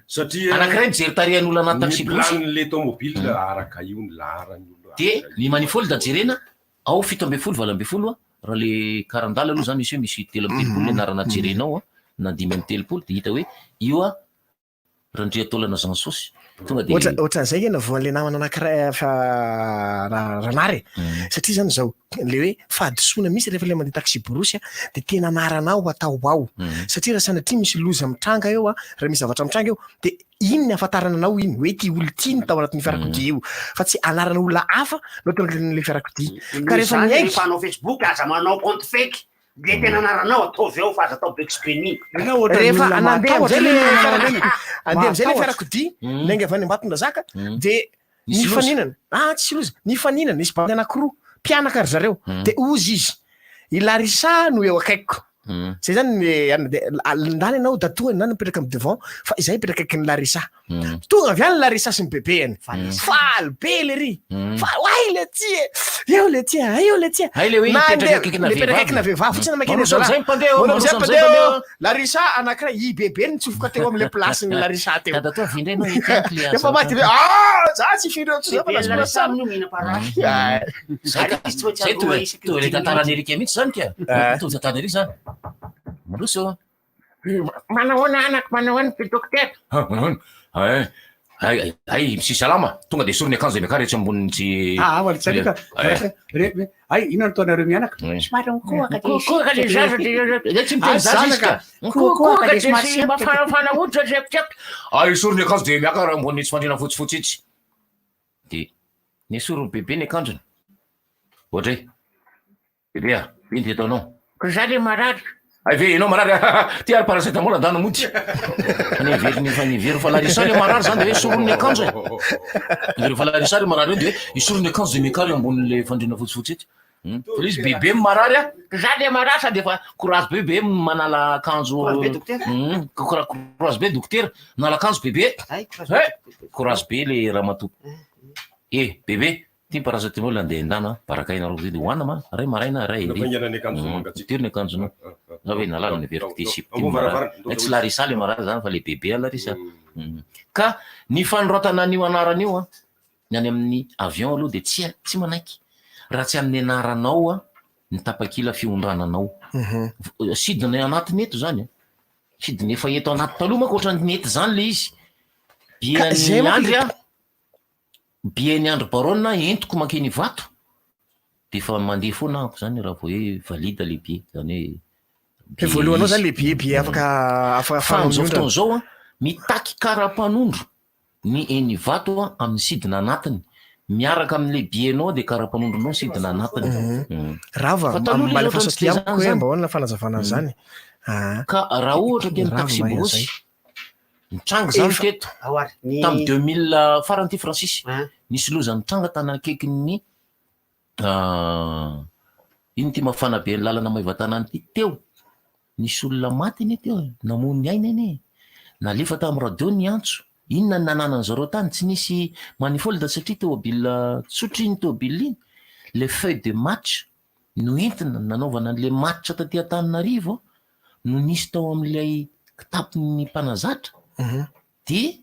Speaker 18: Satria
Speaker 23: Anankiray mijery tarehin'olona anaty
Speaker 18: ny
Speaker 23: taxi-brousse.
Speaker 18: planin'ilay tomobile araka io ny laharan'ny olona.
Speaker 23: Dia ny manifold jerena, ao 17, 18 a, raha le karandala aloha zany misy hoe misy 33 ny anarana jerena ao a, na 35 dia hita hoe io a Randriataolana Jean Sosy. Tonga dia
Speaker 9: Ohatra ohatran'izay nge navoan'ilay namana anankiray fa Ranary e. Satria zany zao, le hoe fahadisoana mihitsy rehefa le mandeha taxi-brousse a, de tena anaranao atao ao. Satria raha sanatria misy loza mitranga eo a, raha misy zavatra mitranga eo, de iny ny ahafantarana anao iny, hoe ity olona ity no tao anatin'io fiarakodia io, fa tsy anarana olona hafa no atao anatin'ilay fiarakodia. Ka
Speaker 8: Noho
Speaker 9: rehefa
Speaker 8: izany
Speaker 9: miaiky.
Speaker 8: rehefa hanao Facebook aza manao compte fake le tena anaranao ataovy ao fa aza atao Bexbeni.
Speaker 9: Rehefa nandeha amizay le fiarakodia, andeha amizay le fiarakodia, niainga avy any Ambatondrazaka, de
Speaker 23: Nisy loza.
Speaker 9: nifaninana, ah tsisy loza, nifaninana, nisy bandy anankiroa, mpianaka ry zareo, de hozy izy, i Larissa no eo akaikiko, zay zany ny anona, de ndana ianao dadatoa, ndana mipetraka amin'ny devant, fa izahay mipetraka akaikin'i Larissa. Tonga avy any Larissa sy ny bebehany. Faly be lery. Faly, oay le ty e. Eo le ty, eo le ty.
Speaker 23: Hay le hoe
Speaker 9: Na
Speaker 23: hipetraka
Speaker 9: andeha-
Speaker 23: akaikina
Speaker 9: le mipetraka
Speaker 23: vehivavy.
Speaker 9: akaikina vehivavy fotsiny makeny
Speaker 23: Maroso
Speaker 9: zalahy.
Speaker 23: amizay mpandeha eo,
Speaker 9: Maroso
Speaker 23: maroso
Speaker 9: amizay
Speaker 23: amizay
Speaker 9: mpandeha
Speaker 23: mpandeha
Speaker 9: eo.
Speaker 23: eo.
Speaker 9: Larissa anankiray i bebe nitsofoka teo amin'ilay place-n'i Larissa teo.
Speaker 23: Dadatoa avy indray ianao ety amiko le
Speaker 9: Efa maty
Speaker 23: aza.
Speaker 9: le, ah, za tsy firy eo tsy za fa
Speaker 8: Bebe
Speaker 9: lasa
Speaker 8: Larissa
Speaker 9: lasa.
Speaker 8: amin'io mihinam-parasy.
Speaker 9: Ah.
Speaker 23: Zay ka,
Speaker 8: Izy tsy maintsy
Speaker 23: zay
Speaker 8: aloha
Speaker 23: toa
Speaker 8: isaky ny
Speaker 23: toa ilay
Speaker 8: dimy
Speaker 23: tantaran'i
Speaker 8: minitra.
Speaker 23: Eric mihitsy zany ka.
Speaker 9: Eh.
Speaker 23: Toa tantaran'i Eric zany. Maroso.
Speaker 1: Manahoana anako, manahoana ry dokotera?
Speaker 23: Ah, manahoana? Ay, ay, ay, misy salama. Tonga dia esoriny akanjo dia miakara etsy ambonin'ny tsy.
Speaker 17: Ah, ah, tsy alika.
Speaker 23: Eh.
Speaker 17: Re, re, ay, inona no ataonareo mianaka?
Speaker 1: Somary mikohaka dia
Speaker 23: Mikohaka le zaza dia dia tsy miteny
Speaker 17: Ah,
Speaker 23: zaza izy ka.
Speaker 17: zanaka.
Speaker 1: Mikohaka dia
Speaker 23: dia
Speaker 1: somary
Speaker 23: sy
Speaker 1: sempotra.
Speaker 23: mafanafana hoditra semposempotra. Ah, esoriny akanjo dia miakara ambonin'ny tsy fandriana fotsifotsy itsy. Dia nesoriny bebe ny akanjony. Ohatra hoe. Bebe a, ino ty ataonao?
Speaker 1: Ko za le marary.
Speaker 23: Hay ve ianao marary a, ty ary paracetamol andana mody. Fa niheveriny fa niheveriny fa Larissa le marary zany de hoe esoriny ny akanjo e. Heveriny fa Larissa le marary eo de hoe esoriny ny akanjo de miakary ambonin'le fandriana fotsifotsy etsy. Fa le izy bebe marary a,
Speaker 1: Za le marary
Speaker 23: sady efa courage be be manala akanjo.
Speaker 8: Courage be dokotera.
Speaker 23: Courage be dokotera, manala akanjo bebe.
Speaker 8: Hay, courage be
Speaker 23: Eh, courage be le ramatoa. Eh, bebe, Ty paracetamol andeha endana baraka ianareo zay de hoanina ma ray maraina ray hariva.
Speaker 18: Nafaingana ny akanjo vao mangatsiaka.
Speaker 23: Tiro ny akanjonao. Za ve nalala ny veriko ty sipa ty
Speaker 18: Ambony
Speaker 23: marary.
Speaker 18: varavarana.
Speaker 23: Ay, tsy Larissa le marary zany fa le bebe a Larissa. Ka ny fanoratana an'io anarana io an, ny any amin'ny avion aloha de tsia, tsy manaiky raha tsy amin'ny anaranao an ny tapakila fiondrananao. Sidina anatiny eto zany an. Sidina efa eto anaty taloha manko ohatran'ny nety zany le izy.
Speaker 9: Ka zay
Speaker 23: Billet-n'ny
Speaker 9: manko
Speaker 23: Andry
Speaker 9: le
Speaker 23: an. Billet-n'i Andry Baronne entiko mankeny Ivato de efa mandeha foana ahako zany raha vao hoe valide le billet, zany hoe
Speaker 9: He
Speaker 23: billet
Speaker 9: voalohanao
Speaker 23: izy.
Speaker 9: zany le billet, billet afaka afaka
Speaker 23: Fa
Speaker 9: afahanao
Speaker 23: am'zao
Speaker 9: miondrana.
Speaker 23: fotoana zao an, mitaky kara-panondro ny eny Ivato an amin'ny sidina anatiny, miaraka amin'le billet-nao de kara-panondronao sidina anatiny.
Speaker 9: Rava,
Speaker 23: Fa taloha
Speaker 9: mba
Speaker 23: le
Speaker 9: alefaso
Speaker 23: ohatran'ny tsy
Speaker 9: aty
Speaker 23: de
Speaker 9: amiko
Speaker 23: zany
Speaker 9: hoe
Speaker 23: zany.
Speaker 9: mba ahoana fanazavana an'izany. Ah.
Speaker 23: Ka raha ohatra ke ny
Speaker 9: Rava
Speaker 23: taxi
Speaker 9: mahay
Speaker 23: brousse
Speaker 9: an'izay.
Speaker 23: Nitranga izany
Speaker 9: Efa-
Speaker 23: teto.
Speaker 8: Ao ary, ny-
Speaker 23: Tamin'ny 2000 farany ity Francis. Nisy loza nitranga tany akaikin'ny ino ity mafana be ny lalana Maevatanàna ity teo. Nisy olona maty anie teo e, namono ny ainy anie. Nalefa tamin'ny radio ny antso. Inona ny nananan'ny zareo tany? Tsy nisy manifold satria tômôbila tsotra iny tômôbila iny. Le feuille de match no entina nanaovana an'ilay match taty Antananarivo no nisy tao amin'ilay kitapon'ny mpanazatra dia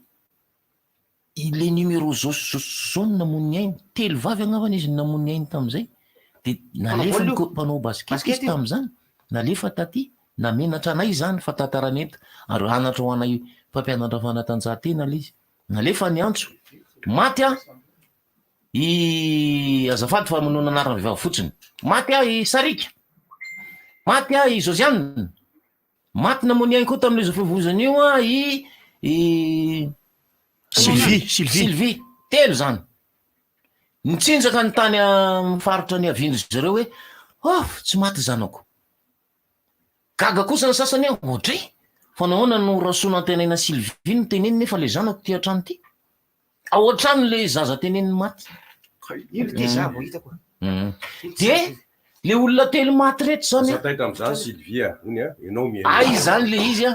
Speaker 23: ilay numéro zao sy zao sy zao no namono ny ainy, telo vavy angambany izy no namono ny ainy tamin'izay, dia nalefa ny ko- mpanao basket izy tamin'izany, nalefa taty, namenatra anay izany fa tantarana eto, ary anatra ho anay mpampianatra fanatanjahantena ilay izy, nalefa ny antso, maty aho, I azafady fa manonona anarana vehivavy fotsiny. Maty aho i Sarika. Maty aho i Josiane. Maty namono ainy koa tamin'io fivoizana io aho i i
Speaker 9: Sylvie, Sylvie.
Speaker 23: Sylvie. Telo zany. Nitsinjaka ny tany amin'ny faritra niavian-dry zareo hoe oh tsy maty zanako. Gaga kosa ny sasany hoe ohatray fa nahoana no Rasoanantenaina Sylvie no teneniny nefa le zanako ty an-trano ty. Ao an-trano le zaza teneniny maty.
Speaker 8: Ino ty za vao hitako.
Speaker 23: De le olona telo maty reto zany
Speaker 18: Aza taitra amin'izany Sylvie a, hono a, ianao mihaino.
Speaker 23: Ay zany le izy a.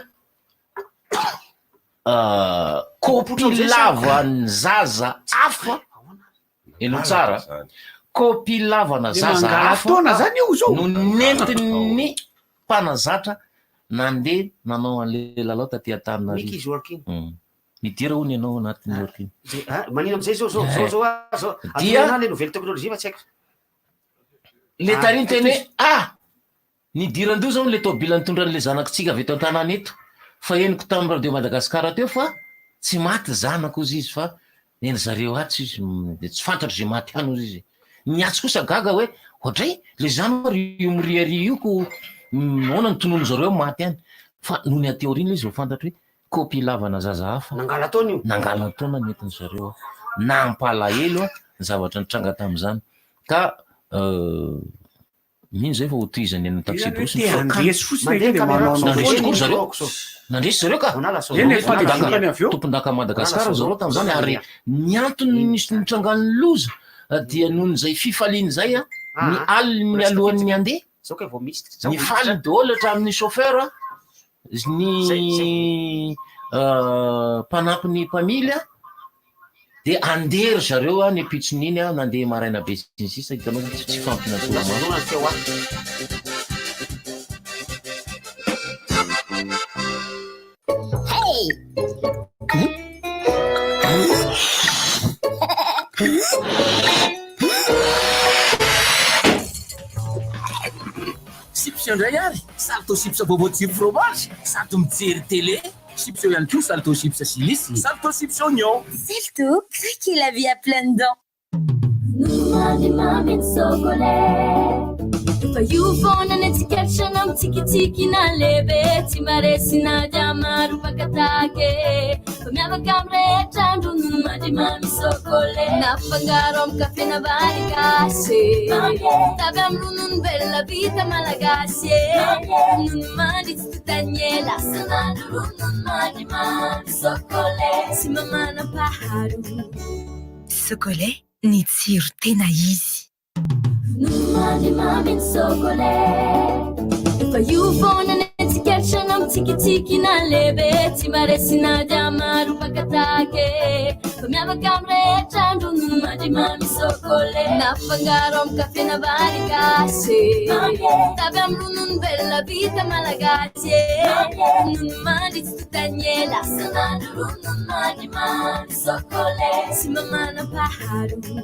Speaker 23: Kopy lavan'ny zaza hafa. Henoy tsara. Kopy lavana
Speaker 17: Le
Speaker 23: zaza hafa
Speaker 17: mangala-taona zany io zao.
Speaker 23: no nentin'ny. mpanazatra nandeha nanao an'le lalao taty Antananarivo.
Speaker 8: Mickey is working.
Speaker 23: Midira hono ianao anatin'ny working.
Speaker 8: Zay, ah, manino amizay zao zao zao zao ah, zao.
Speaker 23: Dia-
Speaker 8: Atorona le nouvelle technologie fa tsy haiko.
Speaker 23: Le
Speaker 8: Ah,
Speaker 23: tary niteny hoe
Speaker 8: tohizo.
Speaker 23: ah nidiran-doza hono le tôbila nitondra an'le zanakitsika avy eto an-tanàna eto fa henoko tamin'ny radio Madagascar teo fa tsy maty zanako ozy izy fa neny zareo atsy izy de tsy fantatro ze maty any ozy izy. Ny atsy kosa gaga hoe ohatray le zanako ary io miriaria io ko nahoana ny tonony zareo maty any fa nony aty aoriana le izy vao fantatro hoe Kopy lavana zaza hafa.
Speaker 8: Nangalataona io.
Speaker 23: Nangalataona nentin zareo aho. Nampalahelo aho ny zavatra nitranga tamin'izany. Ka mino zay fa ho tohizany any taxi brousse ny
Speaker 17: Te handresy fotsiny ange dia manao anao
Speaker 23: Nandresy tokoa ry
Speaker 17: foana.
Speaker 23: zareo. Nandresy zareo ka.
Speaker 17: Eny e, fa dia vokany avy eo.
Speaker 23: Tompondaka Madagasikara zareo tamin'izany ary ny antony nisy nitrangan'ny loza dia noho izay fifaliana izay ny aliny mialohan'ny handeha.
Speaker 8: Zao kay vao misy. Zao
Speaker 23: Ny faly daholo hatramin'ny chauffeur ny mpanampy ny mpamily a, de andeha ry zareo a ny ampitson'iny a, nandeha maraina be sy ny sisa, hitanao zany tsy fampina torimaso.
Speaker 7: Chips indray ary, Salto chips vaovao tsiro fromage, sady mijery télé. Chips eo ihany koa Salto chips chili, Salto chips oignon.
Speaker 19: Salto, craquez la vie à pleines dents. Mamy mamy ny sokolet Fa io foana ny tsikaritra na mitsikitsiky na lehibe Tsy mba resy na dia maro mpakatake Fa miavaka amin'ny rehetra ny ronono mandry mamy sokolet Nafangaro amin'ny kafe na vary gasy Tavy amin'ny ronono velona vita malagasy Ronono mandry tsy tontan'ny ela Sanandro ronono mandry mamy sokolet Tsy mba manam-paharoa
Speaker 2: Sokolet, ny tsiro tena izy.
Speaker 19: Ronono mandry mamy ny sokolet Fa io foana ny tsikaritra na mitsikitsiky na lehibe Tsy mba resy na dia maro mpakatake Fa miavaka amin'ny rehetra ny ronono mandry mamy sokolet Nafangaro amin'ny kafe na vary gasy Tavy amin'ny ronono velona vita malagasy Ronono mandry tsy tontan'ny ela Sanandro ronono mandry mamy sokolet Tsy mba manam-paharoa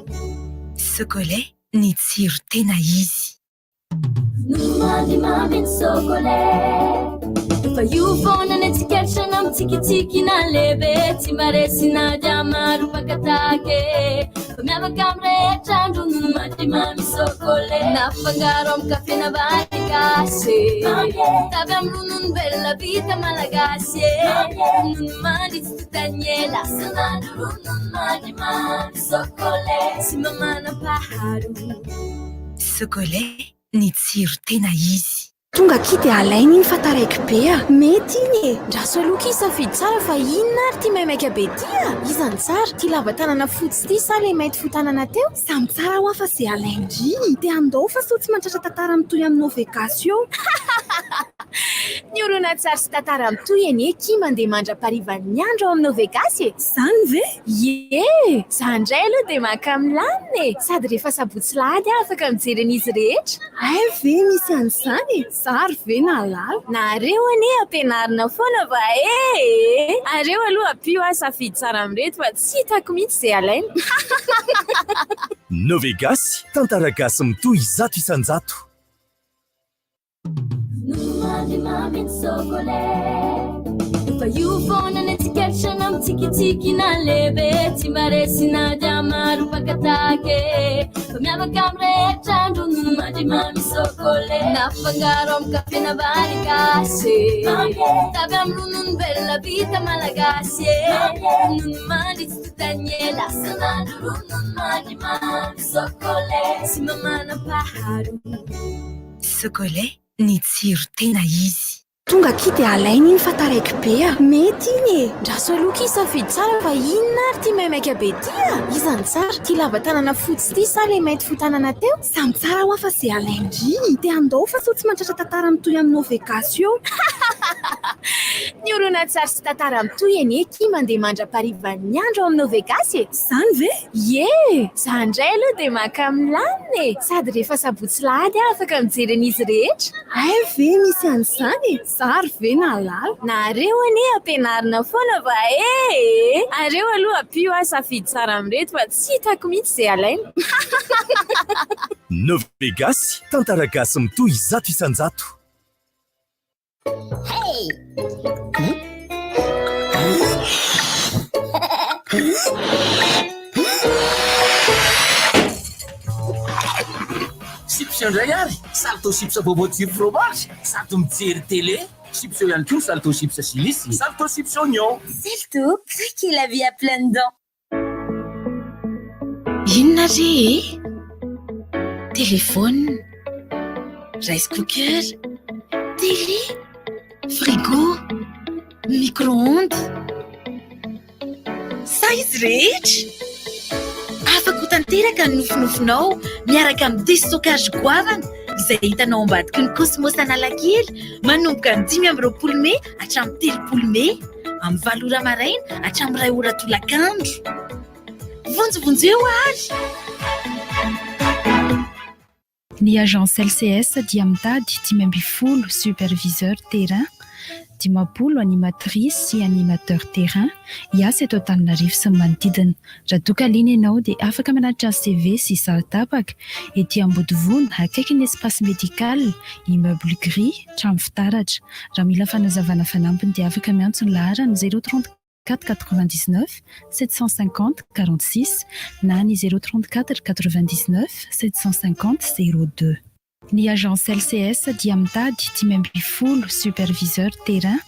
Speaker 2: Sokolet, ny tsiro tena izy.
Speaker 19: Ronono mandry mamy ny sokolet Fa io foana ny tsikaritra na mitsikitsiky na lehibe Tsy mba resy na dia maro mpakatake Fa miavaka amin'ny rehetra ny ronono mandry mamy sokolet Nafangaro amin'ny kafe na vary gasy Tavy amin'ny ronono velona vita malagasy Ronono mandry tsy tontan'ny ela Sanandro ronono mandry mamy sokolet Tsy mba manam-paharoa
Speaker 2: Sokolet, ny tsiro tena izy.
Speaker 3: Tonga akia dia alaina iny fa taraiky be a! Mety iny e! Ndraso aloha akia safidy tsara fa inona ary ity maimaika be ity a! Iza no tsara? Ity lava tanana fotsy ity sa ilay mainty fohy tanana teo? Samy tsara hoa fa ze alain-dry! Te handao fa sao tsy mahatratra tantara mitohy amin'ny Novegasy eo! Ny horonantsary sy tantara mitohy anie akia mandeha mandra-parivan'ny andro ao amin'ny Novegasy e! Izany ve? Ie! Za indray aloha dia maka milamina e! Sady rehefa sabotsy lahady aho afaka mijery an'izy rehetra. Hay ve misy an'izany e! Za ary ve nahalala? Nareo anie ampianarina foana va ee! Areo aloha ampio aho safidy tsara amin'ireto fa tsy hitako mihitsy izay alaina.
Speaker 11: Novegasy, tantara gasy mitohy 100%.
Speaker 19: Ronono mandry mamy ny sokolet Fa io foana ny tsikaritra na mitsikitsiky na lehibe Tsy mba resy na dia maro mpakatake Fa miavaka amin'ny rehetra ny ronono mandry mamy sokolet Nafangaro amin'ny kafe na vary gasy Tavy amin'ny ronono velona vita malagasy Ronono mandry tsy tontan'ny ela Sanandro ronono mandry mamy sokolet Tsy mba manam-paharoa
Speaker 2: Sokolet, ny tsiro tena izy.
Speaker 3: Tonga akia dia alaina iny fa taraiky be a! Mety iny e! Ndraso aloha akia safidy tsara fa inona ary ity maimaika be ity a! Iza no tsara? Ity lava tanana fotsy ity sa ilay mainty fohy tanana teo? Samy tsara hoa fa ze alain-dry! Te handao fa sao tsy mahatratra tantara mitohy amin'ny Novegasy eo! Ny horonantsary sy tantara mitohy anie akia mandeha mandra-paharivan'ny andro ao amin'ny Novegasy e! Izany ve? Ie! Za indray aloha dia maka milamina e! Sady rehefa sabotsy lahady aho afaka mijery an'izy rehetra. Hay ve misy an'izany e! Za ary ve nahalala? Nareo anie ampianarina foana va ee! Areo aloha ampio aho safidy tsara amin'ireto fa tsy hitako mihitsy izay alaina.
Speaker 11: Novegasy, tantara gasy mitohy 100%.
Speaker 7: Chips indray ary! Salto chips vaovao tsiro fromage sady mijery télé. Chips eo ihany koa ny salto chips chili sy salto chips oignon.
Speaker 2: Salto, craquer la vie à pleines dents. Inona re e? Téléphone, rice cooker, télé, frigo, micro-ondes. Sa izy rehetra? Afaka ho tanteraka ny nofinofinao miaraka amin'ny déstockage goavana izay hitanao ambadiky ny Cosmos Analakely manomboka ny 25 mey hatramin'ny 30 mey. Amin'ny valo ora maraina hatramin'ny iray ora tolakandro. Vonjivonjeo ary!
Speaker 14: Ny agence LCS dia mitady 15 superviseur terrain, 50 animatrice sy animateur terrain hiasa eto Antananarivo sy ny manodidina. Raha toa ka liana ianao dia afaka manatitra CV sy sary tapaka ety Ambodivona, akaikin'ny Espace Médical, immeuble gris, trano fitaratra. Raha mila fanazavana fanampiny dia afaka miantso ny laharana 034 99 750 46 na ny 034 99 750 02. Ny agence LCS dia mitady 15 superviseur terrain,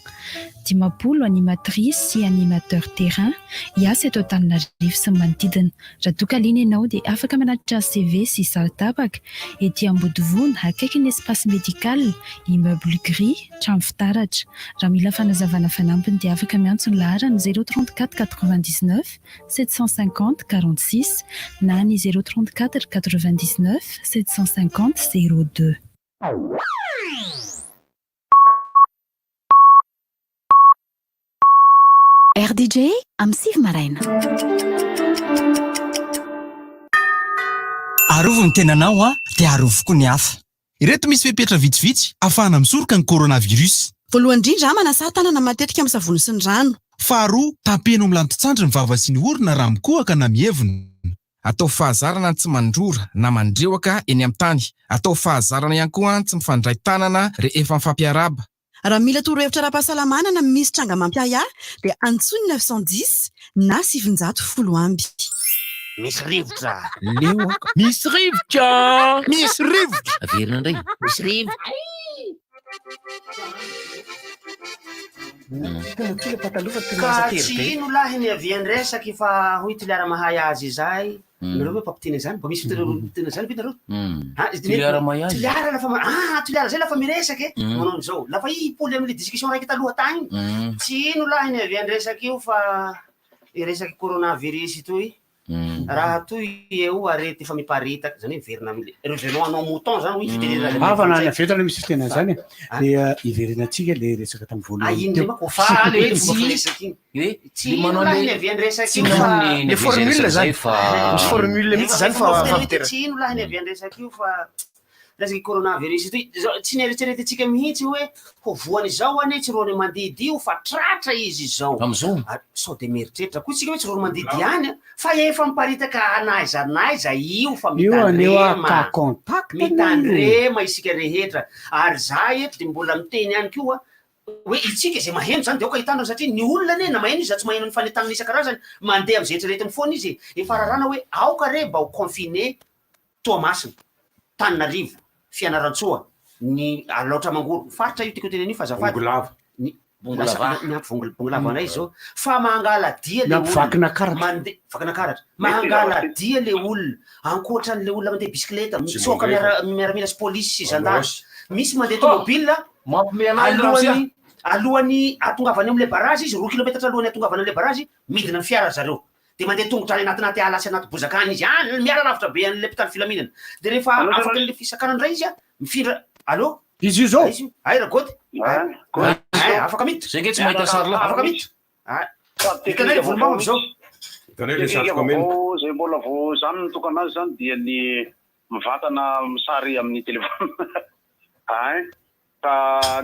Speaker 14: 50 animatrice sy animateur terrain hiasa eto Antananarivo sy ny manodidina. Raha toa ka liana ianao dia afaka manatitra CV sy sary tapaka ety Ambodivona, akaikin'ny Espace Médical, immeuble gris, trano fitaratra. Raha mila fanazavana fanampiny dia afaka miantso ny laharana 034 99 750 46 na ny 034 99 750 02.
Speaker 2: RDJ amin'ny sivy maraina.
Speaker 20: Arovy ny tenanao a, dia arovy koa ny hafa.
Speaker 22: Ireto misy fepetra vitsivitsy ahafahana misoroka ny coronavirus.
Speaker 21: Voalohany indrindra, manasà tanana matetika amin'ny savony sy ny rano.
Speaker 22: Faharoa, tampeno amin'ny lanton-tsandry ny vava sy ny orona raha mikohaka na mievina. Ataovy fahazarana ny tsy mandrora na mandrehoka eny amin'ny tany. Ataovy fahazarana ihany koa ny tsy mifandray tanana rehefa mifampiarahaba.
Speaker 21: Raha mila torohevitra ara-pahasalamana na misy tranga mampiahiahy dia antsoy ny 910 na 910 amby.
Speaker 6: Misy rivotra.
Speaker 7: Leo aho.
Speaker 6: Misy rivotra.
Speaker 4: Misy rivotra.
Speaker 6: Averina indray. Misy rivotra.
Speaker 9: Tena tia le pataloha fa tena
Speaker 8: Ka
Speaker 9: lasa tery
Speaker 8: tsy
Speaker 9: be.
Speaker 8: ino lahy ny avian'ny resaky fa hoy Toliara mahay azy izay. Nareo ve mpampiteny an'izany? Mba misy fiteny an'izany ve nareo? Ah,
Speaker 23: Toliara mahay azy.
Speaker 8: Toliara lafa ma- ah, Toliara zay lafa miresaka e, manao an'izao. Lafa i Paoly amin'ilay discussion raiky taloha tagny, tsy ino lahy ny avian'ny resaky io fa i resaky coronavirus toy. Raha toy eo arety efa miparitaka, zany hoe miverina am'le revenons à nos moutons zany hoy fitenenana azy
Speaker 17: Hafa na
Speaker 8: amin'ny
Speaker 17: ny avy eto aloha misy fitenenana izany e. Dia iverenantsika le resaka tamin'ny
Speaker 8: Ah,
Speaker 17: voalohany
Speaker 8: iny
Speaker 17: teo.
Speaker 8: ndray manko fa le hoe fomba firesaka iny.
Speaker 23: Hoe
Speaker 8: Tsy
Speaker 23: le
Speaker 8: ino
Speaker 23: manao
Speaker 8: lahy
Speaker 23: le
Speaker 8: ny avian'ny resaka
Speaker 23: tsy
Speaker 8: io
Speaker 23: ino
Speaker 8: fa
Speaker 23: ny
Speaker 9: Le formule
Speaker 23: resaka
Speaker 9: zany.
Speaker 23: zay fa
Speaker 9: Misy formule mihitsy zany fa
Speaker 8: Efa fomba fiteny hoe
Speaker 9: fampiterana.
Speaker 8: tsy ino lahy ny avian'ny resaka io fa resaky coronavirus itoy. Zao tsy nieritreretintsika mihitsy hoe ho voan'izao anie Tsiroanomandidy io fa tratra izy izao.
Speaker 23: Am'izao.
Speaker 8: Ary sao dia mieritreritra koa isika hoe Tsiroanomandidy ihany a, fa efa miparitaka n'aiza n'aiza io fa
Speaker 17: Io anie hoa
Speaker 8: mitandrema.
Speaker 17: cas contact anie io.
Speaker 8: Mitandrema isika rehetra. Ary za eto dia mbola miteny ihany koa hoe itsika izay maheno izany dia aoka hitandrina satria ny olona anie na maheno izy na tsy maheno ny fanentanana isan-karazany mandeha amin'izay eritreretiny foana izy e! Efa raràna hoe aoka re mba ho confiné Toamasina, Tananarivo, Fianarantsoa, ny Alaotra Mangoro, faritra io tiako tenenina io fa azafady.
Speaker 18: Bongolava.
Speaker 8: Ny
Speaker 23: Bongolava.
Speaker 8: lasa miampy vongol- Bongolava anay izao fa mangala-dia le
Speaker 17: Miampy
Speaker 8: olona.
Speaker 17: Vakinakaratra.
Speaker 8: Mande- Vakinakaratra. Mangala-dia le olona. Ankoatra an'le olona mandeha bisikileta, mitsoaka miara- miaramila sy polisy sy zandary. Misy mandeha tomobile
Speaker 23: Mampime anahy io ramose a.
Speaker 8: alohan'ny alohan'ny ahatongavany eo amin'ilay barazy izy, 2 kilometatra alohan'ny ahatongavana amin'ilay barazy, midina ny fiara zareo. Dia mandeha tongotra any anatin'aty ala sy anaty bozaka any izy, any miala lavitra be an'ilay mpitandro filaminana. Dia rehefa afaka an'ilay fisakanana indray izy, mifindra, allô?
Speaker 17: Izy io zao?
Speaker 8: Aiza io? Ay Ragoty? Eh, afaka miditra.
Speaker 23: Zay nge tsy mahita sary lahy.
Speaker 8: Afaka miditra. Ah.
Speaker 5: Sady
Speaker 8: Hitanay le
Speaker 5: teknika
Speaker 8: volombava
Speaker 5: vaovao
Speaker 8: am'izao.
Speaker 18: Hitanay le
Speaker 5: Teknika
Speaker 18: satroka mena.
Speaker 5: vaovao zay mbola vao zany ny tokana azy zany dia ny mivantana misary amin'ny téléphone. Ein. Ka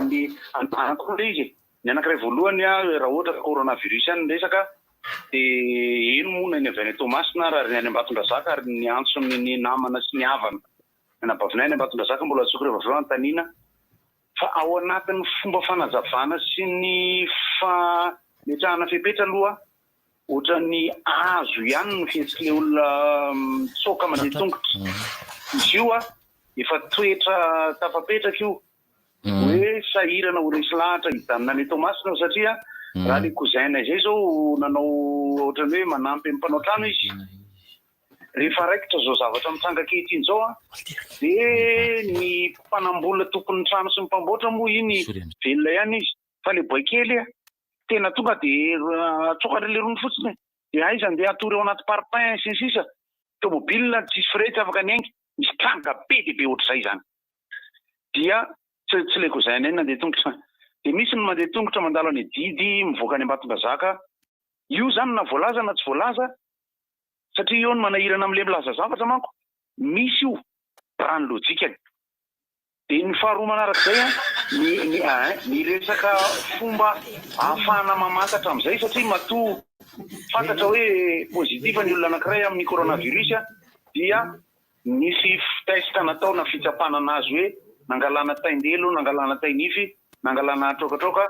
Speaker 5: ny anankiroa ilay izy e. Ny anankiray voalohany a, raha ohatra ka coronavirus ihany ny resaka dia eny moa na ny avy any Toamasina ary ary ny any Ambatondrazaka ary ny antson'ny ny namana sy ny havana. Ny anabavinay any Ambatondrazaka mbola antsoiko rehefa avy eo anontaniana fa ao anatin'ny fomba fanazavana sy ny fametrahana fepetra aloha ohatran'ny azo ihany ny fihetsik'ilay olona mitsoaka mandeha tongotra. Izy io a, efa toetra tafapetraka io hoe sahirana ho resy lahatra hijanona any Toamasina satria raha ilay cousin-nay izay izao nanao ohatran'ny hoe manampy amin'ny mpanao trano izy. Rehefa raikitra izao zavatra mitranga ankehitriny izao an, dia ny mpanambola tompon'ny trano sy ny mpamboatra moa iny velona ihany izy fa ilay boay kely an, tena tonga dia atsoaka ry lerony fotsiny e, dia aiza andeha hatory ao anaty parpaing sy ny sisa, tomobile tsisy frais tsy afaka niainga, misy tranga be dia be ohatr'izay izany. Dia tsy tsy ilay cousin-nay nandeha tongotra, dia misy ny mandeha tongotra mandalo any Adidy mivoaka any Ambatondrazaka, io izany na voalaza na tsy voalaza satria eo ny manahirana amin'ilay milaza zavatra manko, misy io raha ny lojikany. Dia ny faharoa manarak'izay an, ny ny ein, ny resaka fomba ahafahana mamantatra amin'izay satria matoa fantatra hoe positif ny olona anankiray amin'ny coronavirus dia nisy test natao na fitsapana anazy hoe nangalana tain-delo, nangalana tai-nify, nangalana traokatraoka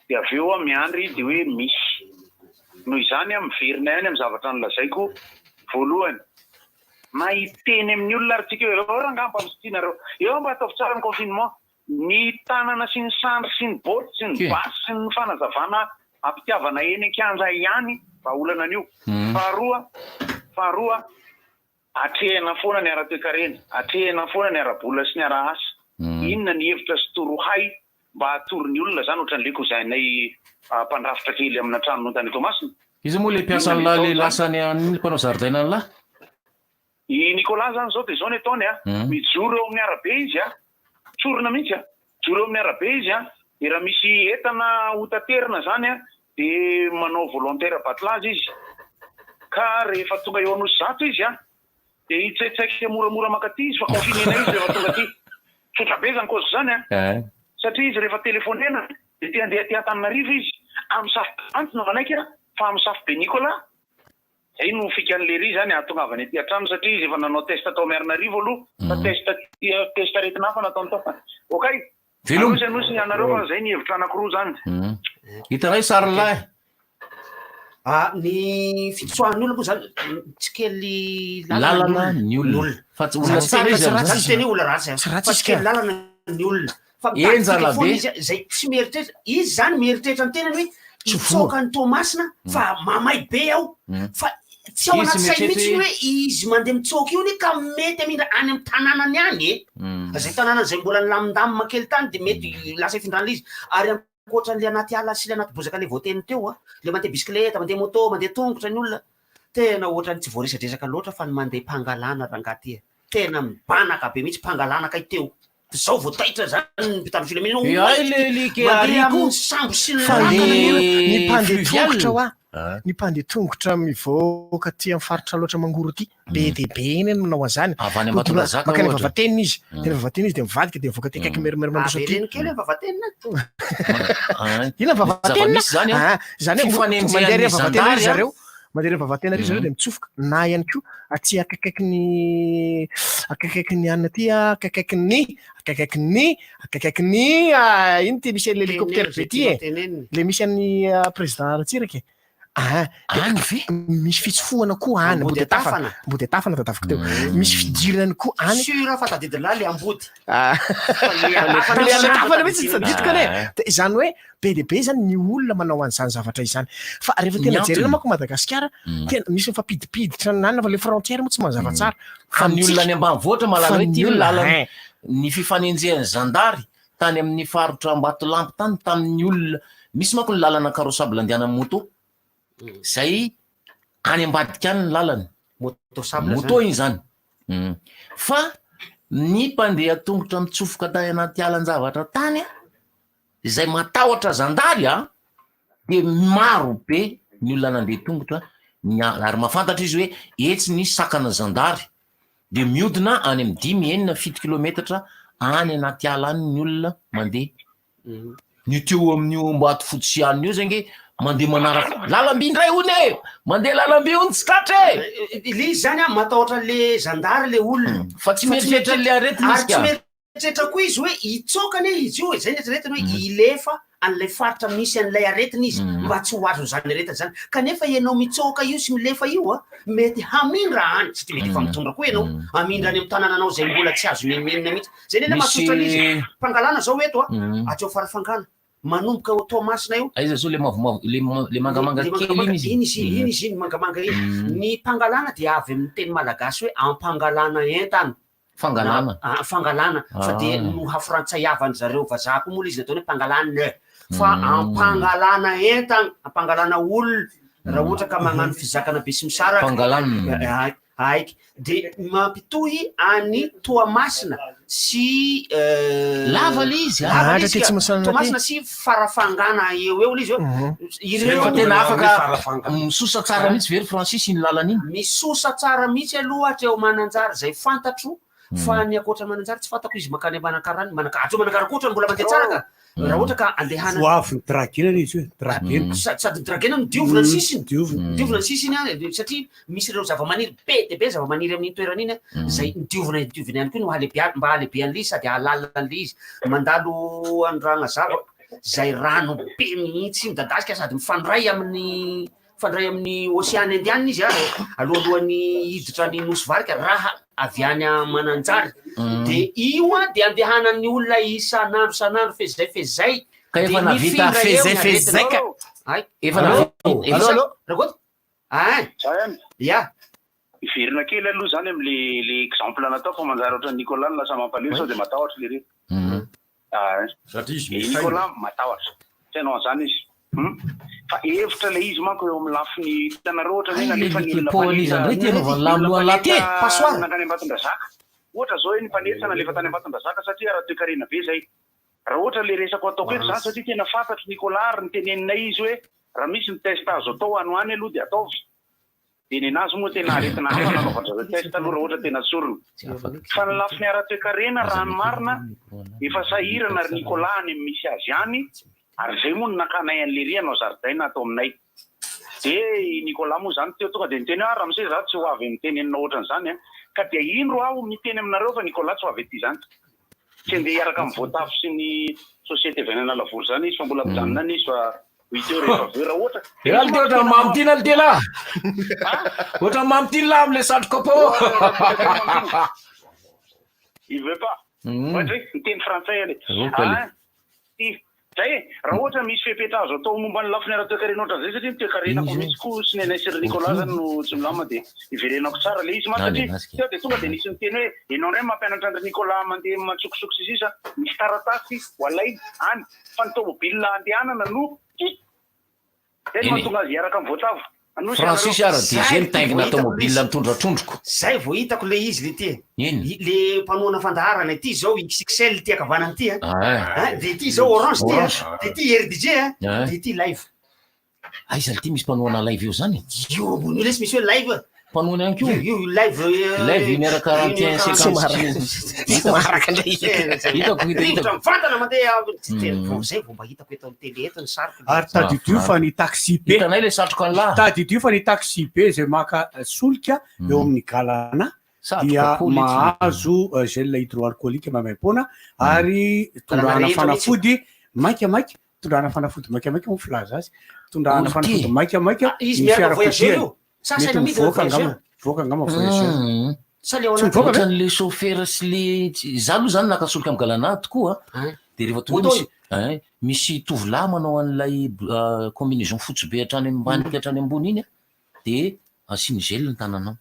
Speaker 5: dia avy eo miandry dia hoe misy. Noho izany aho miverina ihany amin'ny zavatra nolazaiko voalohany. Na hiteny amin'ny olona ary tsika hoe eo rangaha mba misikina nareo, eo mba ataovy tsara ny confinement. Ny tanana sy ny sandry sy ny baoty sy ny basy sy ny fanazavana am-pitiavana eny an-kianja ihany vahaolana an'io. Faharoa, faharoa, atrehina foana ny ara-toekarena, atrehina foana ny ara-bola sy ny ara-asa. Inona ny hevitra sy torohay mba hatoro ny olona zany ohatran'le cousin-nay mpandrafitra kely amina trano tany Toamasina.
Speaker 23: Iza moa le mpiasa an'lah le lasa any an'iny mpanao zaridaina an'lah?
Speaker 5: I Nicolas zany zao de zao ny ataony a, mijoro eo amin'ny arabe izy a, tsorina mihitsy a, mijoro eo amin'ny arabe izy a, de raha misy entana ho taterina zany a, de manao volontaire battelage izy, ka rehefa tonga eo Anosizato izy a, Dia hitsaitsaika moramora mankaty izy fa confiné-na izy rehefa tonga aty. Tsotra be izany cause izany an! Satria izy rehefa telefonena dia te handeha aty Antananarivo izy. Amin'ny safo be mantsy no manaiky an! Fa amin'ny safo be Nicolas. Izay no fikan'i Lery izany hahatongavany aty an-trano satria izy efa nanao test tao Miarinarivo aloha fa test test aretina hafa nataony tao. Okay!
Speaker 23: Veloma.
Speaker 5: Anosy anosy ny anareo fa zay ny hevitra anakiroa zany.
Speaker 23: Hitanay sary lahy.
Speaker 8: Ah, ny fitsoahan'ny olona moa zany tsy kely
Speaker 23: lalana ny olona. Fa tsy olona tsara izy
Speaker 8: amin'izany. Tsy teny hoe olona ratsy
Speaker 9: Tsy ratsy
Speaker 8: fa tsy
Speaker 9: izy ka.
Speaker 8: kely lalana ny olona. Fa mitady
Speaker 23: Henjana
Speaker 8: fika foana
Speaker 23: be.
Speaker 8: izy, izay tsy mieritreritra. Izy zany mieritreritra ny tenany hoe
Speaker 9: Tsy voa.
Speaker 8: hitsoaka an'i Toamasina fa mamay be aho. Fa tsy ao
Speaker 23: Izy
Speaker 8: anaty sainy
Speaker 23: mieritreritra
Speaker 8: mihitsy ny
Speaker 23: hoe-
Speaker 8: hoe izy mandeha mitsoaka io anie ka mety hamindra any amin'ny tanànany any e. Izay tanàna izay mbola nilamindamina kely tany dia mety lasa hifindran'ilay izy. Ary ankoatran'ilay anaty ala sy ilay anaty bozaka ilay voateny teo a, ilay mandeha bisikileta, mandeha moto, mandeha tongotra ny olona, tena ohatran'ny tsy voaresadresaka loatra fa ny mandeha mpangalana rangahy ty e. Tena mibanaka be mihitsy mpangalana kay teo. Zao vao taitra zany ny mpitandro filaminana
Speaker 23: Eh,
Speaker 8: oay
Speaker 23: ay le like
Speaker 8: mandeha
Speaker 23: haricot.
Speaker 8: amin'ny sambo sy ny
Speaker 9: Fa
Speaker 8: lakana
Speaker 9: ny
Speaker 8: ny olona.
Speaker 9: ny mpandeha
Speaker 23: fluvial.
Speaker 9: tongotra hoa, ny mpandeha tongotra mivoaka aty amin'ny faritra Alaotra Mangoro aty, be dia be eny no manao an'izany.
Speaker 23: Avy any
Speaker 9: Koa tonga
Speaker 23: Ambatondrazaka
Speaker 9: mankany
Speaker 23: ohatra.
Speaker 9: Vavatenina izy, de any Vavatenina izy de mivadika de mivoaka aty akaiky Merimerimandroso aty.
Speaker 8: Avereno kely hoe Vavatenina.
Speaker 9: Inona Vavatenina?
Speaker 23: Zava-misy zany an.
Speaker 9: Ah, zany hoe
Speaker 23: Fifanenjehan'ny
Speaker 9: mandeha ary Vavatenina
Speaker 23: zandary
Speaker 9: ry
Speaker 23: an.
Speaker 9: zareo. Mandeha ry Vavatenina ry zareo de mitsofoka na ihany koa aty akaikaikin'ny akaikaikin'ny anona aty akaikaikin'ny akaikaikin'ny akaikaikin'ny ah, ino ty misy an'ilay hélicoptère be ty e. Le misy an'ny ah, président Ratsiraka e. Ah, de
Speaker 23: Any ve?
Speaker 9: misy fitsofohana koa any
Speaker 8: Ambody
Speaker 9: Ambodiatafana. Ambodiatafana tadaviko teo. Misy fidirana koa any.
Speaker 8: Sûr fa tadidin'lah le ambody.
Speaker 9: Ah.
Speaker 8: Fa le atafana
Speaker 9: Le
Speaker 8: tsy
Speaker 9: atafana mihitsy tsy
Speaker 8: tadidina.
Speaker 9: tadidiko anie. De izany hoe be dia be zany ny olona manao an'izany zavatra izany. Fa rehefa
Speaker 23: Ny
Speaker 9: tena
Speaker 23: antony.
Speaker 9: jerena manko Madagasikara, tena misy mifampidipiditra ny nanana fa le frontière moa tsy mazava tsara.
Speaker 23: Fa ny olona any ambanivohitra mahalala
Speaker 9: Fa
Speaker 23: hoe
Speaker 9: ny
Speaker 23: ty ny
Speaker 9: olona,
Speaker 23: lalana
Speaker 9: hein.
Speaker 23: ny fifanenjehan'ny zandary tany amin'ny faritra Ambatolampy tany tamin'ny olona misy manko ny lalana carrossable andehanan'ny moto zay any ambadika any ny lalana.
Speaker 8: Moto sable
Speaker 23: Moto
Speaker 8: zany.
Speaker 23: iny zany. Fa ny mpandeha tongotra mitsofoka tany anaty alan-javatra tany an, izay matahotra zandary a, de maro be ny olona nandeha tongotra nia- ary mahafantatra izy hoe etsy ny sakana zandary de miodina any amin'ny dimy, enina, fito kilometatra any anaty ala any ny olona mandeha. Ny teo amin'io Ambatofotsy ihany io zay nge mandeha manaraka lalamby indray hono e! Mandeha lalamby hono tsy tratra e!
Speaker 8: Le izy zany an, matahotra an'le zandary le olona.
Speaker 23: Fa tsy mieritreritra an'le aretina izy
Speaker 8: Ary tsy
Speaker 23: ka.
Speaker 8: mieritreritra koa izy hoe hitsoaka anie izy io e, zay ny eritreretiny hoe hilefa an'ilay faritra misy an'ilay aretina izy mba tsy ho azon'izany aretina izany. Kanefa ianao mitsoaka io sy milefa io an, mety hamindra any, satria mety efa mitondra koa ianao, hamindra any amin'ny tanànanao izay mbola tsy azo n'inon'inona mihitsy. Zay nene mahasotra an'izy e. Mpangalana zao eto a, hatreo Farafangana, manomboka ao Toamasina io.
Speaker 23: Aiza zao le mavomavo, le le mangamanga kely iny izy?
Speaker 8: Iny izy iny izy iny mangamanga iny. Ny mpangalana dia avy amin'ny teny malagasy hoe ampangalana entana.
Speaker 23: Fangalana.
Speaker 8: Na, fangalana, fa dia nohafrantsaiavan-dry zareo vazaha koa moa ilay izy nataony hoe mpangalana. Fa ampangalana entana, ampangalana olona, raha ohatra ka magnano fizakana besimisaraka.
Speaker 23: Mpangalana.
Speaker 8: Aiky. Dia mampitohy an'i Toamasina sy
Speaker 23: Lava le izy
Speaker 8: Lava le
Speaker 9: Mahantra
Speaker 8: izy
Speaker 9: ty
Speaker 8: ka.
Speaker 9: tsy mahasalama ty.
Speaker 8: Toamasina sy Farafangana eo eo le izy eo. Ireo
Speaker 23: Fa tena afaka misosa tsara mihitsy ve ry Francis iny lalana iny?
Speaker 8: Misosa tsara mihitsy aloha hatreo Mananjary izay fantatro fa ny ankoatra Mananjary tsy fantako izy mankany Manakara any, Manakara, hatreo Manakara koa ohatrany mbola mandeha tsara ka. Raha ohatra ka andehana.
Speaker 17: Vao avy nidragena anie izy io e, draguena.
Speaker 8: Sady sady draguena no diovina ny sisiny.
Speaker 17: Diovina.
Speaker 8: Diovina ny sisiny an, satria misy ireo zavamaniry be dia be zavamaniry amin'iny toerana iny an, izay diovina diovina ihany koa no halehibe mba halehibe an'ilay izy sady hahalalina an'ilay izy. Mandalo Andragnazava izay rano be mihitsy midadasika sady mifandray amin'ny Mifandray amin'ny Oseana Indianina izy ary alohalohan'ny hiditra ny Nosy Varika raha avy any Mananjary. De io an de andehanan'ny olona isan'andro isan'andro fezay fezay.
Speaker 23: Ka efa nahavita fezay fezay ka.
Speaker 8: Ay.
Speaker 23: Efa nahavita.
Speaker 8: Allo allo Rakoto. Ein. Ya.
Speaker 5: Hiverina kely aloha zany amle le exemple nataoko fa manjary ohatran'i Nicolas no lasa mampalahelo sao de matahotra lery. Ah,
Speaker 18: Satria izy
Speaker 5: i
Speaker 18: misaina.
Speaker 5: Nicolas matahotra. Tsy hainao an'izany izy. Hum. Fa hevitra ilay izy manko eo amin'ny lafiny hitanareo ohatra hoe nalefa ny olona
Speaker 23: Paoly-iza indray ty anaovan'ny lahy
Speaker 5: olona
Speaker 23: lohan'ny lahy ty e?
Speaker 5: mpanetsa
Speaker 23: Passoire.
Speaker 5: nankany Ambatondrazaka. Ohatra izao hoe ny mpanetsa nalefa tany Ambatondrazaka satria ara-toekarena be izay. Raha ohatra ilay resako ataoko eto izany satria tena fantatro Nicolas ary niteneninay izy hoe raha misy ny test azo atao any ho any aloha dia ataovy. Dia nenazy moa tena aretina hafa nanaovan-dry zareo test aloha raha ohatra tena tsorina. Fa ny lafiny ara-toekarena raha ny marina efa sahirana ry Nicolas any amin'ny misy azy any ary izay moa no nakanay an'i Lery hanao zaridaina ato aminay. Dia i Nicolas moa izany teo tonga dia niteny hoe ah ramose za tsy ho avy miteny aminao ohatran'izany an. Ka dia indro aho miteny aminareo fa Nicolas tsy ho avy aty izany. Tsy handeha hiaraka amin'ny voatavo sy ny société avy any Analavory izany izy fa mbola mijanona any izy fa ho hita eo rehefa avy eo raha ohatra
Speaker 16: Ela ty ohatran'ny mamy tiana ly ty lah. Ohatran'ny mamy tiana lah am'le satroka pô.
Speaker 5: Il veut pas. Ohatra hoe miteny frantsay anie.
Speaker 23: Roka le.
Speaker 5: Ah, ty. Zay e, raha ohatra misy fepetra azo atao momba ny lafiny ara-toekarena ohatran'izay satria ny toekarena koa mihitsy koa sy ny anay sy ry Nicolas zany no tsy milamina dia iverenako tsara le izy mantsy satria teo dia tonga dia nisy niteny hoe ianao indray mampianatra an-dry Nicolas mandeha mantsokosoko sy sisa misy taratasy ho alaina any fa ny tomobile andehanana no tsy zay no
Speaker 23: Eny e.
Speaker 5: mahatonga azy hiaraka amin'ny voatavo. Anosy
Speaker 23: Francis
Speaker 5: ianareo.
Speaker 23: ara DG mitaingina tomobile mitondra trondroko.
Speaker 8: Zay vao hitako le izy le ty e.
Speaker 23: Inona?
Speaker 8: I- Le mpanohana fandaharana ity zao XXL ity ankavanana ity a.
Speaker 23: Ah.
Speaker 8: Hein, de ity zao orange ity a.
Speaker 23: Orange.
Speaker 8: De ity RDJ a.
Speaker 23: Ah.
Speaker 8: De ity live.
Speaker 23: Aiza ity misy mpanohana live eo zany?
Speaker 8: Io ambony io lesy misy hoe live.
Speaker 23: Mpanohana ihany koa.
Speaker 8: Io io live.
Speaker 23: Live une heure 41
Speaker 8: 56.
Speaker 23: Tsy maharaka indray. Hitako, hita-
Speaker 8: Rivotra
Speaker 23: hitako.
Speaker 8: mivantana mandeha. Tsy tena vao zay vao mba hitako eto amin'ny télé eto ny sariko.
Speaker 17: Ary tadidio fa ny taxi be.
Speaker 23: Hitanay le satroka an'lah.
Speaker 17: Tadidio fa ny taxi be izay maka solika eo amin'ny galana
Speaker 23: Satroka
Speaker 17: dia
Speaker 23: paoly etsy.
Speaker 17: mahazo gel hydroalcoolique maimaimpoana ary tondrahana
Speaker 8: rehetra
Speaker 17: fanafody maikamaika Tondrahana fanafody maikamaika moa filaza azy. Tondrahana
Speaker 8: Ok.
Speaker 17: fanafody maikamaika
Speaker 8: Ah, izy
Speaker 17: ny
Speaker 8: miaraka voyageur
Speaker 17: fiarakodia.
Speaker 8: io? Sa
Speaker 17: Mety
Speaker 8: saina amidy
Speaker 17: mivoaka
Speaker 8: voyageur?
Speaker 17: angamba, mivoaka angamba voyageur.
Speaker 8: Sa le ao
Speaker 17: Tsy
Speaker 8: anaty
Speaker 17: mivoaka ve?
Speaker 23: Ohatran'le chauffeur sy le tsy- za aloha zany naka solika amin'ny galana tokoa a. De rehefa tonga eo
Speaker 8: Moto
Speaker 23: misy ein, misy tovolahy manao an'ilay combinaison fotsy be hatrany ambany ka hatrany ambony iny a, de asiany gel ny tananao.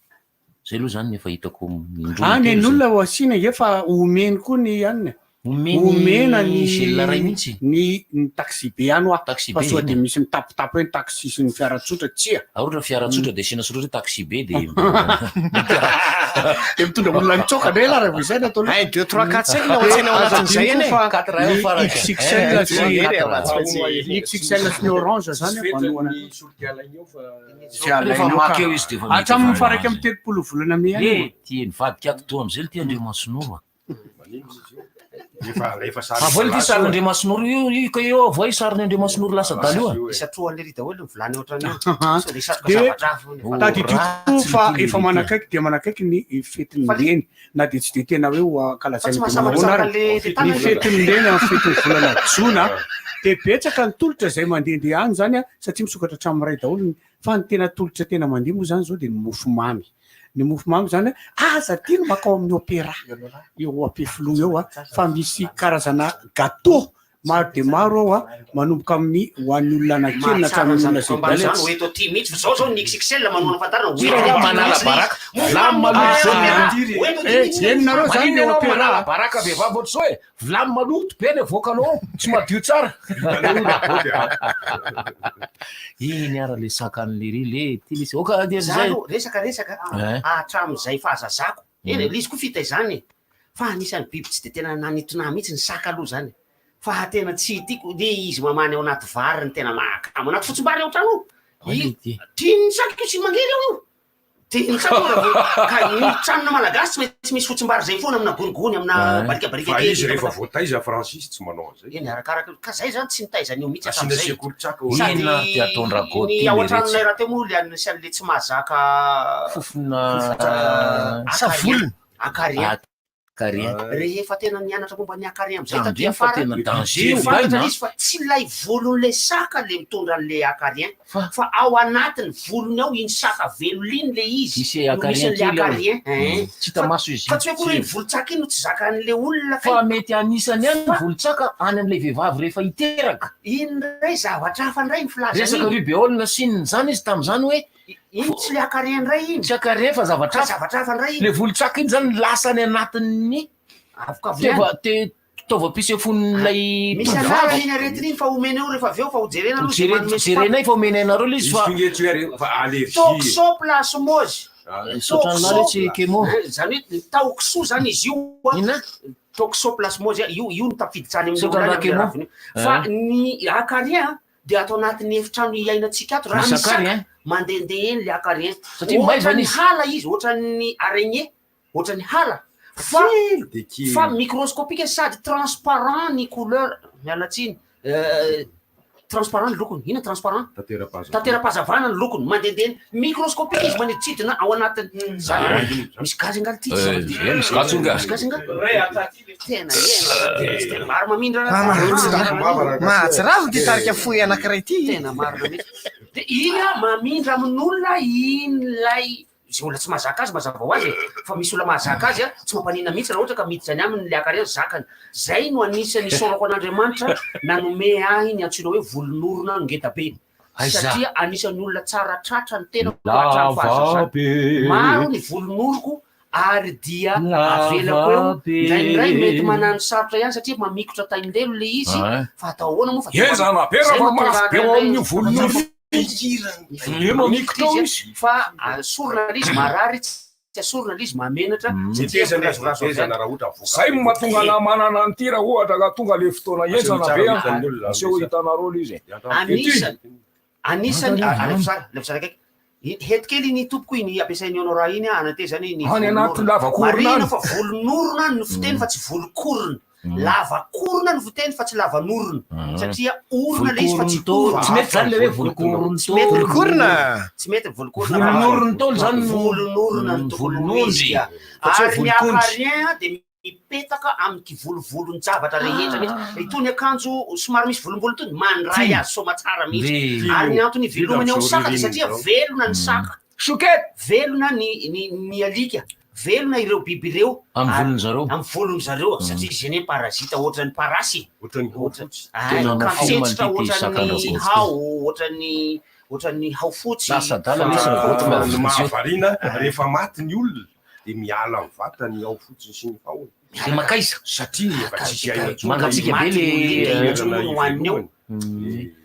Speaker 23: Zay aloha zany ny efa hitako indroa
Speaker 17: Any
Speaker 23: intelo
Speaker 17: ny
Speaker 23: zay.
Speaker 17: olona ho asiana ange fa omeny koa ny anona e.
Speaker 23: Omeny
Speaker 17: Omena ny
Speaker 23: gel ray mihitsy.
Speaker 17: Ny ny taxi be ihany hoa.
Speaker 23: Taxi be
Speaker 17: Fa sao
Speaker 23: eny.
Speaker 17: dia misy mitapitapy hoe ny taxi sy ny fiara tsotra, tsia.
Speaker 23: Raha ohatra fiara tsotra dia asiana soratra hoe taxi be dia
Speaker 17: Dia mitondra olona mitsoaka indray lah raha vao izay no atao.
Speaker 9: Un, deux, trois, quatre, cinq no ao an-tsaina ao anatin'izay anie.
Speaker 23: Quatre eo farany.
Speaker 17: XXL sy
Speaker 23: Quatre.
Speaker 17: XXL sy ny orange zany
Speaker 18: Tsy
Speaker 17: manohana.
Speaker 18: fetra ny solika alainy eo fa
Speaker 17: Tsy alainao
Speaker 23: Rehefa
Speaker 17: ka.
Speaker 23: maka eo izy dia efa mety
Speaker 17: Hatramin'ny
Speaker 23: efa
Speaker 17: faha 31 volana mey any
Speaker 23: Le
Speaker 17: io.
Speaker 23: ty nivadika ato toa am'izay ty Andriamasinoro a.
Speaker 18: Efa efa sary
Speaker 23: Avoay ity sarin'i Andriamasinoro io, io ka io avoay sarin'i Andriamasinoro lasa daholo io a.
Speaker 8: Isatrohan'le ry daholo ny vilany ohatran'io. Sao dia isatroka
Speaker 17: Dia
Speaker 8: zavatra hafa hono efa.
Speaker 17: tadidio koa fa efa manakaiky dia manakaiky ny fetin'ny
Speaker 8: Fa le-
Speaker 17: reny na dia tsy dia tena hoe ho ankalazaina
Speaker 8: Fa tsy
Speaker 17: dia
Speaker 8: mahasambatra
Speaker 17: manahoana ary
Speaker 8: le
Speaker 17: ny
Speaker 8: tanana.
Speaker 17: fetin'ny reny amin'ny fetin'ny volana jona dia betsaka ny tolotra izay mandehandeha any izany a satria misokatra hatramin'ny iray daholo ny fa ny tena tolotra tena mandeha moa izany izao dia ny mofomamy ny mofomamy izany a aza adino mankao amin'ny opéra eo Ampefiloha eo a fa misy karazana gâteau maro dia maro ao a manomboka amin'ny ho an'ny olona anankely na
Speaker 8: Mahatsara
Speaker 17: hatramin'ny
Speaker 8: an'izany
Speaker 17: olona izay
Speaker 8: dokam-barotra izany
Speaker 17: baletsy
Speaker 8: ho eto aty mihitsy fa zao zao ny XXL manohana fahatarana ho
Speaker 23: Tsira
Speaker 8: eto
Speaker 23: raha
Speaker 8: aty
Speaker 23: manala
Speaker 8: mihitsy
Speaker 23: baraka.
Speaker 8: ilay izy.
Speaker 23: Vilany maloto zao ny
Speaker 8: Ah,
Speaker 23: aty.
Speaker 8: ho eto aty
Speaker 17: Eh,
Speaker 8: mihitsy ilay izy.
Speaker 17: henonareo zany
Speaker 16: Maninona
Speaker 17: le
Speaker 16: ianao
Speaker 17: opéra
Speaker 16: manala baraka vehivavy ohatr'izao e? Vilany maloto be ny avoakanao ao, tsy madio tsara.
Speaker 23: Iny ara le sakan'le ry le ty le oka dia
Speaker 8: Za
Speaker 23: zay.
Speaker 8: aloha resaka resaka
Speaker 23: Eh.
Speaker 8: hatramin'izay fahazazako. Eny
Speaker 23: Mm.
Speaker 8: e, izy koa fitaizana e. Fa anisan'ny biby tsy de tena nanintona ahy mihitsy ny saka aloha zany. Fa tena tsy tiako le izy mamany ao anaty vary ny tena mahakamo anaty fotsimbary ao an-trano ao. I- Tian'ny saka io sy mangery ao io. Tian'ny saka io raha vao- ka ny tranona malagasy tsy maintsy misy fotsimbary zay foana amina gonigony amina barikabarika
Speaker 18: Fa
Speaker 8: kely.
Speaker 18: izy rehefa voataiza Francis tsy manao an'izay.
Speaker 8: Eny arakaraka ka zay zany tsy nitaiza an'io mihitsy
Speaker 18: Asiana
Speaker 8: hatramin'izay.
Speaker 18: sekoly tsaka
Speaker 8: Sady
Speaker 23: Inona ty ataon-dRagoty
Speaker 8: ny
Speaker 23: ty
Speaker 8: ao
Speaker 23: le
Speaker 8: an-tranonay
Speaker 23: retsy?
Speaker 8: rahateo moa le anisan'le tsy mahazaka
Speaker 23: Fofona
Speaker 8: Savolona. Akarien.
Speaker 23: Akarien.
Speaker 8: Rehefa tena nianatra momba ny akarien amizay taty
Speaker 23: Tandremo fa
Speaker 8: afara,
Speaker 23: tena danger io
Speaker 8: fantatra
Speaker 23: baina.
Speaker 8: izy fa tsy ilay volon'le saka le mitondra an'le akarien fa ao anatin'ny volony ao iny saka velona iny le izy
Speaker 23: Misy
Speaker 8: no
Speaker 23: akarien
Speaker 8: misy an'le
Speaker 23: kely ao.
Speaker 8: akarien.
Speaker 23: Mm. Tsy hita maso izy
Speaker 8: Fa tsy hoe koa
Speaker 23: io.
Speaker 8: iny volon-tsaka iny no tsy zakan'le olona
Speaker 23: Fa mety anisany ihany ny volon-tsaka any amin'ilay vehivavy rehefa hiteraka.
Speaker 8: Iny indray zavatra hafa indray ny filazana
Speaker 23: Resaka
Speaker 8: iny.
Speaker 23: rubeole sy ny zany izy tamin'izany hoe
Speaker 8: Iny tsy le akarien indray iny.
Speaker 23: Tsy akarien fa zavatra
Speaker 8: Fa
Speaker 23: hafa.
Speaker 8: zavatra hafa indray iny.
Speaker 23: Le volon-tsaka iny zany lasa any anatin'ny
Speaker 8: Avokavo
Speaker 23: teva
Speaker 8: ihany.
Speaker 23: te taovam-pisefoan'ilay
Speaker 8: Misy
Speaker 23: tovovavy.
Speaker 8: anarany iny aretina iny fa omena eo rehefa avy eo fa hojerena aloha izay
Speaker 23: Jere-
Speaker 8: manome
Speaker 23: Jerenay fa omenay anareo le izy fa
Speaker 18: fa allergie.
Speaker 8: Toxoplasmose.
Speaker 23: Misaotra an'lah le tsy kemo.
Speaker 8: Eh, Zany hoe taokisoa zany izy io. a. Toxoplasmose io io no tafiditra any amin'ny
Speaker 23: Misaotra
Speaker 8: olona
Speaker 23: an'lah
Speaker 8: any amin'ny
Speaker 23: kemo.
Speaker 8: raviny io. Fa
Speaker 23: Eh.
Speaker 8: ny akarien dia ato anatin'ny efitrano iainantsika ato raha
Speaker 23: Misy
Speaker 8: misy saka
Speaker 23: akarien.
Speaker 8: mandehandeha eny le akarien.
Speaker 23: Satria maivana
Speaker 8: Ohatran'ny
Speaker 23: izy.
Speaker 8: hala izy, ohatran'ny araignée, ohatran'ny hala. Fa
Speaker 18: kely.
Speaker 8: fa microscopique sady transparent ny couleur miala tsiny. Euh, transparent ny lokony. Inona transparent?
Speaker 18: Tanteram-pahazavana.
Speaker 8: Tanteram-pahazavana ny lokony, mandehandeha eny. Microscopique izy maniditsidina ao anatin'ny zany. Misy gazy angaha ity?
Speaker 23: Eh, eh, misy gazy angaha.
Speaker 8: Misy gazy angaha? Tena ena. Tsy tena maro mamindra.
Speaker 9: Mahatsiravina ity tarika fohy anankiray ity.
Speaker 8: Tena marina mihitsy. De iny a mamindra amin'olona iny lay zay olona tsy mahazaka azy mazava ho azy e. Fa misy olona mahazaka azy a tsy mampaninona mihitsy raha ohatra ka miditra any aminy le akarena zakany. Zay no anisan'ny isaorako an'Andriamanitra nanome ahy ny antsoina hoe volonorona ngeda be.
Speaker 23: Aiza?
Speaker 8: Satria anisan'ny olona tsara tratra ny tenako
Speaker 23: Lava
Speaker 8: hatramin'ny fahazazana.
Speaker 23: be.
Speaker 8: Maro ny volonoroko ary dia
Speaker 23: Lava
Speaker 8: avelako eo
Speaker 23: be.
Speaker 8: indraindray mety manano sarotra ihany satria mamikotra taindelo le izy
Speaker 23: Ah.
Speaker 8: fa atao ahoana moa fa
Speaker 16: Henjana be raha
Speaker 8: Zay
Speaker 16: fa
Speaker 8: no tonga
Speaker 16: mafy be ao
Speaker 8: indraindray
Speaker 16: amin'io volon'olo. Io mamikotra ao izy.
Speaker 8: fa asorina le izy marary tsy asorina le izy mahamenatra satria
Speaker 18: Tetezana izy,
Speaker 8: mirazorazo avy any.
Speaker 18: tetezana raha ohatra avoaka.
Speaker 16: Zay no mahatonga anah manana an'ity raha ohatra ka tonga le fotoana henjana be
Speaker 18: Aseho hitan'ny olona.
Speaker 16: a. Aseho hitanareo le izy.
Speaker 8: Anisany anisany alefa sary alefa sary akaiky hety kely iny tompoko iny ampiasain'ny honora iny a anatezany ny
Speaker 16: Any anaty lavakorona
Speaker 8: marina
Speaker 16: any.
Speaker 8: fa volonorona no fiteny fa tsy volokorona lavakorona no fiteny fa tsy lavanorona satria orona le izy fa tsy
Speaker 23: Volokoron-taolo.
Speaker 8: orona.
Speaker 23: Tsy mety zany le hoe volokoron-taolo.
Speaker 8: Tsy mety
Speaker 23: Volokorona.
Speaker 8: tsy mety volokorona
Speaker 23: Volonoron-taolo zany no-
Speaker 8: volonorona no tokony ho izy
Speaker 23: Volonondry.
Speaker 8: ka.
Speaker 23: Fa tsy hoe
Speaker 8: ary ny
Speaker 23: volokondry.
Speaker 8: akarien dia mipetaka amin'ny kivolovolon-javatra rehetra mihitsy itony akanjo somary misy volombolony itony mandray
Speaker 23: Tiany.
Speaker 8: azy somatsara mihitsy
Speaker 23: Ve.
Speaker 8: ary ny antony ivelomany ao saka dia satria velona ny saka velona ny ny ny alika velona ireo biby ireo
Speaker 23: Amin'ny
Speaker 8: Ary-
Speaker 23: volon-dry zareo.
Speaker 8: amin'ny volon-dry zareo satria izy anie parasite ohatran'ny parasy
Speaker 18: Ohatran'ny
Speaker 8: Ay,
Speaker 23: Tena manao film
Speaker 8: kantsentsitra
Speaker 23: an'ity
Speaker 8: ohatran'ny
Speaker 23: sakan-dRagoty.
Speaker 8: hao ohatran'ny ohatran'ny hao fotsy
Speaker 23: Lasa adala misy Ragoty mba
Speaker 18: Ny mahavariana rehefa maty ny olona De miala amin'ny vatany ao fotsiny sy ny haony.
Speaker 23: De mankaiza?
Speaker 18: Satria efa tsisy aina intsony.
Speaker 23: Mangatsiaka be le
Speaker 8: Toerana hohaniny eo.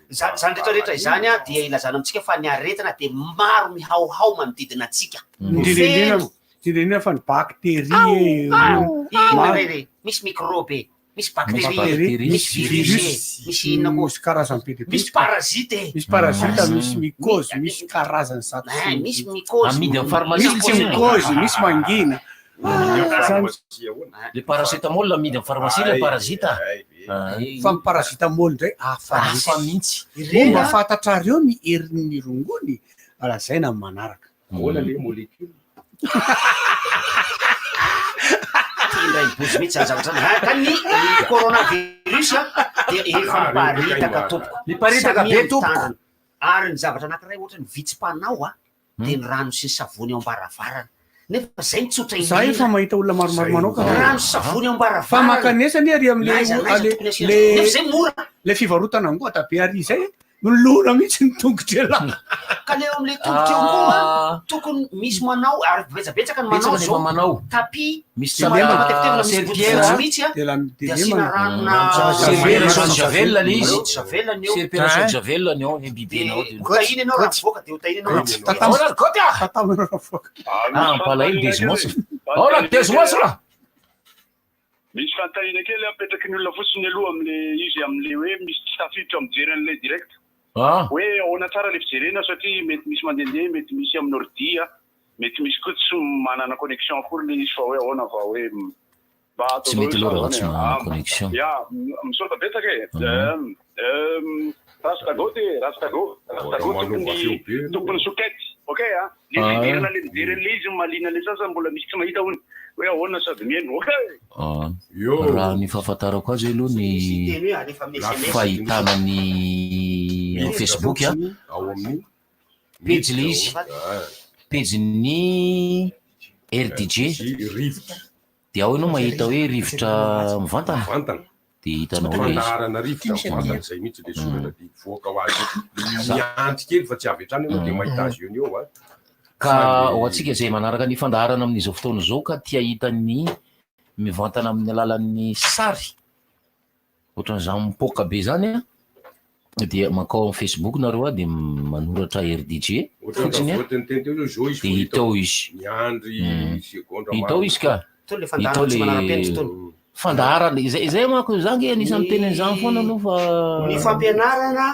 Speaker 8: Zany zany rehetra rehetra izany a dia ilazana amintsika fa ny aretina dia maro mihaohao manodidina antsika.
Speaker 17: Indrindra indrindra indrindra indrindra fa ny bakteria e,
Speaker 8: Inona
Speaker 17: maro.
Speaker 8: re re? Misy microbe e, misy
Speaker 17: Misy
Speaker 8: bakteria,
Speaker 17: bakteria,
Speaker 8: misy virus e, misy inona koa?
Speaker 17: Misy karazany be dia be.
Speaker 8: Misy parasite e.
Speaker 17: Misy parasite, misy mycose, misy karazany zato
Speaker 8: Eh,
Speaker 17: sy
Speaker 8: misy mycose.
Speaker 23: Amidy amin'ny pharmacie
Speaker 17: Misy tsy mycose, misy mangina. Zany-
Speaker 23: Le paracétamol amidy amin'ny pharmacie le parasite.
Speaker 17: Fa ny parasitamol indray hafa
Speaker 23: Hafa mihitsy.
Speaker 17: Moa mba fantatrareo ny herin'ny rongony? Lazaina amin'ny manaraka.
Speaker 18: Ahoana le molécule?
Speaker 8: Tena ibozy mihitsy zany zavatra zany. Ah, Ka ny ny coronavirus a dia efa miparitaka tompoko.
Speaker 6: Miparitaka be
Speaker 8: Samia
Speaker 6: tompoko.
Speaker 8: mitandrina. Ary ny zavatra anankiray ohatra ny vitsim-panao a dia ny rano sy ny savony eo am-baravarana. Nefa zay ny tsotra
Speaker 17: Za efa mahita olona maromaro manao ka.
Speaker 8: Rano sy savony eo am-baravarana.
Speaker 17: Fa makanesa anie ary am'le
Speaker 8: Na aiza na aiza
Speaker 17: le
Speaker 8: tokony asiana.
Speaker 17: le
Speaker 8: Nefa zay mora.
Speaker 17: le fivarotana angoata be ary zay milona mihitsy ny tongotra elahy.
Speaker 8: Ka le eo am'le tongotra eo koa tokony misy manao ary betsabetsaka ny manao
Speaker 23: Betsaka ny
Speaker 8: zao.
Speaker 23: efa manao.
Speaker 8: Tapis
Speaker 23: Misy
Speaker 8: somary
Speaker 23: tapis,
Speaker 8: matevitevina misy
Speaker 23: serpillère,
Speaker 8: bodofotsy mihitsy a.
Speaker 17: De la
Speaker 8: Dia asiana ranona
Speaker 23: Serpillère eau de javel le izy.
Speaker 8: Eau de javel ny eo.
Speaker 23: Serpillère eau de javel ny ao, imbibena ao.
Speaker 8: Ho tahina ianao raha mivoaka dia ho tahina ianao raha mivoaka.
Speaker 23: Ahoana ry Goty ah?
Speaker 5: Ah,
Speaker 23: Ah, mampalahelo Desmos. Ahoana Desmos ra?
Speaker 5: Misy fanontaniana kely apetraky ny olona fotsiny aloha amle izy amle hoe misy tsy tafiditra mijery an'ilay direct.
Speaker 23: Ah.
Speaker 5: Hoe ahoana tsara le fijerena satria mety misy mandehandeha, mety misy amin'ny ordi a, mety misy koa tsy manana connexion akory le izy fa hoe ahoana fa hoe mba atao
Speaker 23: Tsy mety
Speaker 5: daholo
Speaker 23: aloha raha
Speaker 5: tsara
Speaker 23: tsy
Speaker 5: zany e.
Speaker 23: manana
Speaker 5: Ah,
Speaker 23: connexion.
Speaker 5: Ya, misaotra betsaka e. Rastago ty, Rastago, Rastago tompony tompony sokety. Ok a. Le
Speaker 23: Ah.
Speaker 5: fidirana le mijery an'le izy mahaliana le sasany mbola misy tsy mahita hono. Hoe ahoana sady mihaino. Ok.
Speaker 23: Ah. Raha ny fahafantarako azy aloha ny
Speaker 8: Teny hoe alefa amin'ny SMS.
Speaker 23: fahitana ny amin'ny Facebook a.
Speaker 18: Ao amin'ny
Speaker 23: Pejy le izy. Pejin'ny RDJ.
Speaker 18: Rivotra.
Speaker 23: Dia ao ianao mahita hoe rivotra mivantana.
Speaker 18: Mivantana.
Speaker 23: Dia hitanao le izy.
Speaker 18: Fandaharana rivotra mivantana zay mihitsy le soratra de mivoaka ho azy. Miandry kely fa tsy avy hatrany ianao de mahita azy eo no eo a.
Speaker 23: Ka ho antsika izay manaraka ny fandaharana amin'izao fotoana izao ka tia hahita ny mivantana amin'ny alalan'ny sary ohatran'izany mipoaka be zany a dia mankao amin'ny Facebook nareo a dia manoratra RDJ
Speaker 18: Ohatran'ny
Speaker 23: fotsiny a
Speaker 18: raha voateniteny teo zao izy
Speaker 23: dia hita ao izy.
Speaker 18: Miandry
Speaker 23: Mm.
Speaker 18: segondra
Speaker 23: Hita ao izy ka.
Speaker 8: Tony le
Speaker 23: Hita
Speaker 8: fandaharana
Speaker 23: ao
Speaker 8: tsy
Speaker 23: le
Speaker 8: manara-penitra tony.
Speaker 23: fandaharana izay izay manko za nge anisan'ny
Speaker 8: Ny-
Speaker 23: teny an'izany foana aloha fa
Speaker 8: Ny fampianarana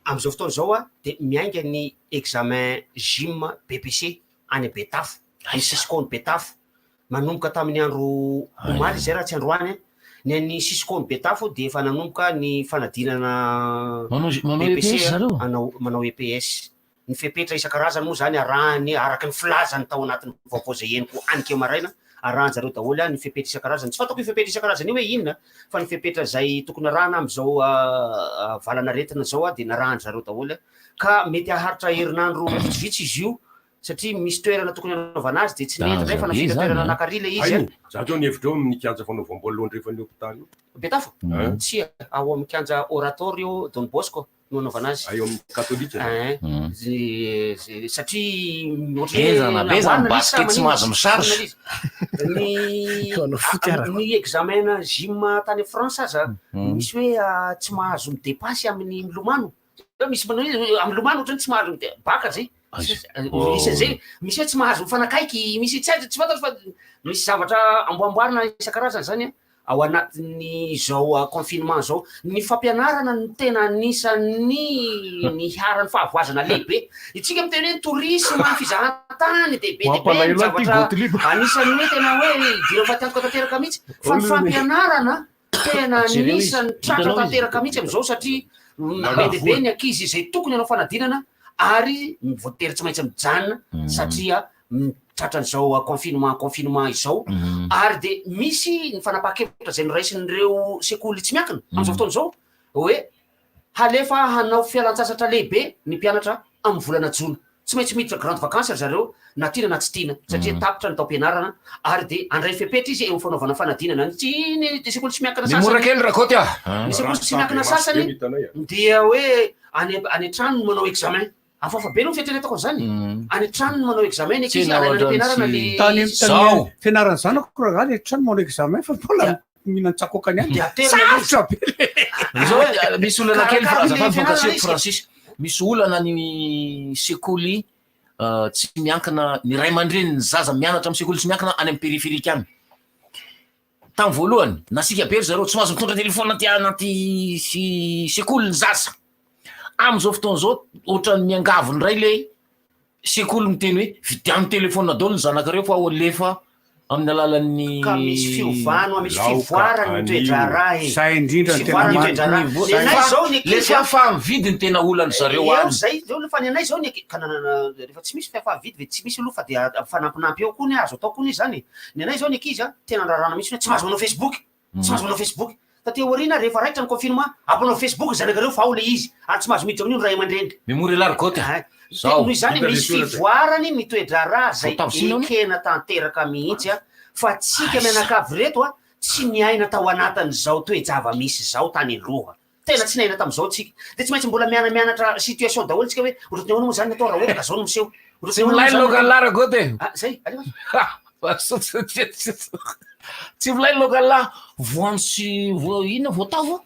Speaker 8: amin'izao fotoana izao a dia miainga ny examen gym BPC any Betafo, ny Cisco ny Betafo. Manomboka tamin'ny andro omaly izay raha tsy androany a. Ny an'ny Cisco ny Betafo dia efa nanomboka ny fanadinana
Speaker 23: Manao manao
Speaker 8: BPC
Speaker 23: EPS zareo?
Speaker 8: anao manao EPS. Ny fepetra isan-karazany moa zany arahany araka ny filazany tao anatin'ny vaovao izay henoko anikeo maraina, arahan-jareo daholo ny fepetra isan-karazany. Tsy fantako io fepetra isan-karazany io hoe inona fa ny fepetra izay tokony arahana amin'izao valan'aretina izao dia narahan-jareo daholo ka mety haharitra herinandro vitsivitsy izy io satria misy toerana tokony hanaovana azy dia tsy nety indray fa
Speaker 23: Danger be
Speaker 8: nafindra
Speaker 23: zany,
Speaker 8: toerana
Speaker 23: an.
Speaker 8: anankaria ilay izy
Speaker 18: Hay, za zao ny hevitrao amin'ny kianja fanaovam-baolina andrefan'ny hopitaly io.
Speaker 8: Betafo?
Speaker 18: Mm.
Speaker 8: Tsia, ao amin'ny kianja Oratorio Don Bosco no anaovana azy.
Speaker 18: Ao amin'ny katolika.
Speaker 8: Eh,
Speaker 23: Mm.
Speaker 8: ze- ze- satria ohatran'ny hoe
Speaker 23: Ezana be zany
Speaker 8: namboarina ilay izy sa
Speaker 23: basket tsy
Speaker 8: maninona?
Speaker 23: mahazo misarge.
Speaker 8: Maninona ilay izy? Ny ny examen gym tany France aza
Speaker 23: Mm.
Speaker 8: misy hoe ah, tsy mahazo midepasy amin'ny milomano. Hoe Misy manao hoe amin'ny milomano ohatran'ny tsy mahazo mide- baka zay.
Speaker 23: Oh.
Speaker 8: Misy an'izay, misy hoe tsy mahazo mifanakaiky, misy tsy haiko- tsy fantatro fa misy zavatra amboamboarina isan-karazany zany a, ao anatin'izao ah, confinement zao. Ny fampianarana no tena anisan'ny niharan'ny fahavoazana lehibe. Itsika miteny hoe tourisme, fizahantany, de be dia be ny
Speaker 18: Mampalahelo ahy ty
Speaker 8: zavatra
Speaker 18: Gottlieb.
Speaker 8: anisan'ny hoe tena hoe idirana fatiantoka tanteraka mihitsy. Fa ny fampianarana tena
Speaker 23: Jereo izy.
Speaker 8: anisan'ny tratra
Speaker 23: Hitanao izy.
Speaker 8: tanteraka mihitsy amin'izao satria be dia be ny ankizy izay tokony hanao fanadinana ary voatery tsy maintsy mijanona satria tratran'izao confinement confinement izao ary de misy ny fanapahan-kevitra izay noraisin'ireo sekoly tsy miankina amin'izao fotoana izao hoe halefa hanao fialan-tsasatra lehibe ny mpianatra amin'ny volana jona. Tsy maintsy miditra grande vacance ry zareo na tiana na tsy tiana satria tapitra ny taom-pianarana ary de handray fepetra izy eo amin'ny fanaovana fanadinana. Ny tsy ny sekoly tsy miankina
Speaker 16: Ny mora
Speaker 8: sasany
Speaker 16: kely Rakoto ah.
Speaker 8: ny sekoly tsy miankina sasany dia hoe any any an-trano no manao examen. Hafahafa be aloha ny fieritreretako an'izany. Any an-trano no manao examen ny ankizy,
Speaker 23: Tena
Speaker 8: alaina any
Speaker 23: ohatran'ny
Speaker 8: am-pianarana
Speaker 23: tsy-
Speaker 8: le
Speaker 17: Tany
Speaker 8: sisa.
Speaker 17: tany fianaran'ny zanako raha any an-trano manao examen fa mbola mihinan-tsakoakany ihany.
Speaker 8: Dia aterina ilay izy.
Speaker 17: Sarotra be le.
Speaker 23: Zao hoe, misy olana kely
Speaker 8: Karakara
Speaker 23: azafady
Speaker 8: ilay fianarana
Speaker 23: fankasiako
Speaker 8: izy.
Speaker 23: Francis. Misy olana ny sekoly tsy miankina, ny ray aman-dreny ny zaza mianatra amin'ny sekoly tsy miankina any amin'ny périphérique any. Tamin'ny voalohany, nasiaka be ry zareo, tsy mahazo mitondra téléphone aty anaty sekoly ny zaza. Amin'izao fotoana izao, ohatran'ny miangavy indray le sekoly miteny hoe vidiano téléphone daholo ny zanakareo fa alefa amin'ny alalan'ny
Speaker 8: Ka misy fiovana, misy fivoarana ny toe-draharaha e.
Speaker 17: Zay indrindra no tena
Speaker 8: Fivoarana ny
Speaker 17: marina.
Speaker 8: toe-draharaha. Ny anay izao ny
Speaker 23: Le
Speaker 8: ankizy a.
Speaker 23: fahafaha-mividy ny tena olan'ny zareo
Speaker 8: Eo
Speaker 23: any.
Speaker 8: zay, zao fa ny anay izao ny ankizy, ka nanana, rehefa tsy misy fahafaha-mividy ve tsy misy aloha fa dia mifanampinampy eo koa ny azo atao koa ny izany e. Ny anay izao ny ankizy a, tena raràna mihitsy hoe tsy mahazo manao Facebook, tsy mahazo manao Facebook. Taty aoriana rehefa raikitra ny confinement, ampanao Facebook ny zanakareo fa ao le izy, ary tsy mahazo miditra amin'io ny ray aman-dreny.
Speaker 23: Memory largote. Zao.
Speaker 8: Noho izany misy fivoarany ny toe-draharaha zay
Speaker 23: Voatavo sina hono.
Speaker 8: ekena tanteraka mihitsy a, fa tsika mianakavy reto a, tsy niaina tao anatin'izao toe-java-misy zao tany aloha. Tena tsy niaina tamin'izao tsika. Dia tsy maintsy mbola miana-mianatra situation daholo tsika hoe ohatran'ny ahoana moa zany ny atao raha ohatra ka zao no miseho.
Speaker 16: Tsy milay ny local la Rakoto e.
Speaker 8: Ah, zay, alefa.
Speaker 23: Tsy milay ny local la, voanjo sy voa inona voatavo?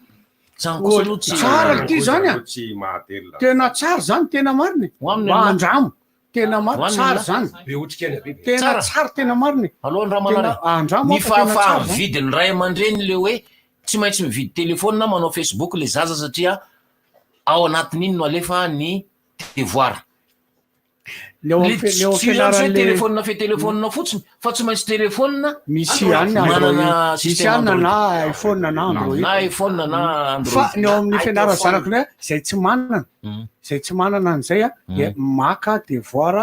Speaker 23: Zany kosa aloha tsy
Speaker 17: Tsara ity zany a.
Speaker 18: Tsy mahaterina.
Speaker 17: Tena tsara zany, tena marina e.
Speaker 23: Hohanina
Speaker 17: Mba
Speaker 23: ianao.
Speaker 17: andramo. Tena marina,
Speaker 23: Hohanina
Speaker 17: tsara
Speaker 23: ianao.
Speaker 17: zany.
Speaker 18: Be otrikaina be.
Speaker 17: Tena
Speaker 23: Tsara.
Speaker 17: tsara, tena marina e.
Speaker 23: Aloha andramo
Speaker 17: Tena andramo
Speaker 23: Ny
Speaker 17: fa tena tsara
Speaker 23: fahafaha
Speaker 17: zany.
Speaker 23: mividy ny ray aman-dreny le hoe tsy maintsy mividy téléphone manao Facebook le zaza satria ao anatin'iny no alefa ny devoir.
Speaker 17: Ny ao
Speaker 23: Le
Speaker 17: am- ny ao
Speaker 23: tsy tsy hoe
Speaker 17: am-pianaran'le-
Speaker 23: téléphone fe téléphone fotsiny fa tsy maintsy téléphone
Speaker 17: Misy ihany
Speaker 23: manana
Speaker 17: Android. Misy
Speaker 23: système
Speaker 17: ihany
Speaker 23: Android.
Speaker 17: na iPhone na Android.
Speaker 23: Na iPhone na Android.
Speaker 17: Fa ny ao amin'ny fianaran'ny zanako indray, izay tsy manana, izay tsy manana an'izay a, dia maka devoir,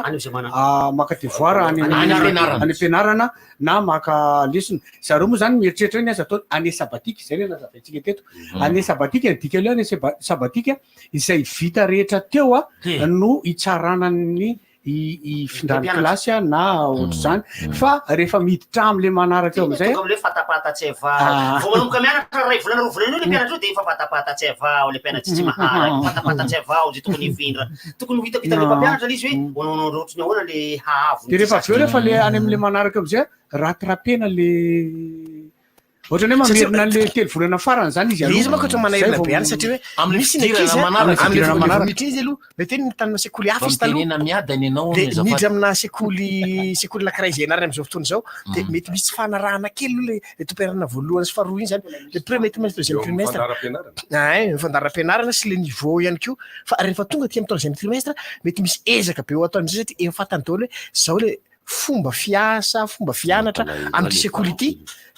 Speaker 17: ah, maka devoir any
Speaker 23: Any
Speaker 17: amin'ny
Speaker 23: am-pianarana.
Speaker 17: any am-pianarana na maka lesona. Zareo moa zany mieritreritra hoe ny aza atao année sabbatique, izay no nazavaintsika teto. Année sabbatique, ny dikan'ilay année sabbatique, izay vita rehetra teo a no hitsarana ny hifindrany kilasy a na ohatr'izany fa rehefa miditra am'le manaraka eo am'izay
Speaker 8: Tonga am'le fatapata tsy hay vaha.
Speaker 17: Ah.
Speaker 8: Vao manomboka mianatra ray volana roa volana eo le mpianatra eo dia efa fatapata tsy hay vaha le mpianatra tsy maharaka, fatapata tsy hay vaha izay tokony hifindra. Tokony ho hitahitan'le mpampianatra le izy hoe manao ohatry ny ahoana le haavon'ity
Speaker 17: de rehefa avy eo
Speaker 8: zaza
Speaker 17: rehefa le any am'le manaraka eo am'izay rattrapena le Ohatran'ny hoe mamerina an'le telo volana farany zany izy
Speaker 9: Le izy manko ohatran'ny manahirana be ihany satria hoe misy ny ankizy a, amin'ny
Speaker 17: fidirana manaraka.
Speaker 9: miditra izy aloha, mety hoe nitanina sekoly hafa izy taloha.
Speaker 23: Mitenena miadana ianao
Speaker 9: Dia
Speaker 23: azafady.
Speaker 9: miditra amina sekoly sekoly anankiray izay ianarany amin'izao fotoana izao, dia mety misy tsy fanarahana kely aloha le le taom-pianarana voalohany sy faharoa iny zany, le premier trimestre, deuxième
Speaker 18: Eo amin'ny
Speaker 9: trimestre.
Speaker 18: fandaharam-pianarana.
Speaker 9: Ay, ny fandaharam-pianarana sy le niveau ihany koa. Fa rehefa tonga aty amin'ny troisième trimestre, mety misy ezaka be ho atao amin'izay satria efa fantany daholo hoe zao le fomba fiasa, fomba fianatra amin'ity sekoly ity,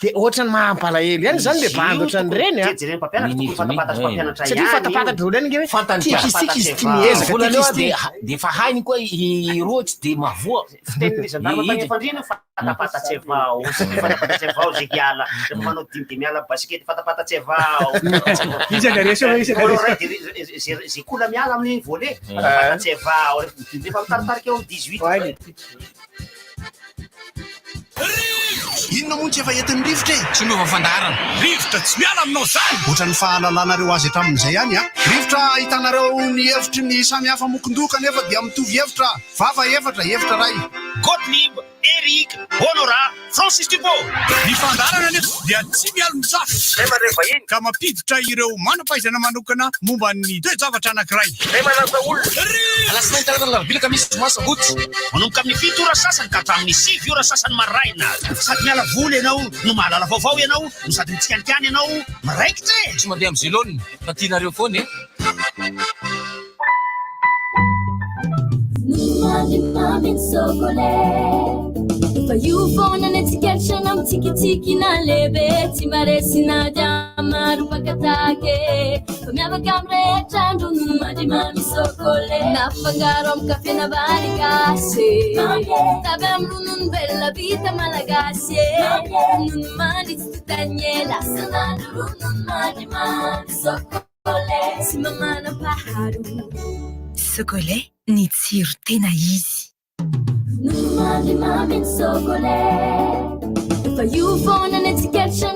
Speaker 9: dia ohatran'ny mampalahelo ihany zany le bandy ohatran'ireny a.
Speaker 8: Jeren'ny mpampianatra, tokony fatapatatra mpampianatra
Speaker 9: Satria
Speaker 8: ihany
Speaker 9: fatapatatra
Speaker 8: io.
Speaker 9: daholo ihany nge hoe
Speaker 23: Fantany
Speaker 9: tia
Speaker 23: ka.
Speaker 9: ankizy ity ankizy ity miezaka, tia
Speaker 23: Volanao
Speaker 9: ankizy
Speaker 23: de
Speaker 9: ity.
Speaker 23: de efa hainy koa i roa tsy de mahavoa.
Speaker 8: Fitenin'ny gendarme tany am-pandriana io, fatapatatsy avao, fatapatatsy avao zay hiala, rehefa manao dimy de miala basikety, fatapatatsy avao.
Speaker 17: Iza le resy hoe iza le
Speaker 8: Voalohany
Speaker 17: resy?
Speaker 8: ray de zay zay kola miala amin'ny volet, fatapatatsy avao, rehefa mitaritarika eo amin'ny 18.
Speaker 4: Inona moa no tsy efa entin'ny rivotra e?
Speaker 6: Tsy miova fandaharana. Rivotra tsy miala aminao izany!
Speaker 4: Ohatran'ny fahalalanareo azy hatramin'izay ihany an! Rivotra ahitanareo ny hevitry ny samy hafa mokon-doha kanefa dia mitovy hevitra, vava efatra, hevitra iray.
Speaker 6: Gottlieb, Eric, Honorat, Francis Dupont.
Speaker 4: Ny fandaharana anefa dia tsy mialon-jafy ka mampiditra ireo manam-pahaizana manokana momba ny toe-javatra anankiray.
Speaker 6: Alatsinainy, talata, alarobia, alakamisy, zoma, sabotsy.
Speaker 8: Manomboka amin'ny fito ora sasany ka hatramin'ny sivy ora sasany maraina. Sady miala voly ianao no mahalala vaovao ianao no sady mitsikanikany ianao miraikitra e!
Speaker 7: Tsy mandeha amin'ny zelone fa tianareo foana e!
Speaker 19: Mamy mamy ny sokolet Fa io foana ny tsikaritra na mitsikitsiky na lehibe Tsy mba resy na dia maro mpakatahaka e Fa miavaka amin'ny rehetra ny ronono mandry mamy sokolet Na afangaro amin'ny kafe na vary gasy Tavy amin'ny ronono velona vita malagasy e Ronono mandry tsy totan'ny ela Sanandro ronono mandry mamy sokolet Tsy mba manam-paharoa
Speaker 2: Sokolet, ny tsiro tena izy.
Speaker 19: Ronono mandry mamy ny sokolet Fa io foana ny tsikaritra na.